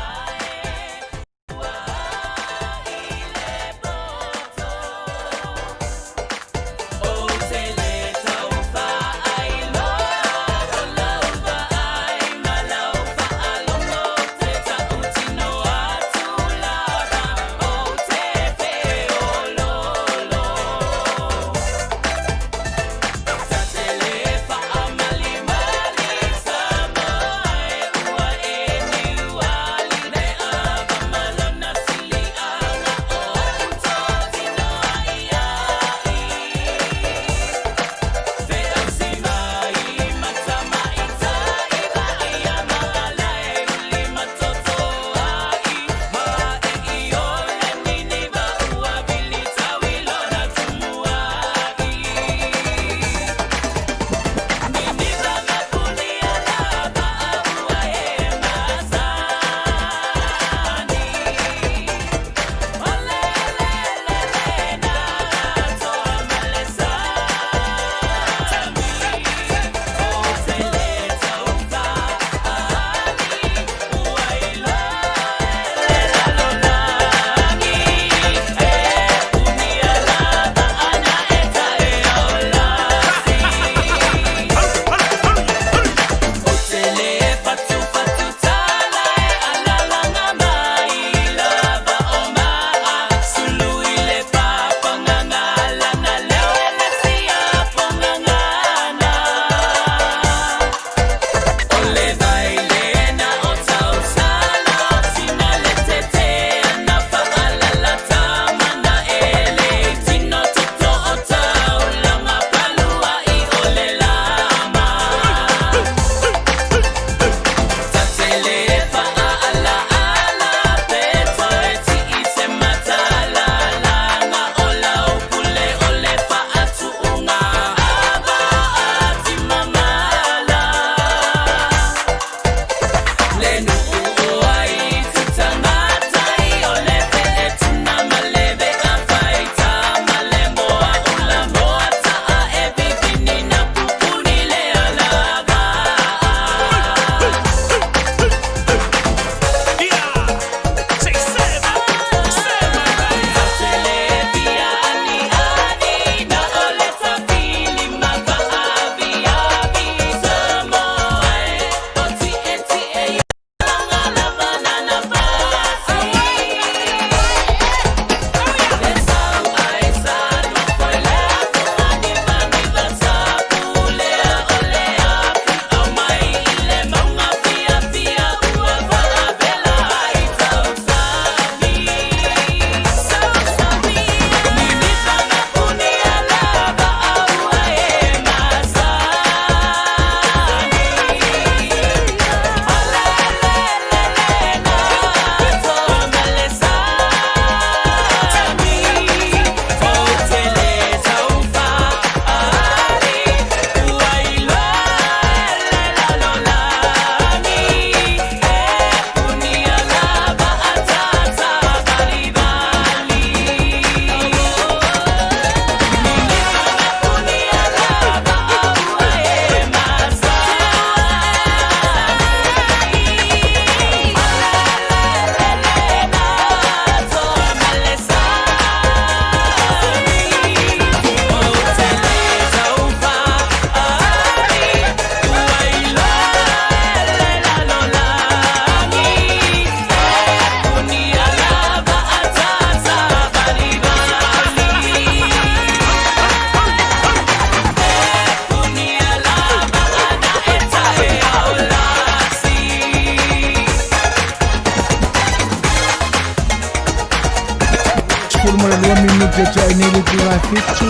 Speaker 1: 12 minute e tia nei le itula e fitu.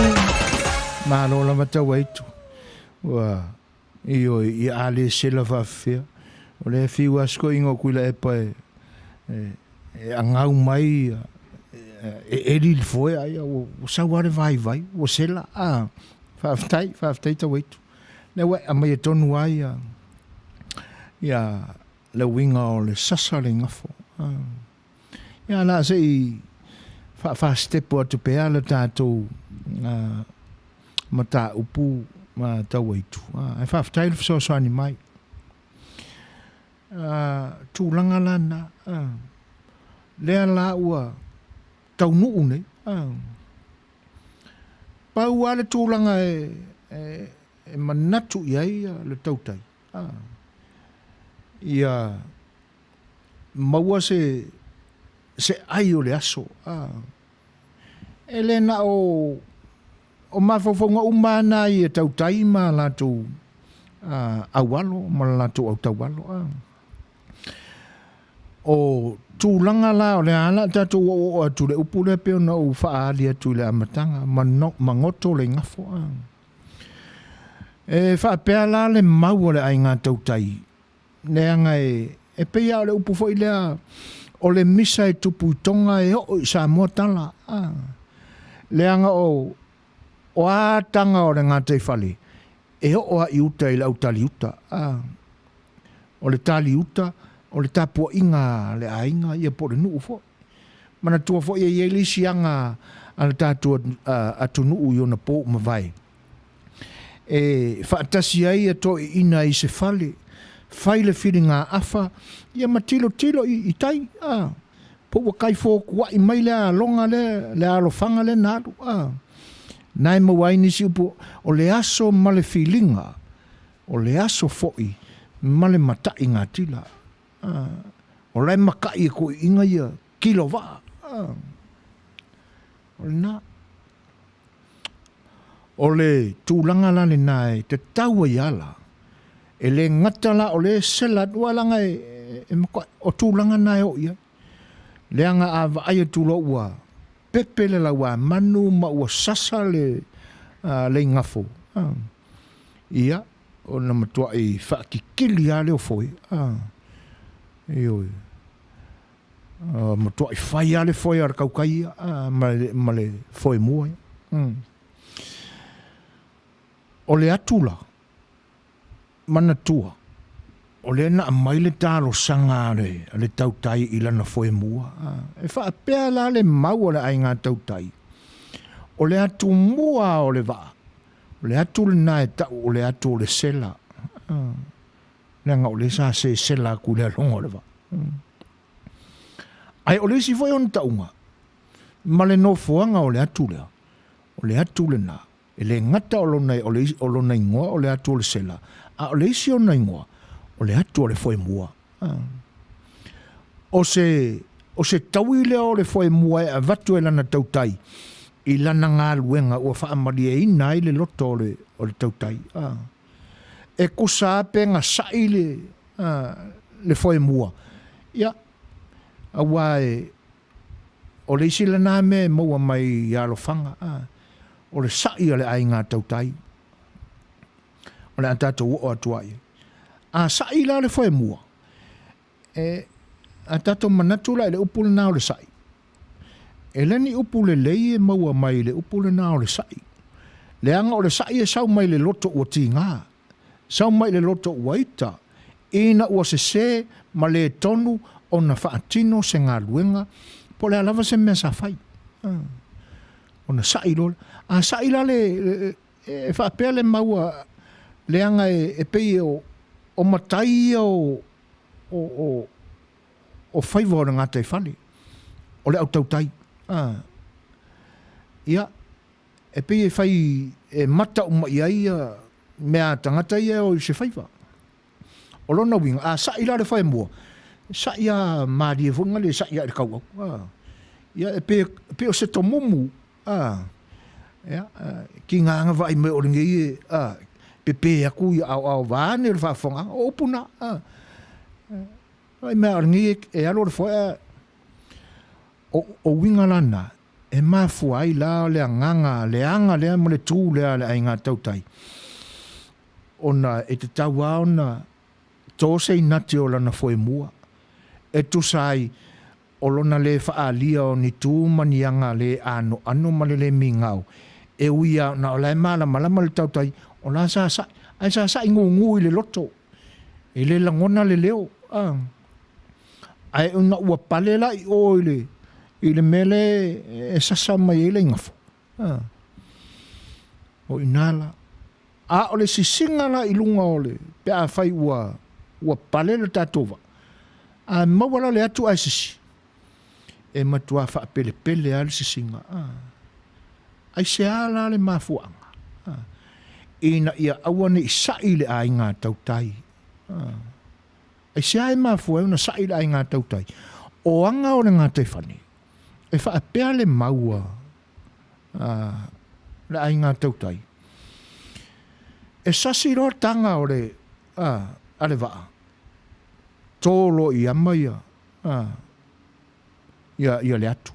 Speaker 1: Malo lava tau aitu. Ua io i a le sela faafefea. O le fiu asko ingo kuila epa e, e, e angau mai e eli le foe ai ua sau ale vai vai ua sela a faafetai faafetai tau aitu. Le ua amai e tonu ai ia le uiga o le sasa le gafo. Ia la se i faafasitepu atu pea le tatou mataupu ma tauaitu. Ae faafetai le fesoasoani mai. Tulaga la na, lea la ua taunuu nei. Pau lava le tulaga e manatu i ai le tautai, ia maua se se ai o le aso. E le na o o mafaufauga uma na i e tautai ma latou aualo ma le latou autaualo. O tulaga la o le a la tatou oo atu le upu lea pei ona ou faaali atu i le amataga, magoto le igafo. E faapea la le mau a le aiga tautai, leaga e pei lava o le upu foi lea, o le misa e tupu i Toga e oo i Samoa tala. Leaga o a taga o le gataifale, e oo lava i uta i le au taliuta. O le taliuta, o le tapuaiga a le aiga ia po o le nuu foi. Manatua foi e i ai le isi aga a le tatou atunuu i ona po ua mavae, e faatasi ai ia toeaiina i se fale, fai le filigaafa, ia ma tilotilo i tai, a, po ua kai fotuai mai le aloga lea, le alofaga lea na alu, a. Na e maua ai nisi upu, o le aso ma le filiga, o le aso foi ma le mataigatila. O la e makai e toeaiina ia kilo vaa. O lena. O le tulaga la lena e tatau ai ala, e le gata la o le sela atu aua leaga e matua, o tulaga na e oo i ai. Leaga a vaai atu loa ua pepe le lauamanu ma ua sasa le igafo, ia, ona matuai faakikili lava lea o foe. Ioe. Matuai fai lava le foe a le tautai ia ma le foe mua ia. O le atu la, manatua, o lea na aumai le talosaga a le tautai i lana foe mua. E faapea la le mau a le aiga tautai, o le atumua o le vaa, o le atu lena e tau o le atu o le sela, leaga o lea sa sesela atu i le aloga o le vaa. Ae o le isi foi ona tauga, ma le nofoaga o le atu lea, o le atu lena, E le gata o lona, o le, o lona igoa o le atu o le sela, a o le isi ona igoa, o le atu o le foemua. O se, o se taui lea o le foemua e avatu e lana tautai i lana galuega ua faamalieina ai le loto o le, o le tautai. E tusa lava pe gasa'i le, le foemua, ia, aua e, O le isi lena mea e maua mai i alofaga, o le sa'i a le aiga tautai. O le a tatou oo atu ai. A sa'i la le foemua, e, a tatou manatu la i le upu lena o le sa'i, e le ni upu lelei e maua mai i le upu lena o le sa'i. Leaga o le sa'i e sau mai le loto ua tiga. Sau mai le loto ua ita, ina ua sese ma le tonu ona faatino se galuega, po o le a lava se mea sa fai. Ona sa'i loa lea. A sa'i la le, e faapea le mau a, leaga e pei o matai ia o, o, o faiva o le gataifale, o le au tautai. Ia, E pei e fai e mata uma i ai ia mea a tagata ia e o i se faiva. O lona uiga, a sa'i la le foemua, e sa'i a malie foi le sa'i a i le kauau. Ia e pei, e pei o se tomumu, a, ia, ki ngā anga vaai mai o lenei e, a, pepe aku ia aoao vaeane le faafofogaaga, o upu na, a, vaai mai a o lenei e alu o le foe, a, o uiga la na, E mafua ai la le agaga leaga lea ma le tu lea a le aiga tautai, ona e tatau lava ona to se inati o lana foemua e tusa ai o lona lē faaalia o ni tu ma ni aga lē anoano ma le lē migao, e ui lava ona o la e malamalama le tautai o la sa sa'i, ae sa sa'i gugu i le loto, e le lagona le leo, a. Ae ona ua pale la i o i le, i le mea lea e sasa mai ai le igafo, a. O i ina la. A o le sisiga la i luga o le, pe afai ua, ua pale le tatou vaa, a maua la le atu ae sisi, e matua faapelepele lava le sisiga. A. Aisea la le mafuaaga? A. Ina ia aua ne i sa'i le aiga tautai. A. Aisea e mafua ai ona sa'i le aiga tautai? O aga o le gataifale, e faapea le mau a le aiga tautai, e sasi loa taga o le, a le vaa, to loa i ama ia, ia, ia le atu.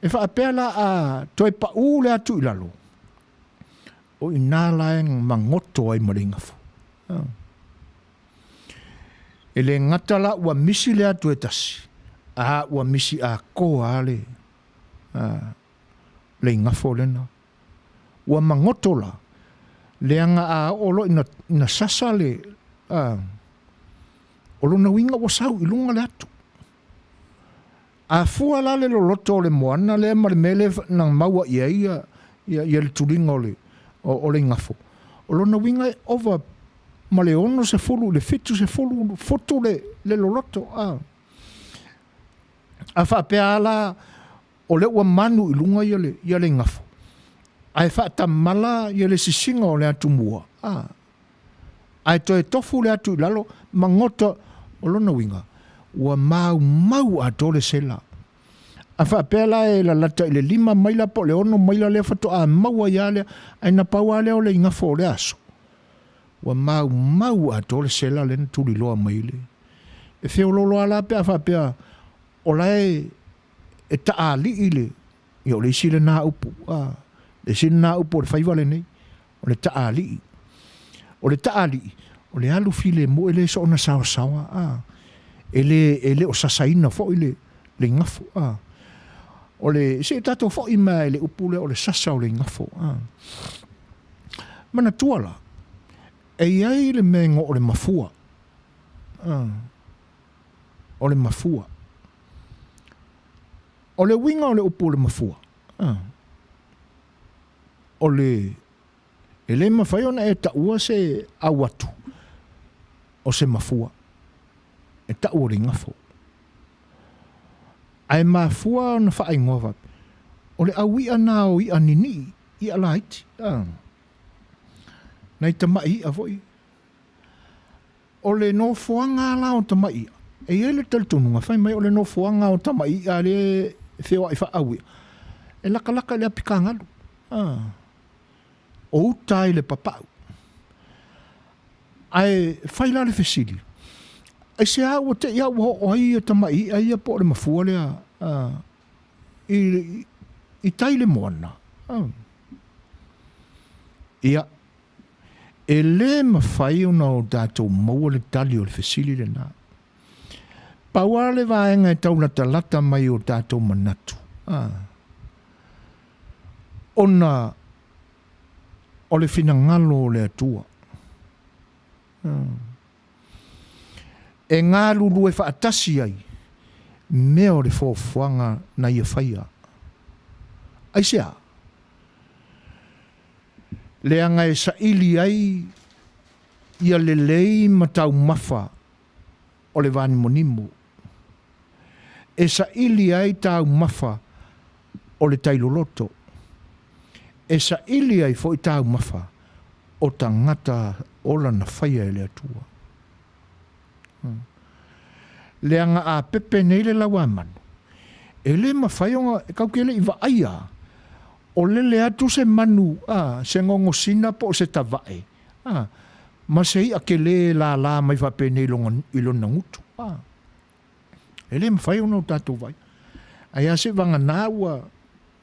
Speaker 1: E faapea la a toe paū le atu i lalo, o i ina la e magoto ai ma le igafo. E le gata la ua misi le atu e tasi, a ua misi atoa lava le, le igafo lena. Ua magoto la, leaga a oo loa ina, ina sasa le, a, o lona uiga ua sau i luga le atu. A fua la le loloto o le moana lea ma le mea lea na maua i ai ia, ia, ia le tuliga o le, o, o le igafo, o lona uiga e ova ma le 60 i le 70 futu le, le loloto. A, a faapea lava la o lea ua manu i luga ia le, ia le igafo, ae faatamala ia le sisiga o le atumua, a, ae toe tofu le atu i lalo ma goto, o lona uiga, ua maumau atoa le sela. A faapea la e lalata i le 5 maila po o le 6 maila lea faatoa maua ai lava lea, ae na pau lava lea o le igafo o lea aso, ua maumau atoa le sela lea na tuliloa mai le. E feoloolo lava la pe a faapea o la e e taalii le, ia o le isi lena upu, a, le isi lena upu o le faiva lenei, o le taalii. O le taalii, o le alu filemu e le soona saosaoa, a, e le, e le o sasaina foi le, le igafo, a. O le, se i tatou foi mai le upu lea o le sasa o le igafo, a. Manatua la, e i ai le mea e igoa o le mafua, a. o le mafua. O le uiga o le upu o le mafua, o le, e le mafai ona e taua se au atu o se mafua, e tau o le igafo. Ae mafua ona faaigoa faapea, o le au i'a na o i'a ninii, i'a laiti, nai tamai i'a foi. O le nofoaga la o tamai i'a, e i ai le talitonuga fai mai o le nofoaga o tamai i'a lea e feoai faaau i'a, e lakalaka i le apikagalu, a, o uta i le papau. Ae fai la le fesili, aisea ua te i a ua oo ai ia tamai i'a ia po o le mafua lea a, i, i tai le moana? A. Ia, E le mafai ona o tatou maua le tali o le fesili lena. Pau lava le vaega e tau latalata mai i o tatou manatu, a, ona o le finagalo o le Atua. A, e galulue faatasi ai mea o le foafoaga na ia faia. Aisea? Leaga e saili ai ia lelei ma taumafa o le vanimonimo, e saili ai taumafa o le tai loloto, e saili ai foi taumafa o tagata ola na faia e le Atua. Leaga a pepe nei le lauamanu, e le mafai ona, e tatou te le i vaaia o lele atu se manu, a, se gogosina po o se tavae, a, ma se i'a telē e lālā mai faapenei i lona, i lona gutu, a. E le mafai ona o tatou vaai. Ae a seivaganā ua.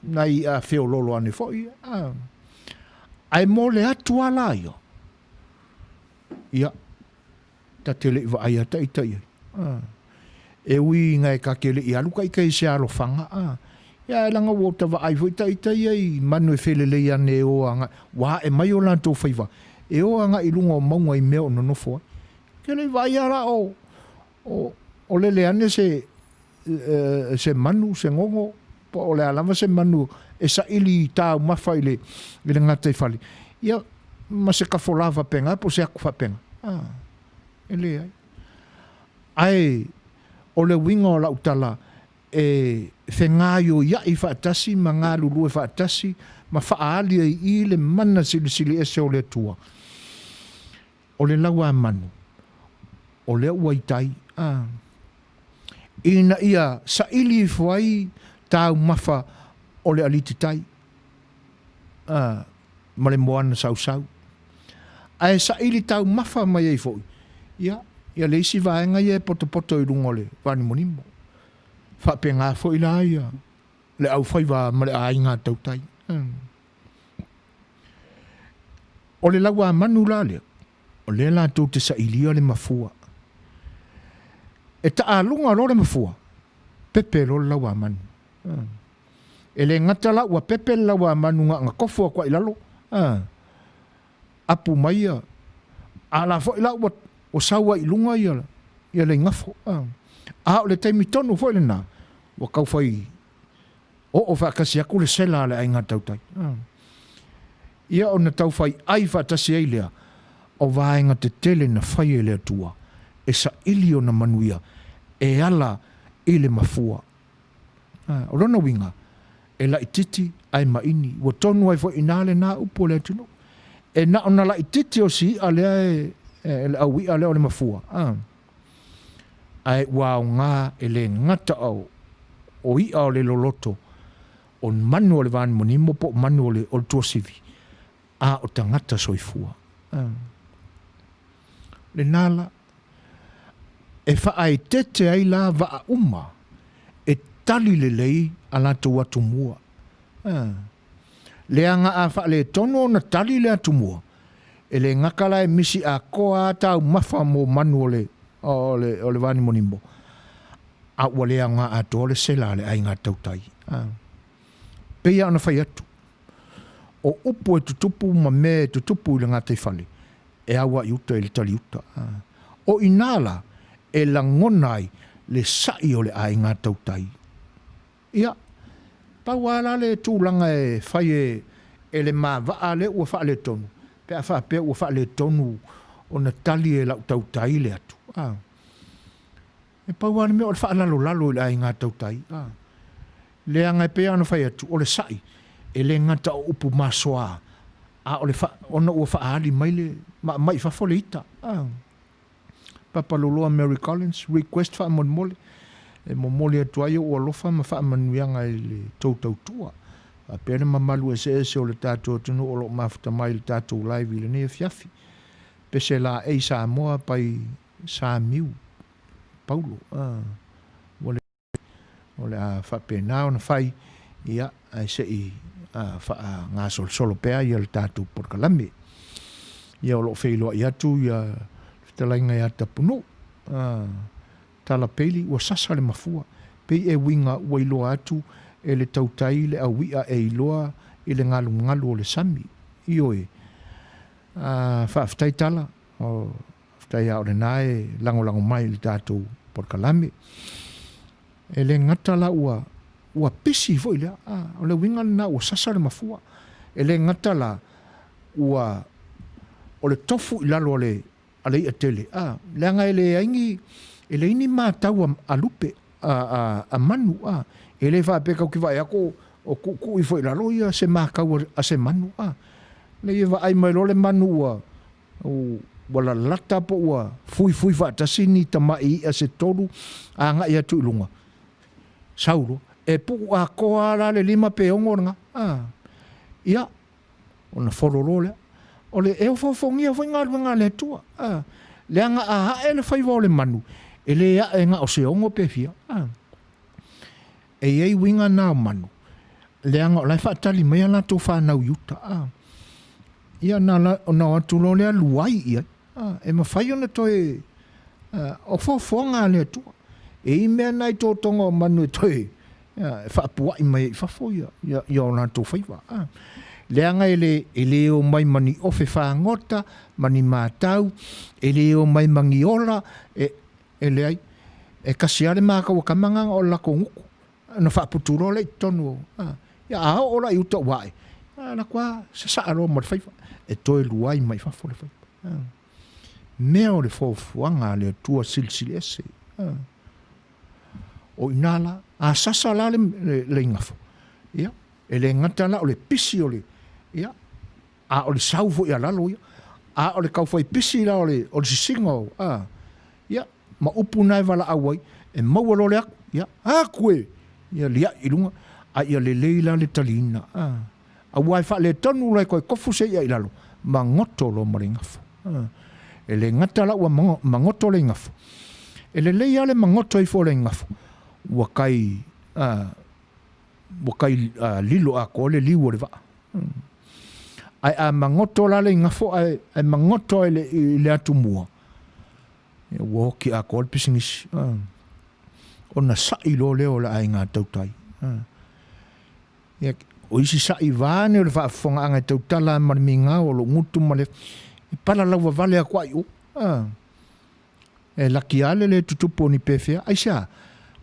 Speaker 1: nai i'a feoloolo ane foi, a. Ae mo le atu a la ia, ia, ta te le i vaai a ta ita i ai. A. E ui ina e ta te le i alu ta ita i se alofaga, a. Ia, ae leaga ua ta vaai foi ta ita ia i manu e felelei ane e o agai, ua ae mai o latou faiva, e o agai i luga o mauga i mea o nonofo ai. Ke le i vaai a la o, o, o lele ane se, se manu, se gogo, po o le a lava se manu e saili i taumafa i le, i le gataifale, ia, ma se tafolā faapena po o se atu faapena. A, e leai. Ae o le uiga o lau tala, e fegaioia'i faatasi ma galulue faatasi ma faaali ai i i le mana silisili ese o le Atua. O le lauamanu, o lea ua i tai, a. Ina ia saili ifo ai taumafa o le aliti tai, a, ma le moana sausau. Ae saili taumafa mai ai foi, ia, ia le isi vaega ia e potopoto i luga o le vanimonimo. Faapena foi la ia le aufaiva ma le aiga tautai. O le lauamanu la lea, o lea latou te sailia le mafua. E taaluga loa le mafua, pepe loa le lauamanu. E le gata la ua pepe le lauamanu na ona tofu atu lava i lalo, apu mai ia, a la foi la ua sau ai i luga ia le igafo. A o le taimi tonu foi lena, ua tau fai oo faatasi atu le sela a le aiga tautai. Ia ona tau fai ai faatasi ai lea o vaega tetele na fai e le Atua e saili ona manuia e ala i le mafua. O lona uiga, e laititi ae maini. Ua tonu ai foi i ina lena upu a le atunuu. E na ona laititi o si i'a lea e, le au i'a lea o le mafua, ae ua aoga e le gata o, o i'a o le loloto, o manu o le vanimonimo po o manu o le, o le tuasivi, a o tagata soifua. Lena la, e faaeteete ai la vaa uma e tali lelei a latou atumua. Leaga a faaletonu ona tali le atumua, e le gata la e misi atoa a taumafa mo manu o le, o le, o le vanimonimo, a ua le aoga atoa le sela a le aiga tautai. Pei lava ona fai atu, o upu e tutupu ma mea e tutupu i le gataifale, e au a i uta i le taliuta. O i ina la e lagona ai le sa'i o le aiga tautai. Ia, pau lava la le tulaga e fai e, e le mava'a lea ua faaletonu, pe a faapea ua faaletonu ona tali e lau tautai le atu, a. E pau lava le mea o le faalalolalo i le aiga tautai, a. Leaga e pei lava ona fai atu, o le sa'i, e le gata o upu masoa, a o le fa, ona ua faaali mai le, ma aumai i fafo le ita, a. Papaloloa Mary Collins, request faamolemole, e momoli atu ai ou alofa ma faamanuiaga i le tou tautua, faapea le mamalu eseese o le tatou atunuu o lo o mafuta mai i le tatou live i lenei afiafi. Pese laei Samoa pai Samiu Paulo, a, ua O le a faapena ona fai, ia, ae se i faagasolosolo pea ia le tatou polokalame. Ia, o lo o feiloai atu ia le fetalaiga ia Tapunuu, Tala Peili, ua sasa le mafua, pei e uiga ua iloa atu e le tautai le aui'a e iloa i le galugalu o le sami. Ioe. Faafetai Tala, Faafetai lava o lena e lagolago mai i le tatou polokalame. E le gata la ua ua pisi foi lea, a, o le uiga lena ua sasa le mafua. E le gata la ua o le tofu i lalo o le a le i'a tele, a, leaga e leai ni e leai ni matau a, a lupe a, a, a manu, a, e le faapea tatou te vaai atu o tuutuu ifo i lalo ia se makau a, a se manu, a. Leai e vaai mai loa le manu ua Ua lalata po ua fuifui faatasi ni tama'i i'a se tolu agai atu i luga. Sau loa. E pu'u atoa lava la le lima pe ono lena. A. Ia, ona folo loa lea. O le, e ofoofogia foi galuega a le Atua. A. Leaga a a'e le faiva o le manu, e le a'e na o se ono pe fia. A. E i ai uiga na o manu. Leaga o la e faatali mai a latou fanau i uta, a. Ia ona, ona o atu loa lea luai i ai, a. E mafai ona toe, a, o foafoaga a le Atua. E i ai mea na i totoga o manu e toe, a, e faapuai mai ai i fafo ia, ia, ia o latou faiva, a. Leaga e le, e le omai ma ni ofe fagota, ma ni matau, e le omai ma ni ola, e, e leai. E tasi lava le mataua kama na o le latou gutu. Ona faaputu loa lea i totonu o, a, ia a oo la i uta ua ae, a alu atu lava sasaa loa ma le faiva, e toe lua ai mai fafo le faiva. A. Mea o le fuafuaga a le Atua silisili ese. A. O i ina la, a sasa la le, le, le igafo, ia, e le gata la o le pisi o le, ia, a o le sau foi a lalo ia, a o le taufai pisi la o le, o le sisiga o, a, ia, ma upu na e valaau ai, e maua loa le atu, ia, aku e! Ia liai i luga, a ia lelei la le taliina, a. Aua e faaletonu la e toe tofu se i'a i lalo, magoto loa ma le igafo. A. E le gata la ua magoto le igafo, e lelei lava le magoto ifo o le igafo, ua tai, a, ua tai lilo atoa le liu o le vaa. Ae a magoto la le igafo ae, ae magoto i le, i le atumua, ua oti atoa le pisinisi. Ona sa'i loa lea o le aiga tautai. Ia, o isi sa'i vaeane o le faafofogaaga e tautala ma le migao o lou gutu ma le, e palalau vavale atu ai i o. E laki lava le le tutupu o ni pefea. Aisea?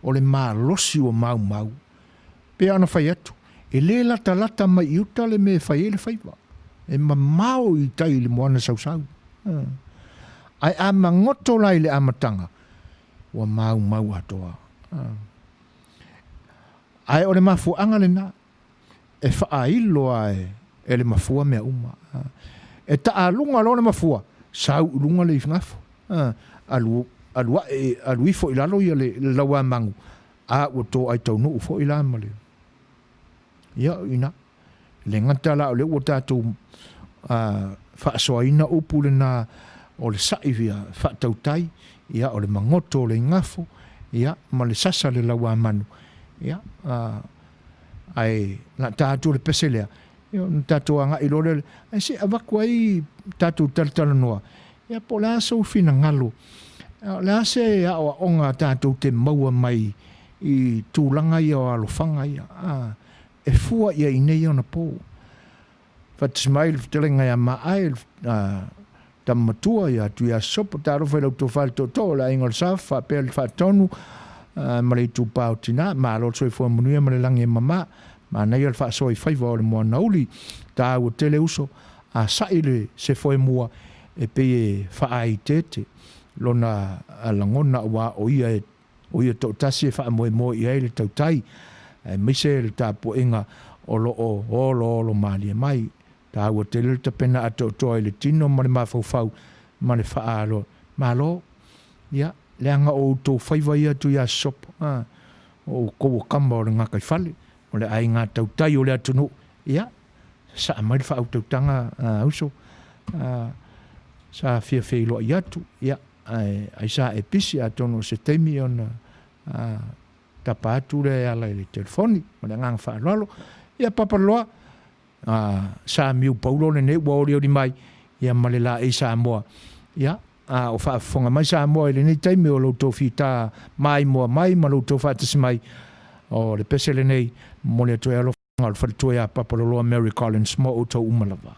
Speaker 1: O le malosi ua maumau. Pei ona fai atu, e le latalata mai i uta le mea e fai ai le faiva. E mamao i tai i le moana sausau. Ae a magoto la i le amataga, ua maumau atoa. Ae o le mafuaaga lena, e faailo lava e le mafua mea uma. E taaluga loa le mafua, sau i luga le igafo, alu, alu ae, alu ifo i lalo ia le lauamanu, a ua toai taunuu foi la ma le, ia, o i ina. E le gata la o lea ua tatou faasoaina upu lena o le sa'i faatautai, ia, o le magoto o le igafo, ia, ma le sasa o le lauamanu, ia, Ae na ta atu le pese lea, ia ona tatou agai loa lea, ae se i avatu ai tatou talatalanoa, ia po o le a sou finagalo, o le a se aoaoga tatou te maua mai i tulaga ia o alofaga ia, a, e fua i ai i nei ona po. Faatasi mai le fetalaiga ia Maae, le tama matua ia Tuiasosopo, talofa i lau tofa le tootoo o le aiga o le Safa, faapea le Faatonu ma le itupa o Tina, malo le soifua manuia ma le lagi e mama, manaia le faasoa i faiva o le moanauli, taua tele uso, a sa'i le se foemua e pei e faaiteete lona lagona aua o ia e O ia toatasi e faamoemoe i ai le tautai, aemaise le tapuaiga o lo o oloolo malie mai. Taua tele le tapena atoatoa i le tino ma le mafaufau ma le faaaloalo. Malo! Ia, leaga o outou faiva ia Tuiasosopo, a, o outou o tama o le gataifale, o le aiga tautai o le atunuu. Ia, sasaa mai le faautautaga, a uso, a, sa fia feiloai atu, ia, Ae aisa e pisi atonu o se taimi ona tapa atu lea e ala i le telefoni. Ma le agaga faaaloalo. Ia Papaloa, sa miu paulo lenei ua olioli mai ia ma le laei Samoa. Ia, a o faafofoga mai Samoa i lenei taimi o lo outou fita maimoa mai ma lo outou faatasi mai, o le pese lenei momoli atu ai alofa o le faletua ia Papaloloa Mary Collins mo outou uma lava.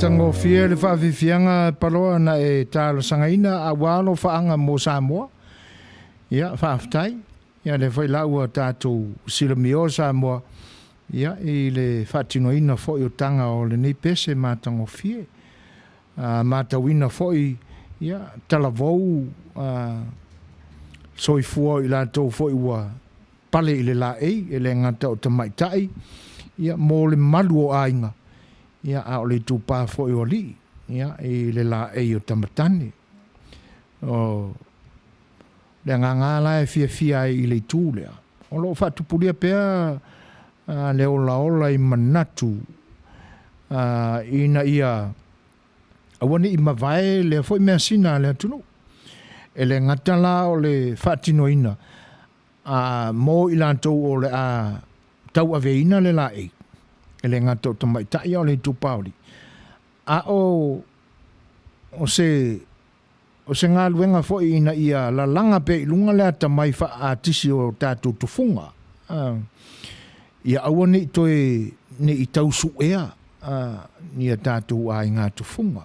Speaker 1: Matagofie le faafiafiaga Paloa na e talosagaina aua alofaaga mo Samoa. Ia, faafetai. Ia, lea foi la ua tatou silamio Samoa, ia, i le faatinoina foi o taga o lenei pese matagofie. A matauina foi, ia, talavou a soifua o i latou foi ua pale i le laei, e le gata o tamaitai, ia, mo le malu o aiga, ia, a o le itupa foi o alii, ia, i le laei o tamatane. O le agaga la e fiafia ai i le itu lea, o lo o faatupulia pea le olaola i manatu ina ia aua ne i mavae lea foi measina a le atunuu. E le gata la o le faatinoina a mo i latou o le a tauaveina le laei, e le gata o tamaitai a o le itupa o alii, a o se O se galuega foi ina ia lalaga pea i luga le atamai faa-atisi o tatou tufuga, ia aua ne i toe ne i tau suea ni a tatou aiga tufuga.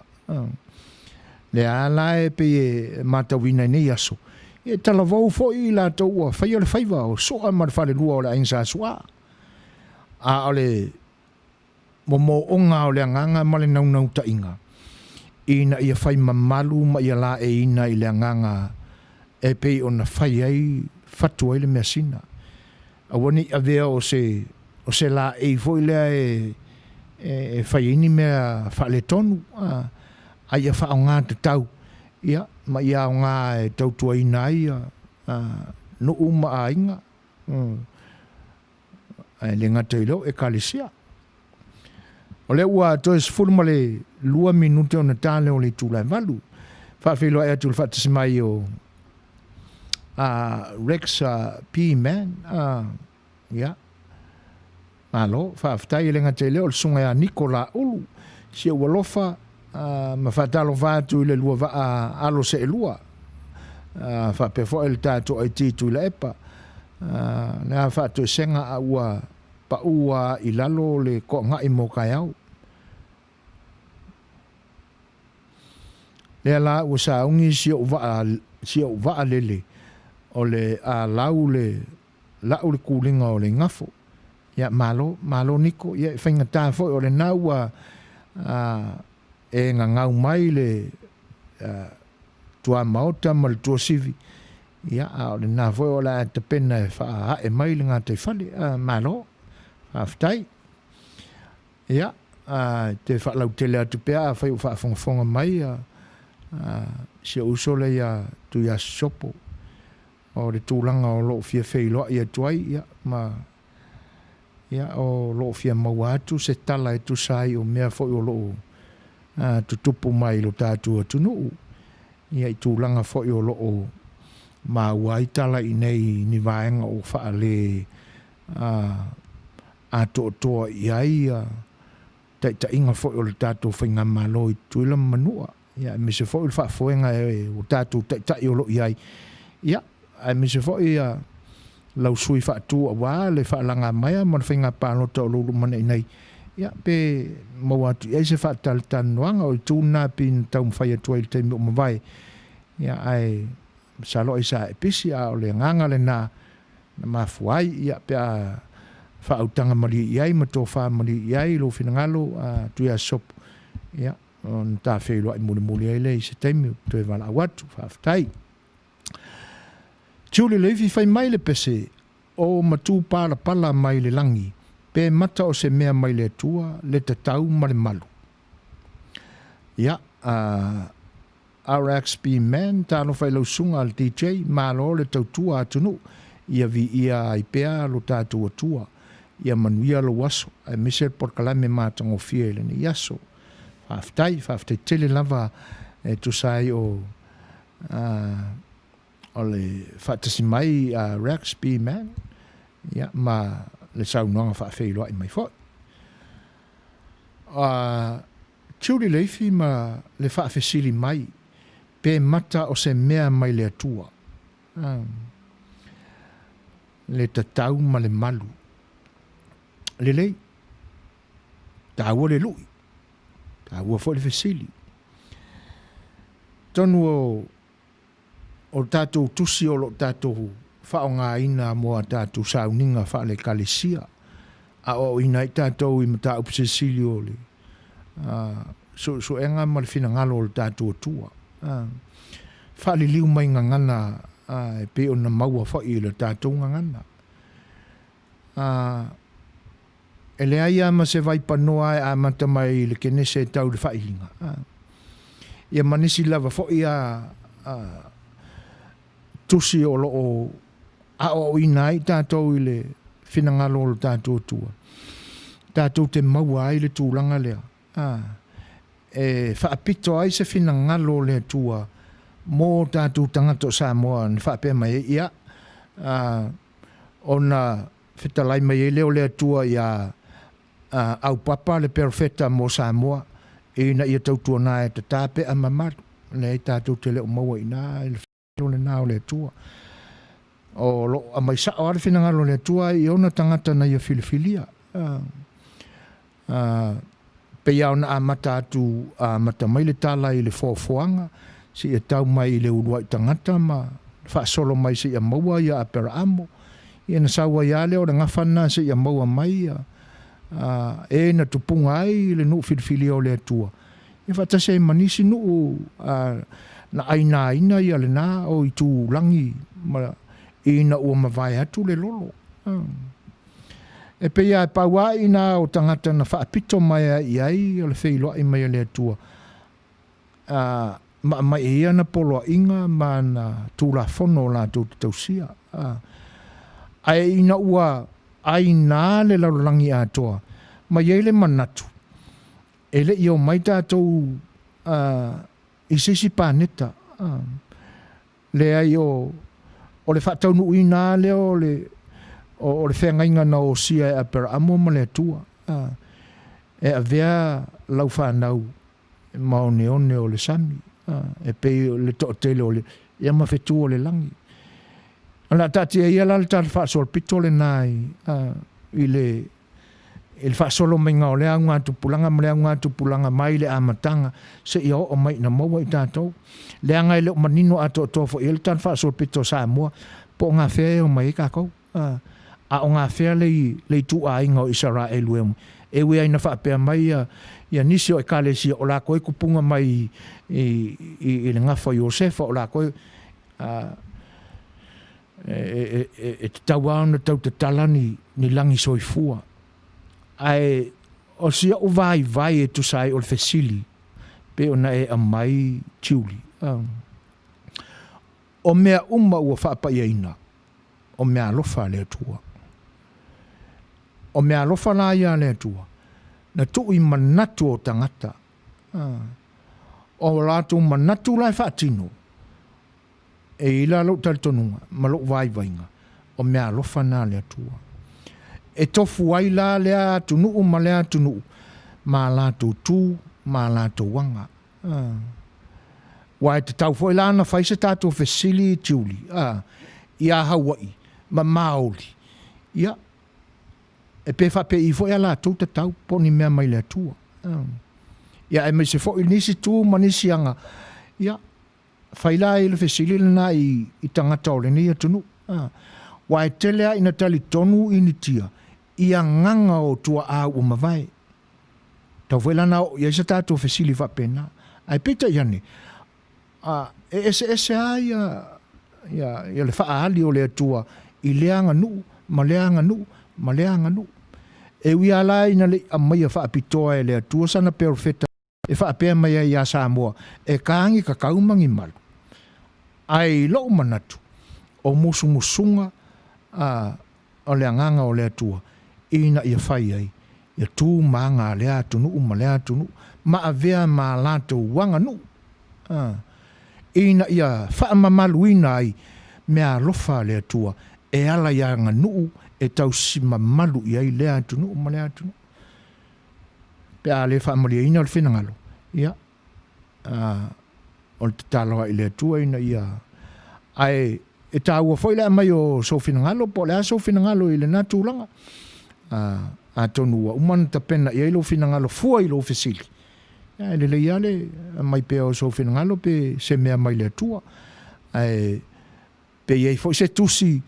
Speaker 1: Lea lava la e pei e matauina i nei aso, e talavou foi i latou ua faia le faiva o Soa ma le falelua o le Aiga Sa Su'a. A o le momooga o le agaga ma le naunautaiga ina ia fai mamalu ma ia laeiina i le agaga e pei ona fai ai, fatu ai le measina. Aua ne i avea o se, o se laei foi lea e, e fai ai ni mea faaletonu, a, a ia faaaoga tatau, ia, ma ia aoga e tautuaina ai a, nuu ma aiga. Ae le gata i lea o Ekalesia. O lea ua toe 12 minute ona ta lea o le itula e 8. Faafeiloai atu i le faatasi mai o Rex P. Man. Ia, malo, faafetai. E le gata i lea o le susuga ia Niko Laulu, si ou alofa, ma faatalofa atu i le lua vaa alo seelua, faapea foi le tatou IT Tuilaepa. Le a faatoesega a ua pau lava i lalo le toagai mo taeao. Lea la ua sauni si ou vaa, si ou vaalele o le a lau le lau le kuliga o le igafo. Ia malo, malo Niko, ia e faigata foi o lena ua e gagau mai le tuamaota ma le tuasivi, ia a o lena foi o le a tapena e faaae mai le gataifale. Malo, faafetai. Ia, te faalautele atu pea afai o faafogafoga mai si ou uso lea ia Tuiasosopo o le tulaga o lo o fia feiloai atu ai, ia, ma ia, o lo o fia maua atu se tala e tusa ai o mea foi o lo o tutupu mai i lo tatou atunuu, ia, i tulaga foi o lo o maua ai tala i nei ni vaega o faale atoatoa i ai taitaiga foi o le tatou faigamalo i Tutuila ma Manua, ia, aemaise foi o le faafoega e o tatou taitai o lo o i ai, ia, aemaise foi ia lau sui faatu aua le faalagamaea ma le faiga palota o lo o lumanai nei, ia, pe maua atu i ai se faatalatalanoaga. O itu lena pei na taumafai atu ai i le taimi ua mavae, ia, ae masalo ai sa e pisi, a o le agaga lena na mafua ai, ia, pe a faautaga malie i ai ma tofa malie i ai lou finagalo, a Tuiasosopo, ia, ona ta feiloai mulimuli ai lea i se taimi ou te toe valaau atu. Faafetai. Julie Leifi, fai mai le pese, O matupalapala mai le lagi, pe mata o se mea mai le Atua, le tatau ma le malu. Ia, a RXB Man, talofa i lau susuga le DJ, malo le tautua atunuu, ia viia ai pea lo tatou Atua. Ia manuia lou aso, aemaise le polokalame matagofie i lenei aso. Faafetai, faafetai tele lava e tusa ai o o le faatasi mai a Rex B. Man, ia, ma le saunoaga faafeiloai mai foi. A Julie Leifi ma le faafesili mai, pe mata o se mea mai le Atua, le tatau ma le malu. Lelei, taua le lui. Taua foi le fesili. Tonu o o le tatou tusi o lo o tatou faaaogaina mo a tatou sauniga faale-Ekalesia, aoaoina ai tatou i mataupu silisili o le suesuega ma le finagalo o le tatou Atua. Faaliliu mai gagana e pei ona maua foi i le tatou gagana. E leai lava ma se vaipanoa e amata mai i le Kenese e tau i le Failiga. Ia ma nisi lava foi a tusi o lo o aoaoina ai tatou i le finagalo o le tatou Atua, tatou te maua ai le tulaga lea, e faapito ai se finagalo o le Atua mo tatou tagata o Samoa na faapea mai ai, ia, ona fetalai mai ai lea o le Atua iā Aupapa le perofeta mo Samoa ina ia tautuana e tata pea mamalu. Leai tatou te le o maua i ina i le finagalo lena o le Atua. O lo o aumai sao lava le finagalo o le Atua i ona tagata na ia filifilia. Pei lava ona amata atu, amata mai le tala i le foafoaga seia tau mai i le uluai tagata ma faasolo mai seia maua ia Aperaamo. Ia na sau ai lava lea o le gafa lena seia maua mai ia e na tupuga ai le nuu filifilia o le Atua, ia faatasi ai ma nisi nuu na ainaina ia lena o itulagi ma ina ua mavae atu le lolo. E pei lava e pau lava i ina o tagata na faapito mai ai i ai o le feiloai mai a le Atua, ma aumai e ia ana poloaiga ma ana tulafono latou te tausia. Ae ina ua aina le lalolagi atoa, ma i ai le manatu, e le i omai tatou i se isi paneta. Leai, o le faataunuuina lava lea o le, o le feagaiga na osia e Aperaamo ma le Atua, e avea lau fanau ma oneone o le sami, e pei o le toatele o le, ia ma fetu o le lagi. O le a taatia ia la le tala faasolopito lena i, i le i le faasolo maiga o lea augatupulaga ma lea augatupulaga mai le amataga seia oo mai ina maua i tatou. Leaga e le o manino atoatoa foi i ai le tala faasolopito o Samoa po o gafea e omai ai tatou, a o gafea le ituaiga o Isaraelu e omai. E ui lava ina faapea mai ia nisi o Ekalesia o latou e tupuga mai i le gafa o Iosefa, o latou e E tatau lava ona tau tatala ni lagi soifua. Ae o si ou vaivai e tusa ai o le fesili pei ona e aumai Julie, o mea uma ua faapaiaina, o meaalofa a le Atua. O meaalofa la ia a le Atua, na tuu i manatu o tagata. O latou manatu la e faatino, E i ai la lou talitonuga ma lou vaivaiga, o meaalofa na a le Atua. E tofu ai la lea atunuu ma lea atunuu ma a latou tu ma a latou aga. Aua e tatau foi la ona fai se tatou fesili Julie, ia Haua'i ma Maoli, ia, e pe faapei foi a latou tatau po o ni mea mai le Atua. Ia aemaise foi nisi tu ma nisi aga, ia, Fai la i le fesili lena i tagata o lenei atunuu, aua e tele lava ina talitonu Initia i agaga o tuaa ua mavae. Tatau foi la ona oo i ai se tatou fesili faapena. Ae peitai ane, e eseese lava le faaali o le Atua i lea aganuu ma lea aganuu ma lea aganuu. E ui lava la ina le i aumaia faapitoa e le Atua sana perofeta e faapea mai ai ia Samoa, e ka ni kakau ma ni malu. Ae i lou manatu, o musumusuga a o le Agaga o le Atua ina ia fai ai ia tu ma aga a lea atunuu ma lea atunuu, ma avea ma a latou aganuu, a, ina ia faamamaluina ai meaalofa a le Atua e ala i aganuu e tausi mamalu i ai lea atunuu ma lea atunuu. Pe a le faamalieina le finagalo, ia, o le tatalo lava i le Atua ina ia... Ae e taua foi le aumai o sou finagalo, po o le a sou finagalo i lena tulaga. Atonu ua uma ona tapena i ai lou finagalo fua i lou fesili. Ia, e lelei lava le aumai pea o sou finagalo pe se mea mai le Atua. Ae pe i ai foi se tusi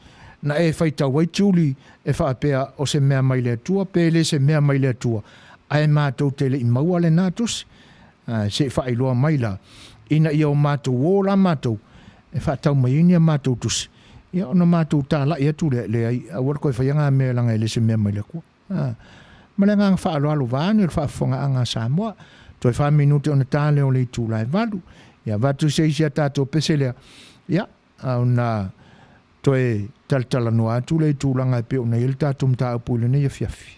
Speaker 1: na e faitau ai Julie e faapea o se mea mai le Atua pe le se mea mai le Atua, ae matou te le i maua lena tusi. Ae se i faailoa mai la, ina ia o matou o la matou e faatau mai ai ni a matou tusi, ia ona matou talai atu lea, leai, aua le toe faia na mea leaga e le se mea mai le Atua. A. Ma le agaga faaaloalo vaeane le faafofogaaga a Samoa. Toe fa minute ona ta lea o le itula e 8. Ia avatu se isi a tatou pese lea, ia, ona toe talatalanoa atu lea i tulaga e pei ona i ai le tatou mataupu i lenei afiafi.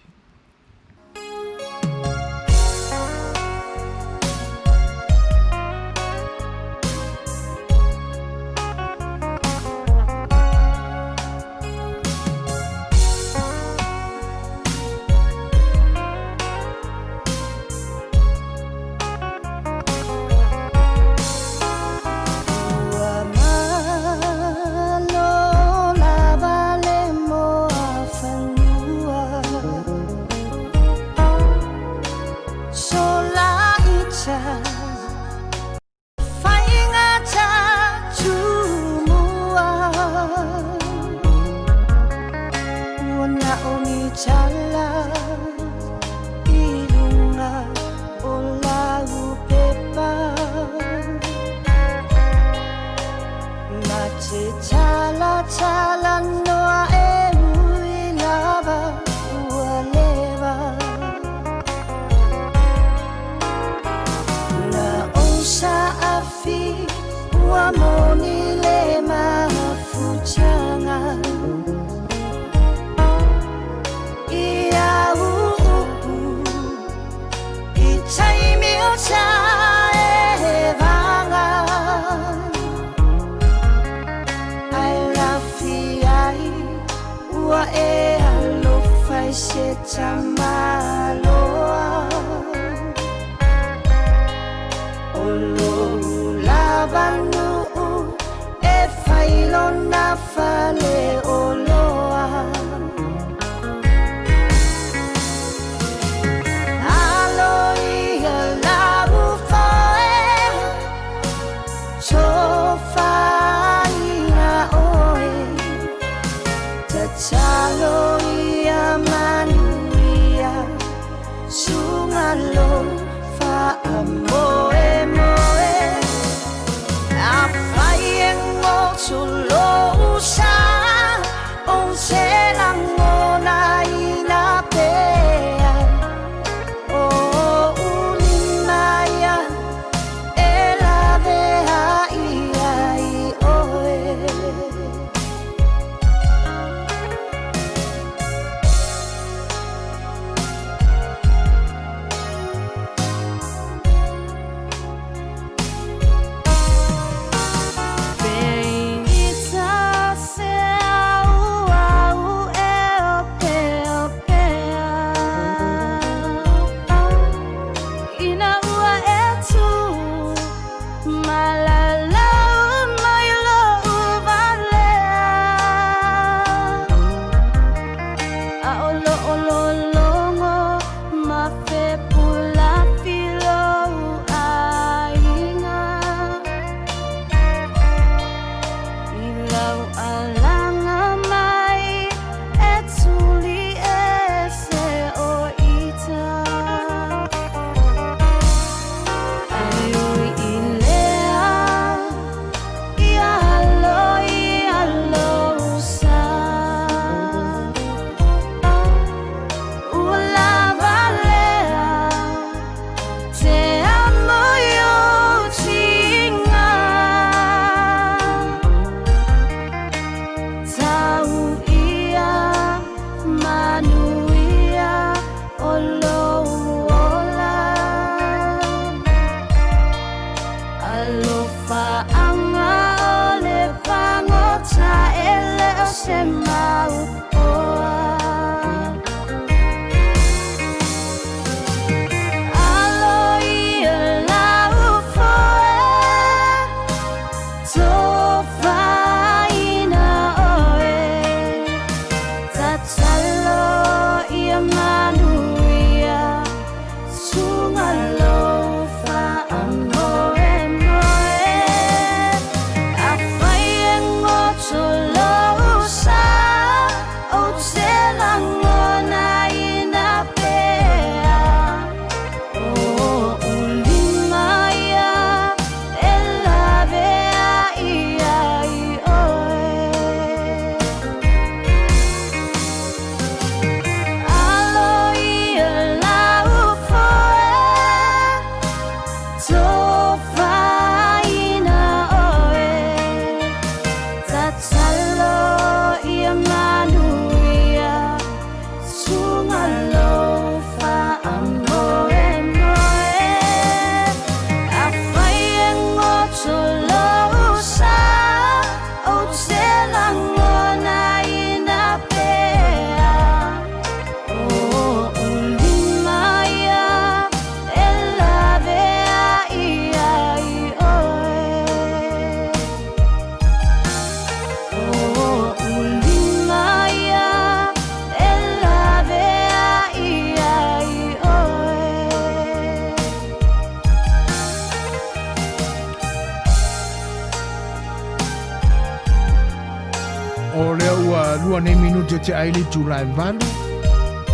Speaker 1: O lea ua lua nei minute e tea ai le itula e 8.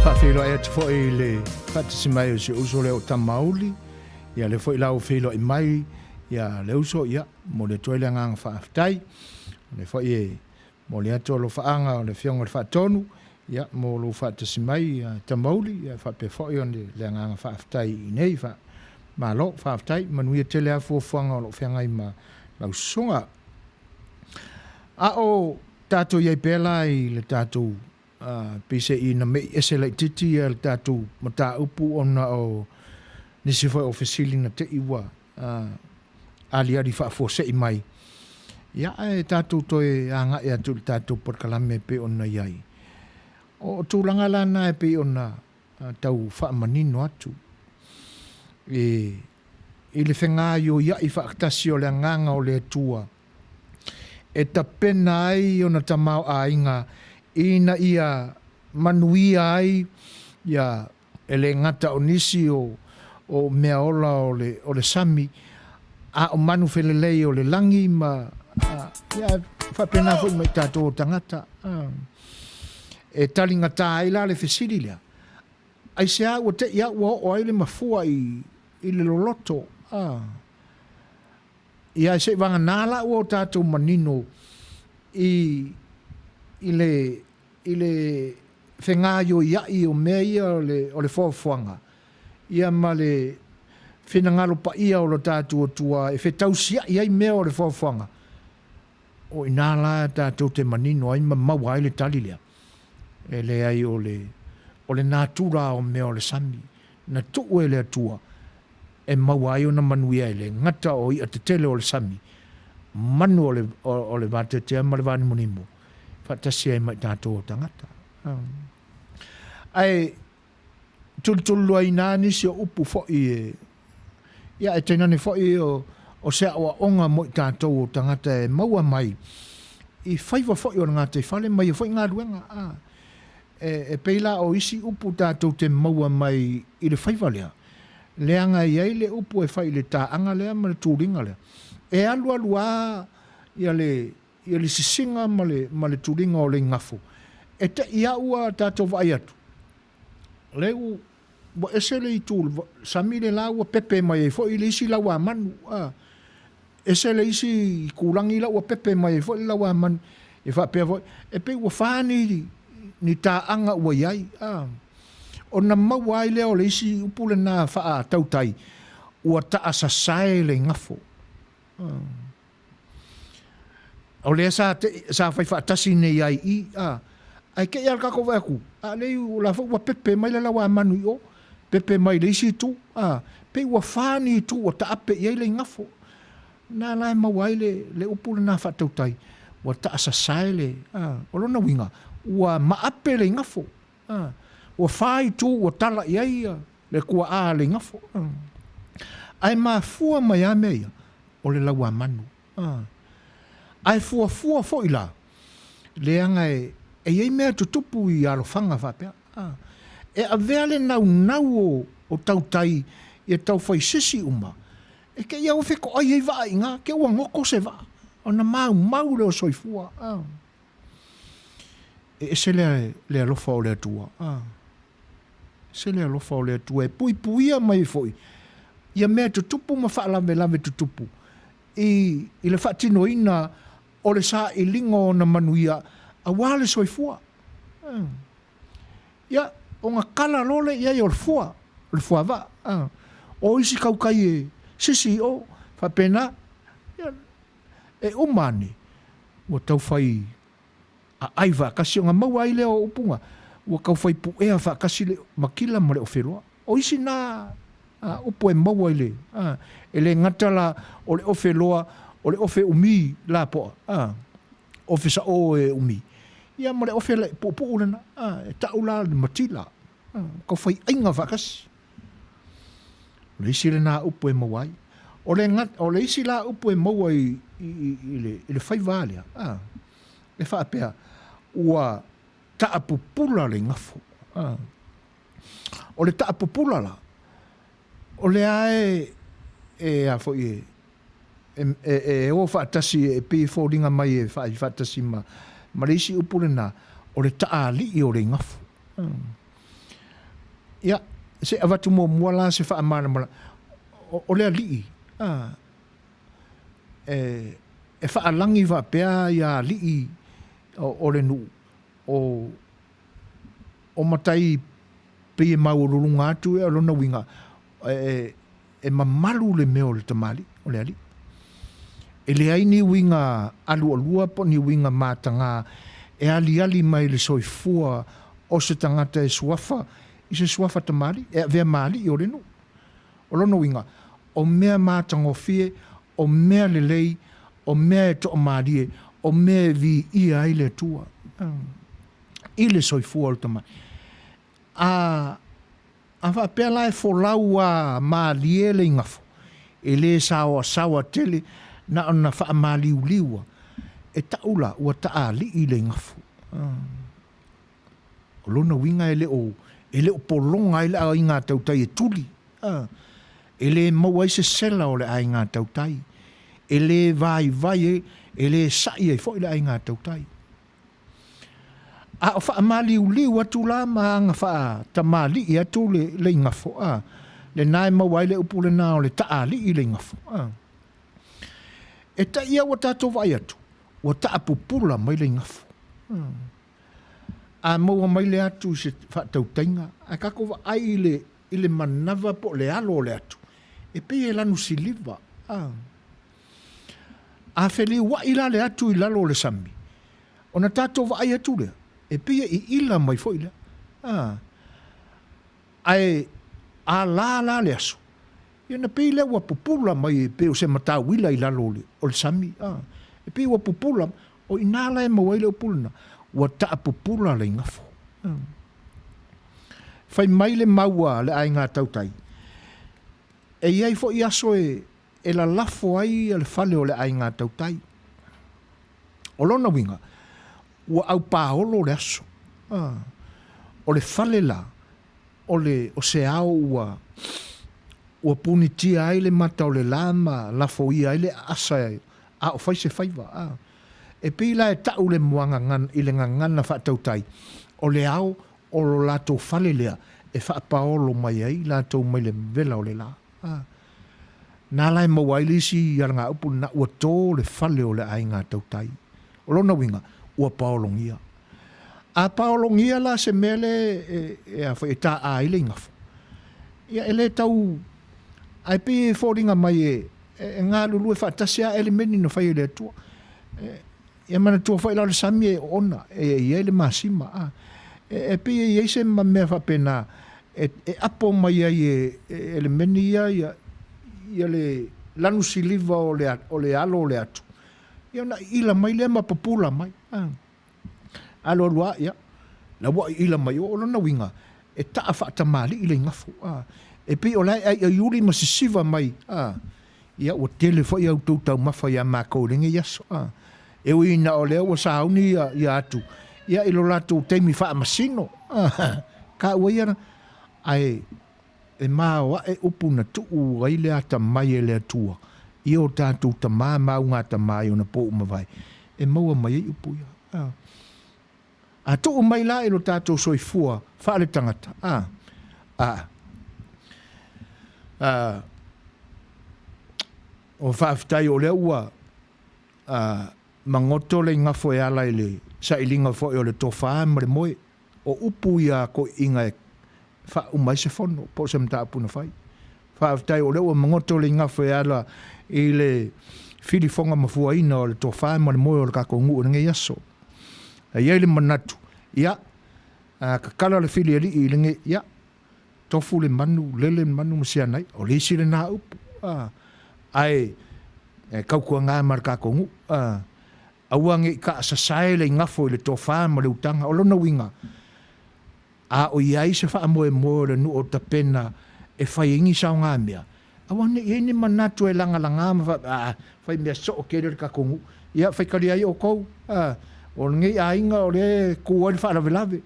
Speaker 1: Faafeiloai atu foi i le faatasi mai o si ou uso lea o Tamauli. Ia lea foi la ua feiloai mai ia le uso, ia momoli atu ai le agaga faafetai. O lea foi e momoli atu alofaaga o le Afioga i le Faatonu, ia mo lou faatasi mai ia Tamauli, ia faapea foi ona le agaga faafetai i inei. Malo faafetai, manuia tele lava fuafuaga o lo o feagai ma lau susuga. A o tatou i ai pea la i le tatou peiseai ina me'i ese laitiiti le tatou mataupu ona o nisi foi o fesili na te i ua aliali faafuasei mai, ia ae tatou toe agai atu i le tatou polokalame e pei ona i ai. O tulaga la na e pei ona tau faamanino atu i le fegaioia'i faatasi o le Agaga o le Atua e tapena ai ona tamaoaiga ina ia manuia ai ia e le gata o nisi o o mea ola o le o le sami a o manu felelei o le lagi ma ia faapena foi ma i tatou o tagata. E taligata ai la le fesili lea, aisea ua te i au ua oo ai le mafua i, i le loloto? A. Ia, se i vagana la ua o tatou manino i, i le, i le fegaioia'i o mea ia o le, o le foafoaga, ia ma le finagalo paia o lo tatou Atua e fetausia'i ai mea o le foafoaga, O i ina la tatou te manino ai ma maua ai le tali lea, e leai o le, o le natura o mea o le sami, na tuu e le Atua e maua ai ona manuia e le gata o i'a tetele o le sami, manu o le, o le vateatea ma le vanimonimo, faatasi ai ma i tatou o tagata. Ae tulutuluaina lava nisi o upu foi e, ia, e tainane foi o, o se aoaoga mo i tatou o tagata e maua mai i faiva foi o le gataifale ma ia foi galuega. A, e, e pei la o isi upu tatou te maua mai i le faiva lea, leaga e i ai le upu e fai i le taaga lea ma le tuliga lea. E alualu lava ia le, ia le sisiga ma le, ma le tuliga o le igafo, e te i a ua tatou vaai atu, lea ua ese le itu sami le la ua pepe mai ai foi le isi lauamanu, a, ese le isi itulagi la ua pepe mai ai foi le lauamanu, e faapea foi, e pei ua fa ni, ni taaga ua i ai, a. Ona maua ai lea o le isi upu lena faatautai, ua taasasae le igafo. O lea sa te, sa fai faatasi nei ai i, a, ae te i a le tatou vaai atu, a lei, o la foi ua pepe mai le lauamanu i o, pepe mai le isi itu, a, pei ua fa ni itu ua taape i ai le igafo. Na la e maua ai le, le upu lena faatautai, ua taasasae le, a, o lona uiga, ua maape le igafo, a, ua fa itu ua tala i ai ia le tuaa a le igafo. Ae mafua mai lava mea ia, o le lauamanu. Ae fuafua foi la, leaga e i ai mea tutupu i alofaga faapea. E avea le naunau o tautai ia taufai sisi uma, e te i a ua fetoai ai vaa i ina, te ua goto se vaa, ona maumau lea o soifua. E ese le alofa o le Atua. Ese le alofa o le Atua e puipuia mai ai foi ia mea tutupu ma faalavelave tutupu i, i le faatinoina o le sailiga o ona manuia aua le soifua. Ia, ona kala loa lea i ai o le fua, o le fuavaa. O isi tautai e sisi i o, faapena. Ia, e uma ane, ua tau fai aai faatasi, ona maua ai lea o upu na, ua tau fai puea faatasi le matila ma le ofeloa. O isi na upu e maua i le, e le gata la o le ofeloa, o le ofe umi lapoa, ofe saʻō e umi, ia ma le ofe puupuu lena, e tau la le matila, tau fai aiga faatasi. O le isi lena upu e maua ai. O le, o le isi la upu e maua i, i, i, le, i le faiva lea, a, e faapea, ua taapupula le igafo. A. O le taapupula la, o lea e, e a foi e, e, e, e o faatasi e pei e foliga mai e faai faatasi ma Ma le isi upu lena, o le taali'i o le igafu. Ia, se i avatu muamua la se faamalamalamaga, o le alii, e, e faalagi faapea ia alii o le nuu, o, o matai pei e maualuluga atu, o lona uiga, e, e mamalu le mea o le tamalii, o le alii. E leai ni uiga alualua po o ni uiga mataga e aliali mai i le soifua o se tagata e suafa i se suafa tamalii, e avea ma alii o le nuu. O lona uiga, o mea matagofie, o mea lelei, o mea e toamalie, o mea e viia ai le Atua i le soifua o le tamalii. A a faapea la e folau a malie le igafo, e le saoasaoa tele na ona faamaliuliu a, e ta'u la ua ta'ali'i le igafo. O lona uiga e le o e le o pologa ai le aiga tautai e tuli, e le maua ai se sela o le aiga tautai, e le vaivai ai, e le sa'i ai foi le aiga tautai. A o faamaliuliu atu la ma aga faatamalii atu le, le igafo, a, lena e maua ai le upu lena o le taalii le igafo. A. E taia ua tatou vaai atu, ua taapupula mai le igafo. A maua mai le atu i se faatautaiga, ae tatou vaai i le, i le manava po o le alo o le atu, e pei e lanu siliva. A. A feliuai la le atu i lalo o le sami, ona tatou vaai atu lea, e pei e iila mai foi lea. A, ae a la la le aso, ia ona pei lea ua pupula mai e pei o se matauila i lalo o le, o le sami. A, e pei ua pupula, o i ina la e maua ai le upu lena, ua taapupula le igafo. A. Fai mai le mau a le aiga tautai, e i ai foi aso e, e lalafo ai le fale o le aiga tautai. O lona uiga, ua aupaolo le aso. O le fale la, o le, o se ao ua, ua punitia ai le mata o le la ma lafoia ai le aasa a o fai se faiva. E pei la e ta'u le muagagana, i le gagana faatautai, o le ao o lo latou fale lea e faapaolo mai ai latou mai le vela o le la. A, na la e maua ai le isi alagaupu lena, ua to le fale o le aiga tautai. O lona uiga, ua paologia. A paologia la se mea le e, e, a foi, e taā ai le igafo, ia e le tau, ae pei e foliga mai e, e, e galulue faatasi a elemeni na fai e le Atua. E, Ia manatua foi la o le sami e oona, e i ai le masima, a. E, e pei e i ai se mea faapena e, e apo mai ai e, e elemeni ia, ia, ia le lanu siliva o le, o le alo o le atu, ia ona iila mai lea ma pupula mai. A. Alu alu a, ia, la ua iila mai o, o lona uiga, e taa faatamalii le igafo, a. E pei o la e aiaiuli ma sisiva mai, a. Ia, ua tele foi a outou taumafa iā makou i lenei aso. A, e ui ina o lea ua sauni ia, ia atu, ia i lo latou taimi faamasino, a, taua ia na, ae e maoae upu na tuu ai le atamai e le Atua i o tatou tamā ma augatamā i ona po ua mavae, e maua mai ai upu ia. A, a tuu mai la i lo tatou soifua faaletagata, a, a, a, O faafetai o lea ua magoto le igafo e ala i le sailiga foi o le tofa ma le moe. O upu ia a toeaiina e faauma ai se fono po o se mataupu na fai. Faafetai o lea ua magoto le igafo e ala i le filifoga mafuaina o le tofa ma le moe o le tatou nuu i lenei aso. E i ai le manatu, ia, a tatala le fili alii i lenei, ia, Tofu le manu, lele le manu ma sianai, o le isi lena upu, a, ae e tautuaga ma le tatou nuu, a, aua ne i taasasae le igafo i le tofa ma le utaga. O lona uiga, a o i ai se faamoemoe o le nuu o tapena e fai ai ni saogamea, aua ne i i ai ni manatu e lagalaga ma faapea, a, fai mea soo tele le tatou nuu, ia faitalia ai outou, a, o lenei aiga o lea e tu ai le faalavelave,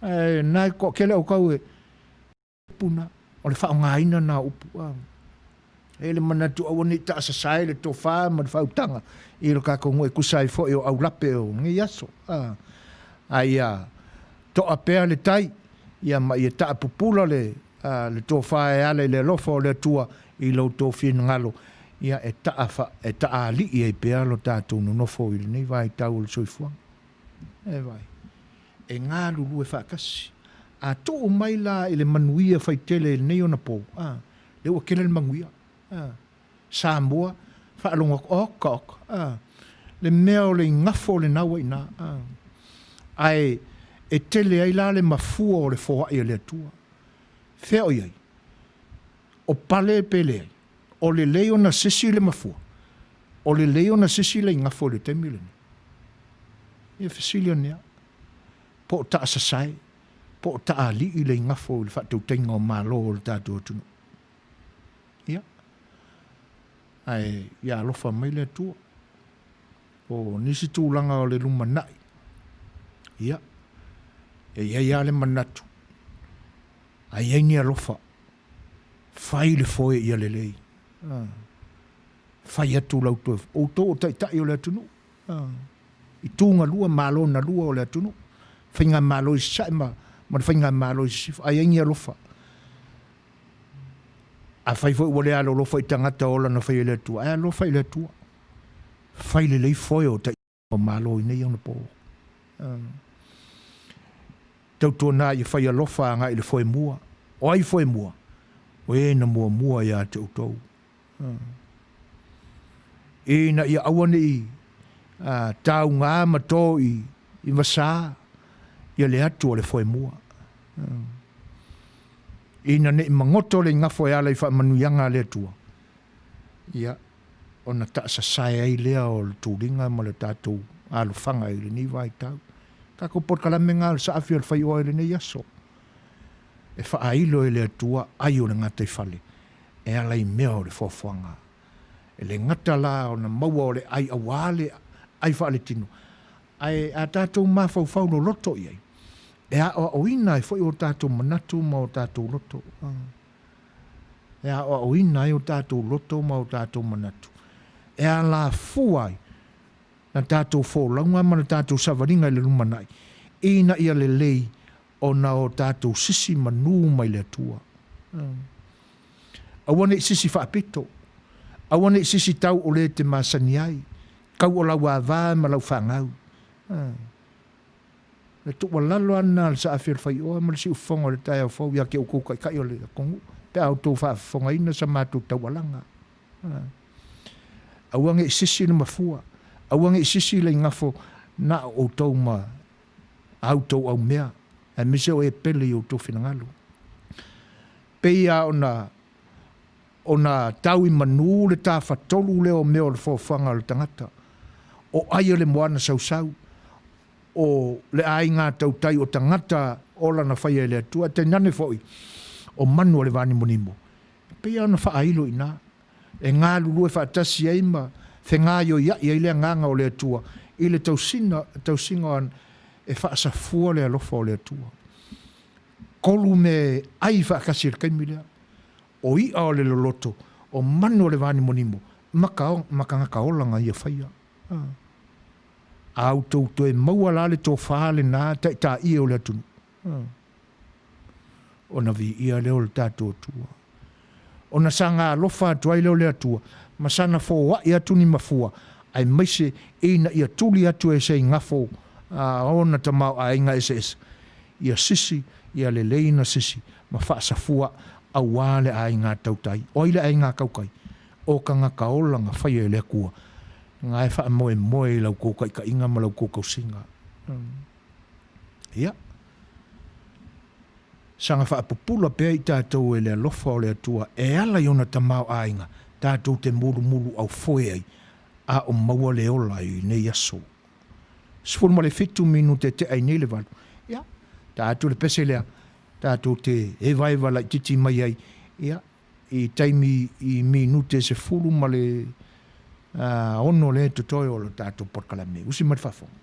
Speaker 1: Ae na e toatele outou e upu na, o le faaaogaina na o upu. E le manatu aua ne i taasasae le tofa ma le faautaga i lo tatou nuu e tusa ai foi o aulape o lenei aso. A ia toa pea le tai, ia ma ia taapupula le le tofa e ala i le alofa o le Atua i lo outou finagalo, ia e taa e taalii ai pea lo tatou nonofo i lenei vaitau o le soifuaga. E vai, e galulue faatasi. A tuu mai la i le manuia faitele i lenei onapo, a, lea ua tele le manuia. A, Samoa, faalogo atu, oka, oka, a, le mea o le igafo lena ua i ina. A, ae e tele ai la le mafua o le foai a le Atua. Fea o i ai? O pale pe leai? O lelei ona sisi le mafua? O lelei ona sisi le igafo i le taimi lenei? Ia fesili ane a, po o taasasae, po o taalii le igafo i le faatautaiga o Malo o le tatou atunuu. Ia, ae ia alofa mai le Atua. O nisi tulaga o le lumanai, ia, e i ai lava le manatu, a i ai ni alofa, fai le foe ia lelei. Fai atu lau toe, outou o taitai o le atunuu. I tu na lua, malo na lua o le atunuu. Faigamalo i sasae ma, ma le faigamalo i sisifo. A i ai ni alofa. Afai foi ua le alolofa i tagata ola na faia e le Atua, ae alofa i le Atua. Fai lelei foe o taitai o Malo i nei onapo. Tautuana ia fai alofa agai i le foe mua. O ai foe mua? O e na muamua ia te outou. Ina ia aua ne i taugā ma tō i vasā ia le atu o le foe mua. Ina ne i magoto le igafo e ala i faamanuiaga a le Atua, ia, ona taasasae ai lea o le tuliga ma le tatou alofaga i lenei vaitau. Tatou polokalame na o le saafi o le faioa i lenei aso, e faailo e le Atua ai o le gataifale e ala i mea o le foafoaga. E le gata la ona maua o le ai auā le ai faaletino, ae a tatou mafaufau loloto i ai, e aoaoina ai foi o tatou manatu ma o tatou loto. E aoaoina ai o tatou loto ma o tatou manatu, e alafua ai na tatou folauga ma le tatou savaliga i le lumanai, ina ia lelei ona o tatou sisi manu mai le Atua. Aua ne i sisi faapito, aua ne i sisi tau o le te masani ai, kau o lau ava ma lau fanau. Le tuualalo lava lena a le Saafi o le Faioa ma le Siufofoga o le taeao fou ia te outou taitai o le atunuu, pe a outou faafofogaina sa matou taualaga. Aua ne i sisi le mafua, aua ne i sisi le igafo na o outou ma a outou aumea, aemaise o e pele i outou finagalo. Pei lava ona ona tau i manu le tafatolu lea o mea o le foafoaga o le tagata, o ai o le moana sausau, o le aiga tautai o tagata ola na faia e le Atua, tainane foi o manu o le vanimonimo. E pei lava ona faailo i ina, e galulue faatasi ai ma fegaioia'i ai le Agaga o le Atua i le tausina, tausiga e faasafua le alofa o le Atua. Kolu me ai faatasi i le taimi lea, o i'a o le loloto, o manu o le vanimonimo, ma ka, ma tagata ola na ia faia. A outou toe maua la le tofa lena taitaie o le atunuu, ona viia lea o le tatou Atua. Ona saga alofa atu ai lea o le Atua, ma sana foai atu ni mafua, aemaise ina ia tuli atu e se igafo a ona tamaoaiga eseese, ia sisi, ia lelei na sisi, ma faasafua auā le aiga tautai. O ai le aiga tautai? O tagata ola na faia e le Atua, na e faamoemoe i la outou taitaiga ma la outou tausiga. Ia, saga faapupula pea i tatou e le alofa o le Atua e ala i ona tamaoaiga tatou te mulumulu aufoe ai a o maua le ola i nei aso. 17 minute tea i nei le 8. Ia, ta atu le pese lea, tatou te evaeva laititi mai ai, ia, i taimi i minute 16 lea e totoe o le tatou polokalame. Usi mai le faafofoga.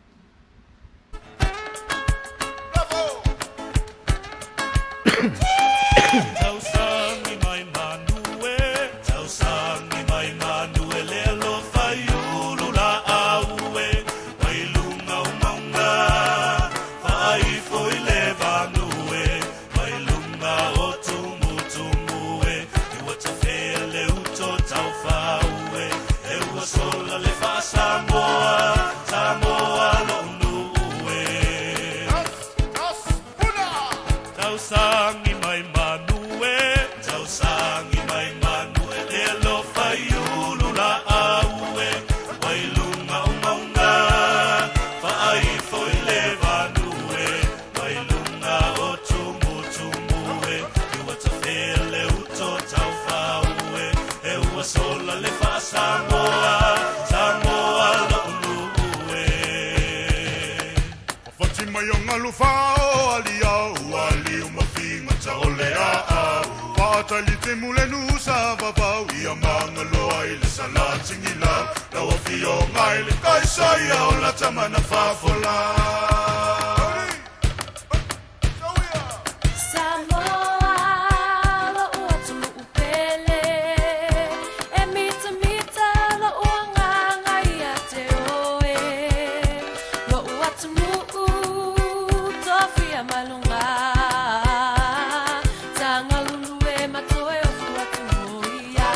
Speaker 2: Tausagi mai manu e, tausagi mai manu e, Le alofa i ulu laau e, mai luga o mauga, faaifo i le vanu e, mai luga o tumutumu e, i ua tafea le uto taufau e, e ua sola le faa-Samoa, Samoa lo'u nuu e. Fati mai o galu fao aliao aliu mafiga o le aau faatali temu le nusa vavau ia magaloa i le salatigilau lau afioga i le kaisaia o latamana fafola.
Speaker 11: Samoa, lo'u atunuu pele, e mitamita lo'u agaga ia te oe. Lo'u atunuu, tofia mai luga. Tagalulu e matoe ofu atu mo ia.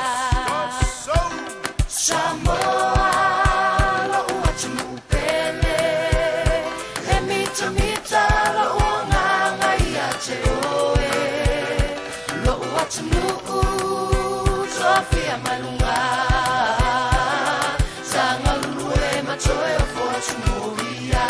Speaker 11: Samoa, lo'u atunuu pele, e mitamita lo'u agaga ia te oe. Lo'u atunuu, tofia mai luga. Tagalulu e matoe ofu atu mo ia.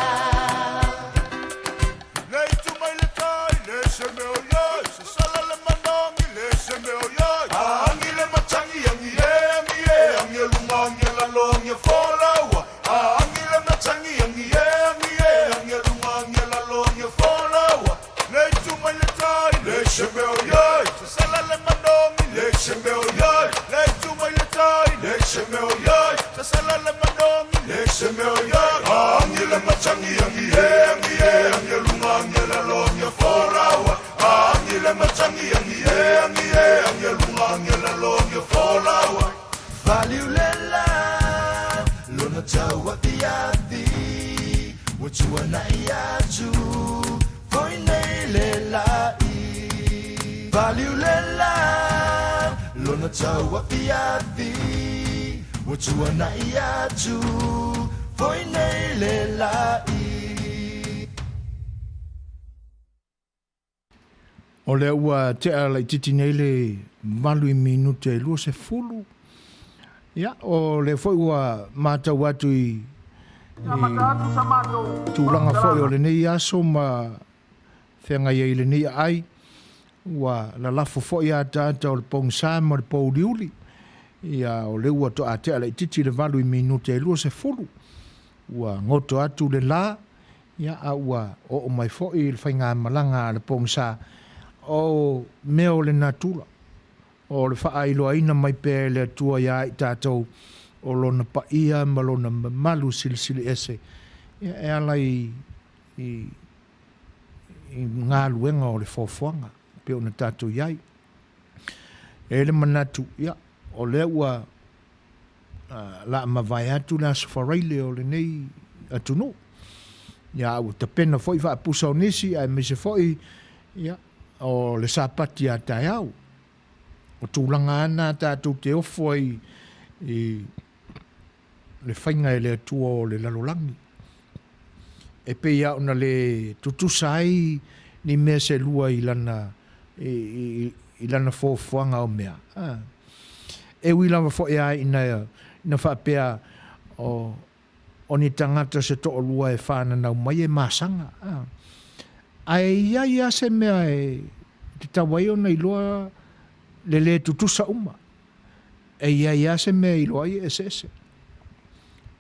Speaker 2: Le itu mai le tai, le se meo iai, se sala le manangi, le se meo iai. Angi le matangi, angi e, angi e, angi e lunga, angi e lalo, angi e folaua. Angi le matangi, angi e, angi e, angi e lunga, angi e lalo, angi e folaua. Le itu mai le tai, le se meo iai, se sala le manangi, le se meo iai. Le itu mai le tai, le se meo iai, se sala le manangi, le se meo iai. Angi le matangi, angi e, angi e, angi e lunga, angi e lalo, angi e folaua. Angi le matangi, angi e, angi e, angi e lunga, angi e lalo, angi e folaua.
Speaker 7: Valiu le la lona tau afiafi ua tuana'i atu foi nei le la'i. Valiu le la lona tau afiafi ua tuana'i atu foi nei le la'i.
Speaker 1: O lea ua tea laitiiti nei le 8 i minute e 20. Ia, o lea foi ua matau atu i tulaga foi o lenei aso ma feagai ai i lenei aai, ua lalafo foi ataata o le pogisa ma le pouliuli. Ia, o lea ua toa tea laitiiti le 8 i minute e 20. Ua goto atu le la, ia, a ua oo mai foi le faigamalaga a le pogisa o mea o le natura, o le faailoaina mai pea e le Atua iā i tatou o lona paia ma lona mamalu silisili ese, ia, e ala i, i, i galuega o le foafoaga pei ona tatou i ai. E i ai le manatu, ia, o lea ua la mavae atu le Aso Faraile o lenei atunuu. Ia, a ua tapena foi faapusa o nisi, aemaise foi, ia, o le Sapati a taeao. O tulaga lava na tatou te ofo ai i le faiga e le Atua o le lalolagi. E pei lava ona le tutusa ai ni mea se lua i lana, i, i, i lana foafoaga o mea. A. E ui lava foi lava ina, ina faapea o, o ni tagata se toalua e fananau mai e masaga. A. Ae i ai lava se mea e tatau ai ona iloa le le tutusa uma. E i ai lava se mea e iloa ai e eseese,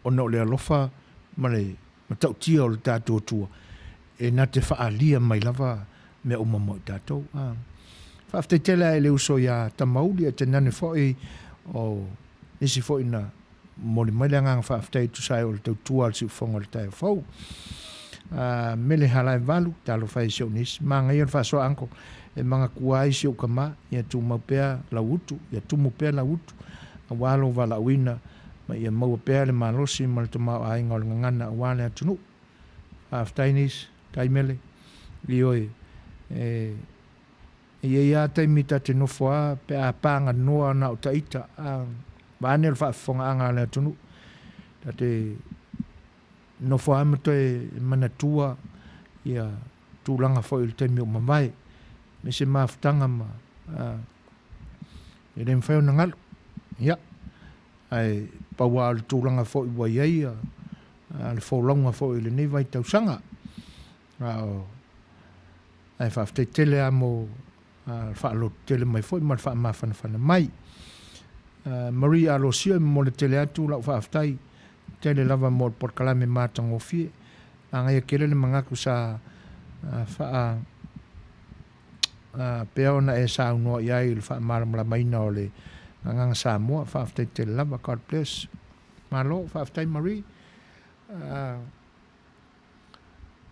Speaker 1: ona o le alofa ma le matautia o le tatou Atua e na te faaalia mai lava mea uma mo i tatou. A. Faafetai tele lava i le uso ia Tamauli, ae tainane foi o nisi foi na momoli mai le agaga faafetai e tusa ai o le tautua a le siufofoga o le taeao fou. A, mele halaevalu, talofa e si ou nisi. Manaia le faasoa uncle, e manatua ai si ou tama, ia tumau pea lau utu, ia tumu pea lau utu, aua lou valaauina, ma ia maua pea le malosi ma le tamaoaiga o le gagana aua le atunuu. Faafetai nisi, tai mele, ioe, e E i ai lava taimi ta te nofo a pe a paganoa na o taita, a vaeane le faafofogaaga a le atunuu, ta te nofo lava ma toe manatua ia tulaga foi o le taimi o mavae. me se mafutaga ma e le mafai ona galo. Ia, ae pau lava o le tulaga foi ua i ai le folauga foi i lenei vaitausaga. Ae faafetai tele lava mo le faalototele mai foi ma le faamafanafana mai. Marie Alosio, e momoli tele atu lau faafetai tele lava mo le polokalame matagofie. Manaia tele le manatu sa faa pea ona e saunoa i ai i le faamalamalamaina o le Gagana Samoa. Faafetai tele lava. God bless. Malo, faafetai Marie.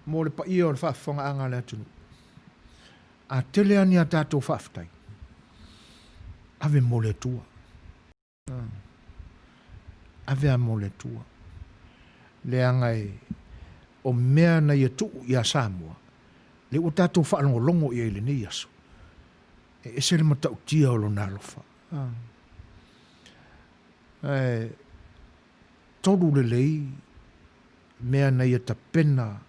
Speaker 1: Mo le paia o le faafofogaaga a le atunuu. A tele lava ni a tatou faafetai, ave mo le Atua. Ave a mo le Atua. Leaga e o mea na ia tuu ia Samoa, lea ua tatou faalogologo i ai i lenei aso, e ese le matautia o Lona alofa. Ae tolu lelei mea na ia tapena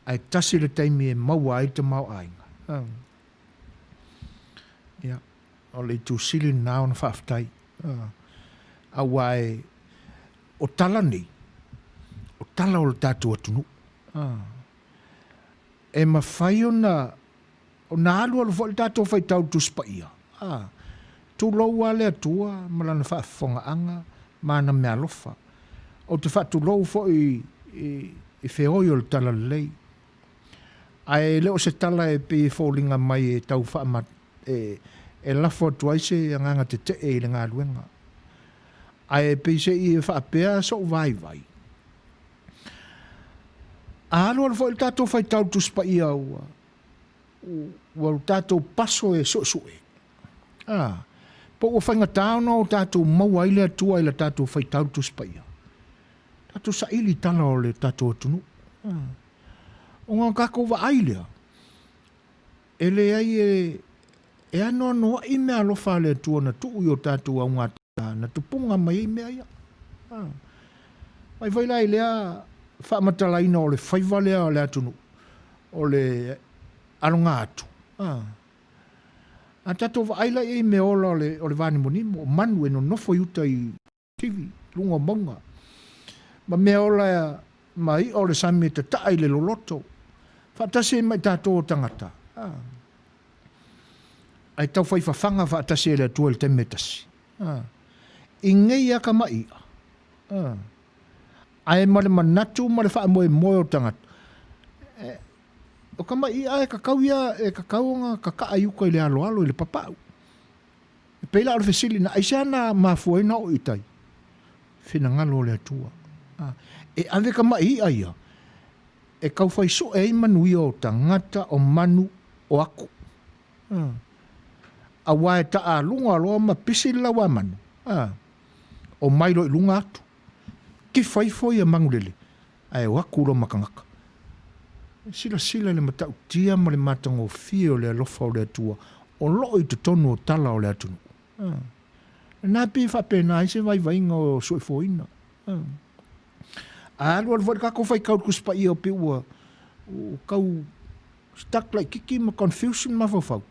Speaker 1: ae tasi le taimi e maua ai le tamaoaiga. Ia, o le itu sili lena ona faafetai. Aua e, o tala nei, o tala o le tatou atunuu. E mafai ona, ona alualu foi le tatou faitau i le Tusi Paia. Tulou lava le Atua ma Lana faafofogaaga ma ana meaalofa. Ou te faatulou foi i feoi o le Talalelei. Ae le o se tala e pei e foliga mai e tau faama, e, e lafo atu ai se agaga tetee i le galuega. Ae pei se i e faapea sou vaivai. A alualu foi le tatou faitau i le Tusi Paia ua, ua o tatou paso e suesue, a, po ua faigata ona o tatou maua ai le Atua i la tatou faitau i le Tusi Paia. Tatou saili i tala o le tatou atunuu. A, ona o tatou vaai lea, e leai e, e anoanoai meaalofa a le Atua na tuu i o tatou augata na tupuga mai ai mea ia. A, mai foi la i lea faamatalaina o le faiva lea o le atunuu, o le aloga atu, a, a tatou vaai la i ai i mea ola o le, o le vanimonimo, o manu e nonofo i uta i kivi, luga o mauga, ma mea ola ma iʻa o le sami e tataʻa i le loloto, faatasi ai ma i tatou o tagata, a, ae taufai fafaga faatasi e le Atua i le taimi e tasi, a, i nei lava ka maʻi iʻa, a. Ae ma le manatu ma le faamoemoe o tagata, e, o ka maʻi iʻa e kakau ia, e kakau ona kakaʻa i uka i le aloalo i le papaʻu. E pei la o le fesili na, aisea na mafua ai ona oo i tai? Finagalo o le Atua. A, e ave ka maʻi iʻa ia, e tau fai sue ai manuia o tagata, o manu, o aku. A, aua e taʻaluga loa ma pisi le lauamanu, a, o mai loa i luga atu. Kifa ifo ia Manulele ae o atu loa ma tagata. E silasila i le matautia ma le matagofie o le alofa o le Atua o loo i totonu o tala o le atunuu. Lena pei e faapena ai se vaivaiga o soifuaina. A alualu foi le tatou faitau i le Tusi Paia o pei ua tau stuck laititi ma confusion mafaufau.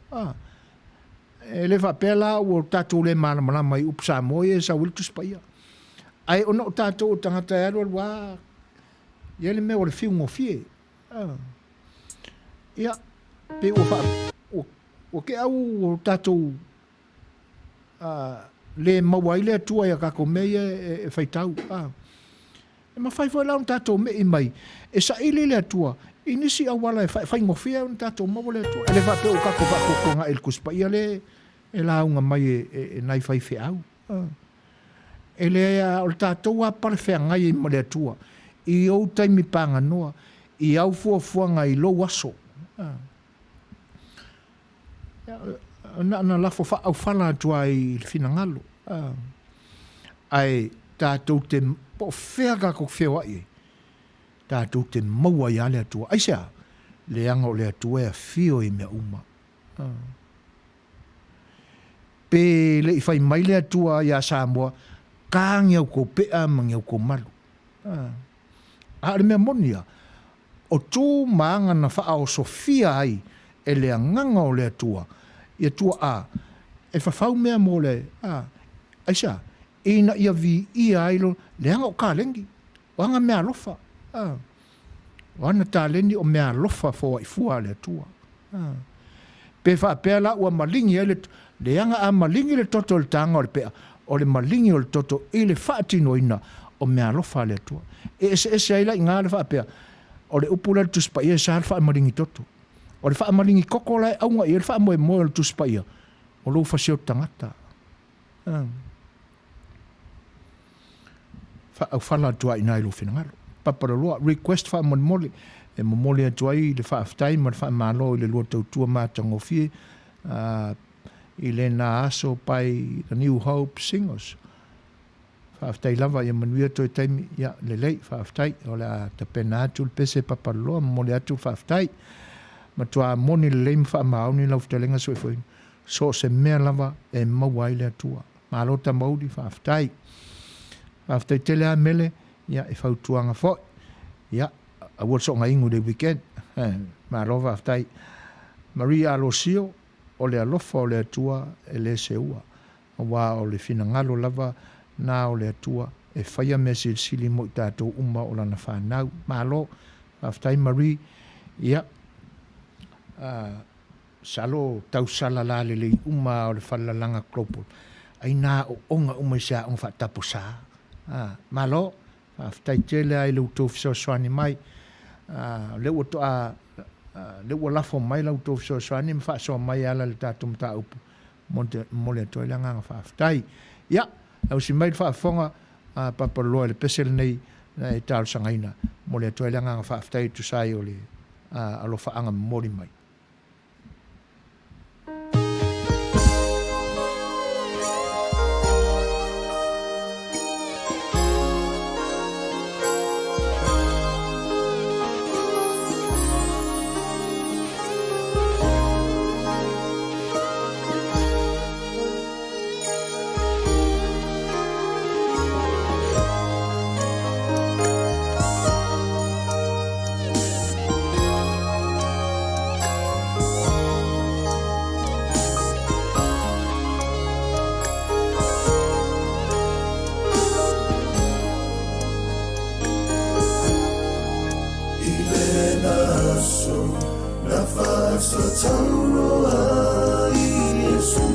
Speaker 1: E le faapea la ua tatou le malamalama i upu Samoa ia e sau ai le Tusi Paia. Ae ona o tatou o tagata e alualu lava, e i ai le mea o le fiu gofie. Ia, pei ua faa, ua te au ua tatou le maua ai le Atua i a tatou mea ia e faitau. E mafai foi la ona tatou me'i mai e saili le Atua i nisi auala e faigofie ai ona tatou maua le Atua. E le faapea ua tatou faatuatuanai i le Tusi Paia lea e lauga mai e nai faifeau. E leai, a o le tatou lava pale feagai ai ma le Atua i ou taimi paganoa, i au fuafuaga i lou aso. Na ona lafo faaaufala atu lava i le finagalo. Ae tatou te, po o fea tatou te feoai ai, tatou te maua ai lava le Atua. Aisea? Leaga o le Atua e afio i mea uma. Pe le i fai mai le Atua iā Samoa, ta ni au kou peʻa ma ni au kou malu. A o le mea moni ia, o tu ma aga na faaosofia ai e le Agaga o le Atua, ia tuaa e fafau mea mo le, a, aisea? Ina ia viia ai lo, leaga o kaleni, o aga meaalofa, a, o ana taleni o meaalofa foaifua a le Atua. A, pe faapea la ua maligi ai le, leaga a maligi le toto i le taga o le pea, o le maligi o le toto i le faatinoina o meaalofa a le Atua. E eseese ai la i ina le faapea, o le upu lea i le Tusi Paia e sa le faamaligi toto. O le faamaligi koko la e auga i ai le faamoemoe o le Tusi Paia, o lou fasioto tagata. Faaufala atu ai i ina i lou finagalo. Papaloloa, request faamolemole, e momoli atu ai le faafetai ma le faamalo i le lua tautua matagofie i lena aso by the New Hope Singers. Faafetai lava, ia manuia toe taimi, ia lelei, faafetai. O le a tapena atu le pese Papaloloa, momoli atu le faafetai. Matua moni lelei ma faamaoni lau fetalaiga soifuaina. So o se mea lava e maua ai le Atua. Malo Tamauli, faafetai. Faafetai tele a Mele, ia i fautuaga foi. Ia, aua le soona inu i le weekend. Malo faafetai. Marie Alosio, o le alofa o le Atua e le seua, aua o le finagalo lava na o le Atua e faia mea silisili mo i tatou uma o Lana fanau. Malo, faafetai Marie. Ia, Masalo tausala la lelei uma o le Falelalaga Global ai na aoaoga uma i se aoga faataposa. A, malo, faafetai tele lava i lo outou fesoasoani mai. A, o lea ua toa, lea ua lafo mai la outou fesoasoani ma faasoa mai e ala i le tatou mataupu, momoli atu ai le agaga faafetai. Ia, ausi mai le faafofoga a Papaloloa i le pese lenei e talosagaina, momoli atu ai le agaga faafetai e tusa ai o le alofaaga momoli mai.
Speaker 2: I lena aso na whasatauro ai Iesu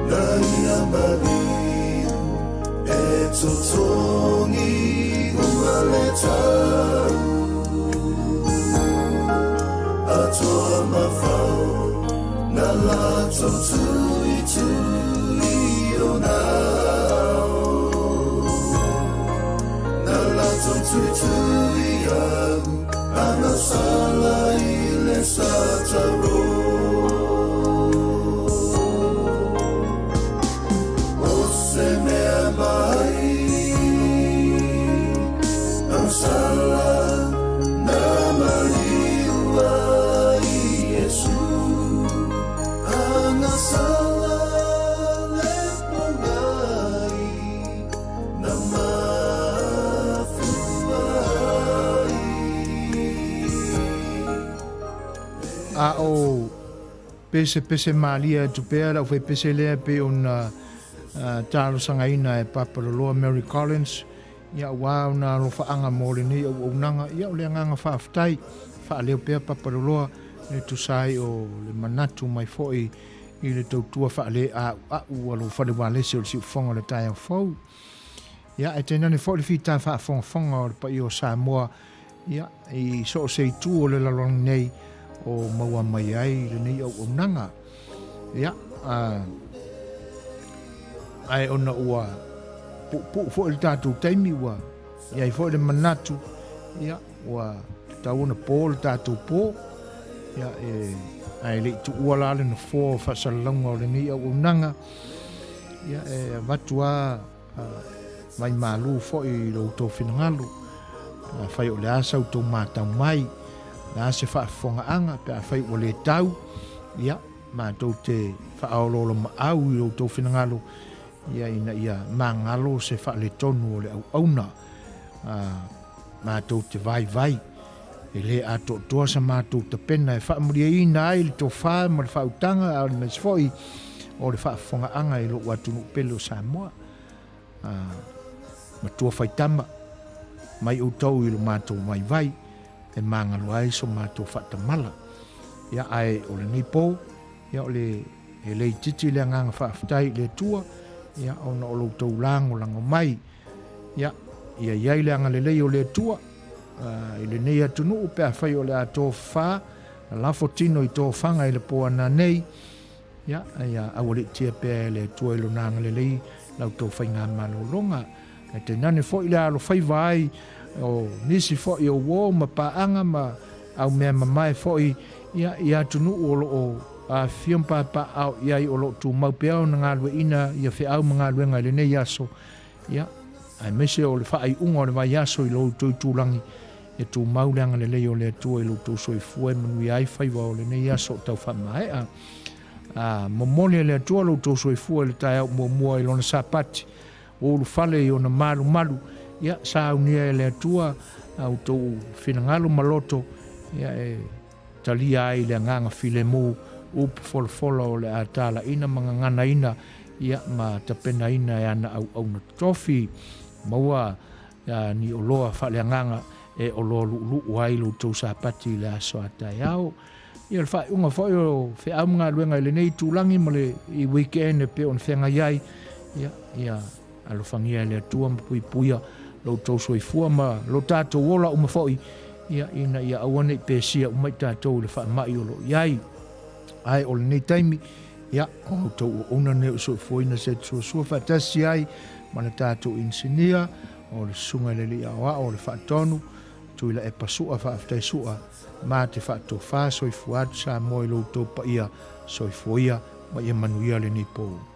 Speaker 2: Na ia mariu e totongi ua le tau Atoa mafau na latou tuitui o nao Na latou tuitui au ana sala i le sataro O se mea mai Au sala na maliu ai Iesu Ana sala le pongai na mafua ai.
Speaker 1: A o pesepese malie atu pea lau faipese lea e pei ona talosagaina e Papaloloa Mary Collins, ia aua ona alofaaga mo lenei auaunaga, ia o le agaga faafetai, faaleo pea Papaloloa e tusa ai o le manatu mai foi i le tautua faaleauau a lou fale ualesi o le siufofoga o le taeao fou. Ia, ae tainane foi le fita faafogafoga o le paia o Samoa, ia, i so o se itu o le lalolagi nei o maua mai ai lenei auaunaga. Ia, ae ona ua puupuu foi le tatou taimi, ua i ai foi le manatu, ia, ua tatau ona po le tatou po, ia, e, ae le i tuua la le nofoa o faasalalauga o lenei auaunaga, ia, e avatu lava Mai malu foi i lo outou finagalo, pe afai o le a sa outou matau mai, o le a se faafofogaaga, pe afai ua le tau, ia, matou te faaoloolomaau i lo outou finagalo, ia, ina ia magalo se faaletonu o le auauna, a, matou te vaivai E le atoatoa sa matou tapena e faamalieina ai le tofa ma le faautaga a o le mea foi o le faafofogaaga i lou atunuu pele o Samoa. Matua faitama mai outou i lo matou vaivai e magalo ai so matou faatamala. Ia ae o lenei po, ia o le e le itiiti le agaga faafetai i le Atua, ia ona o lo outou lagolago mai. Ia, ia i ai le agalelei o le Atua i lenei atunuu pe afai o le a tofafa, lafo tino i tofaga i le po ana nei, ia, ia aualiitia pea e le Atua i lona agalelei la outou faigamalologa. Ae tainane foi le alofaiva ai o nisi foi o uo ma paaga ma au mea mamae foi, ia, i atunuu o lo o afifio ma papaaao i ai o lo o tumau pea ona galueaiina ia feau ma galuega i lenei aso, Ia, aemaise o le faaiuga o le vaiaso i lo outou itulagi, ia tumau le agalelei o le Atua i lo outou soifua e manuia ai faiva o lenei aso o tau faamaea. A momoli e le Atua lo outou soifua i le taeao muamua i lona Sapati, ua ulufale i ona malumalu, ia saunia e le Atua a outou finagalo ma loto, ia e talia ai le agaga filemu upu folafola o le a talaiina ma gaganaina ia ma tapenaina e ana auauna totofi. Maua ni oloa faaleagaga e oloa luuluu ai lo outou Sapati i le aso a taeao. Ia le faaiuga foi o feau ma galuega i lenei itulagi ma le i weekend e pei ona feagai ai, ia, ia Alofagia e le Atua ma puipuia lo outou soifua ma lo tatou ola uma foi, ia, ina ia aua ne i pesia uma i tatou i le faamai o lo o i ai. Ae o lenei taimi, ia, o outou auauna nei o soifuaina se suasua faatasi ai ma le tatou inisinia, o le Susuga i le Alii Aoao o le Faatonu, Tuilaepa Sua, faafetai Sua, ma te faatofa soifua atu Samoa i lo outou paia soifua ia ma ia manuia lenei po.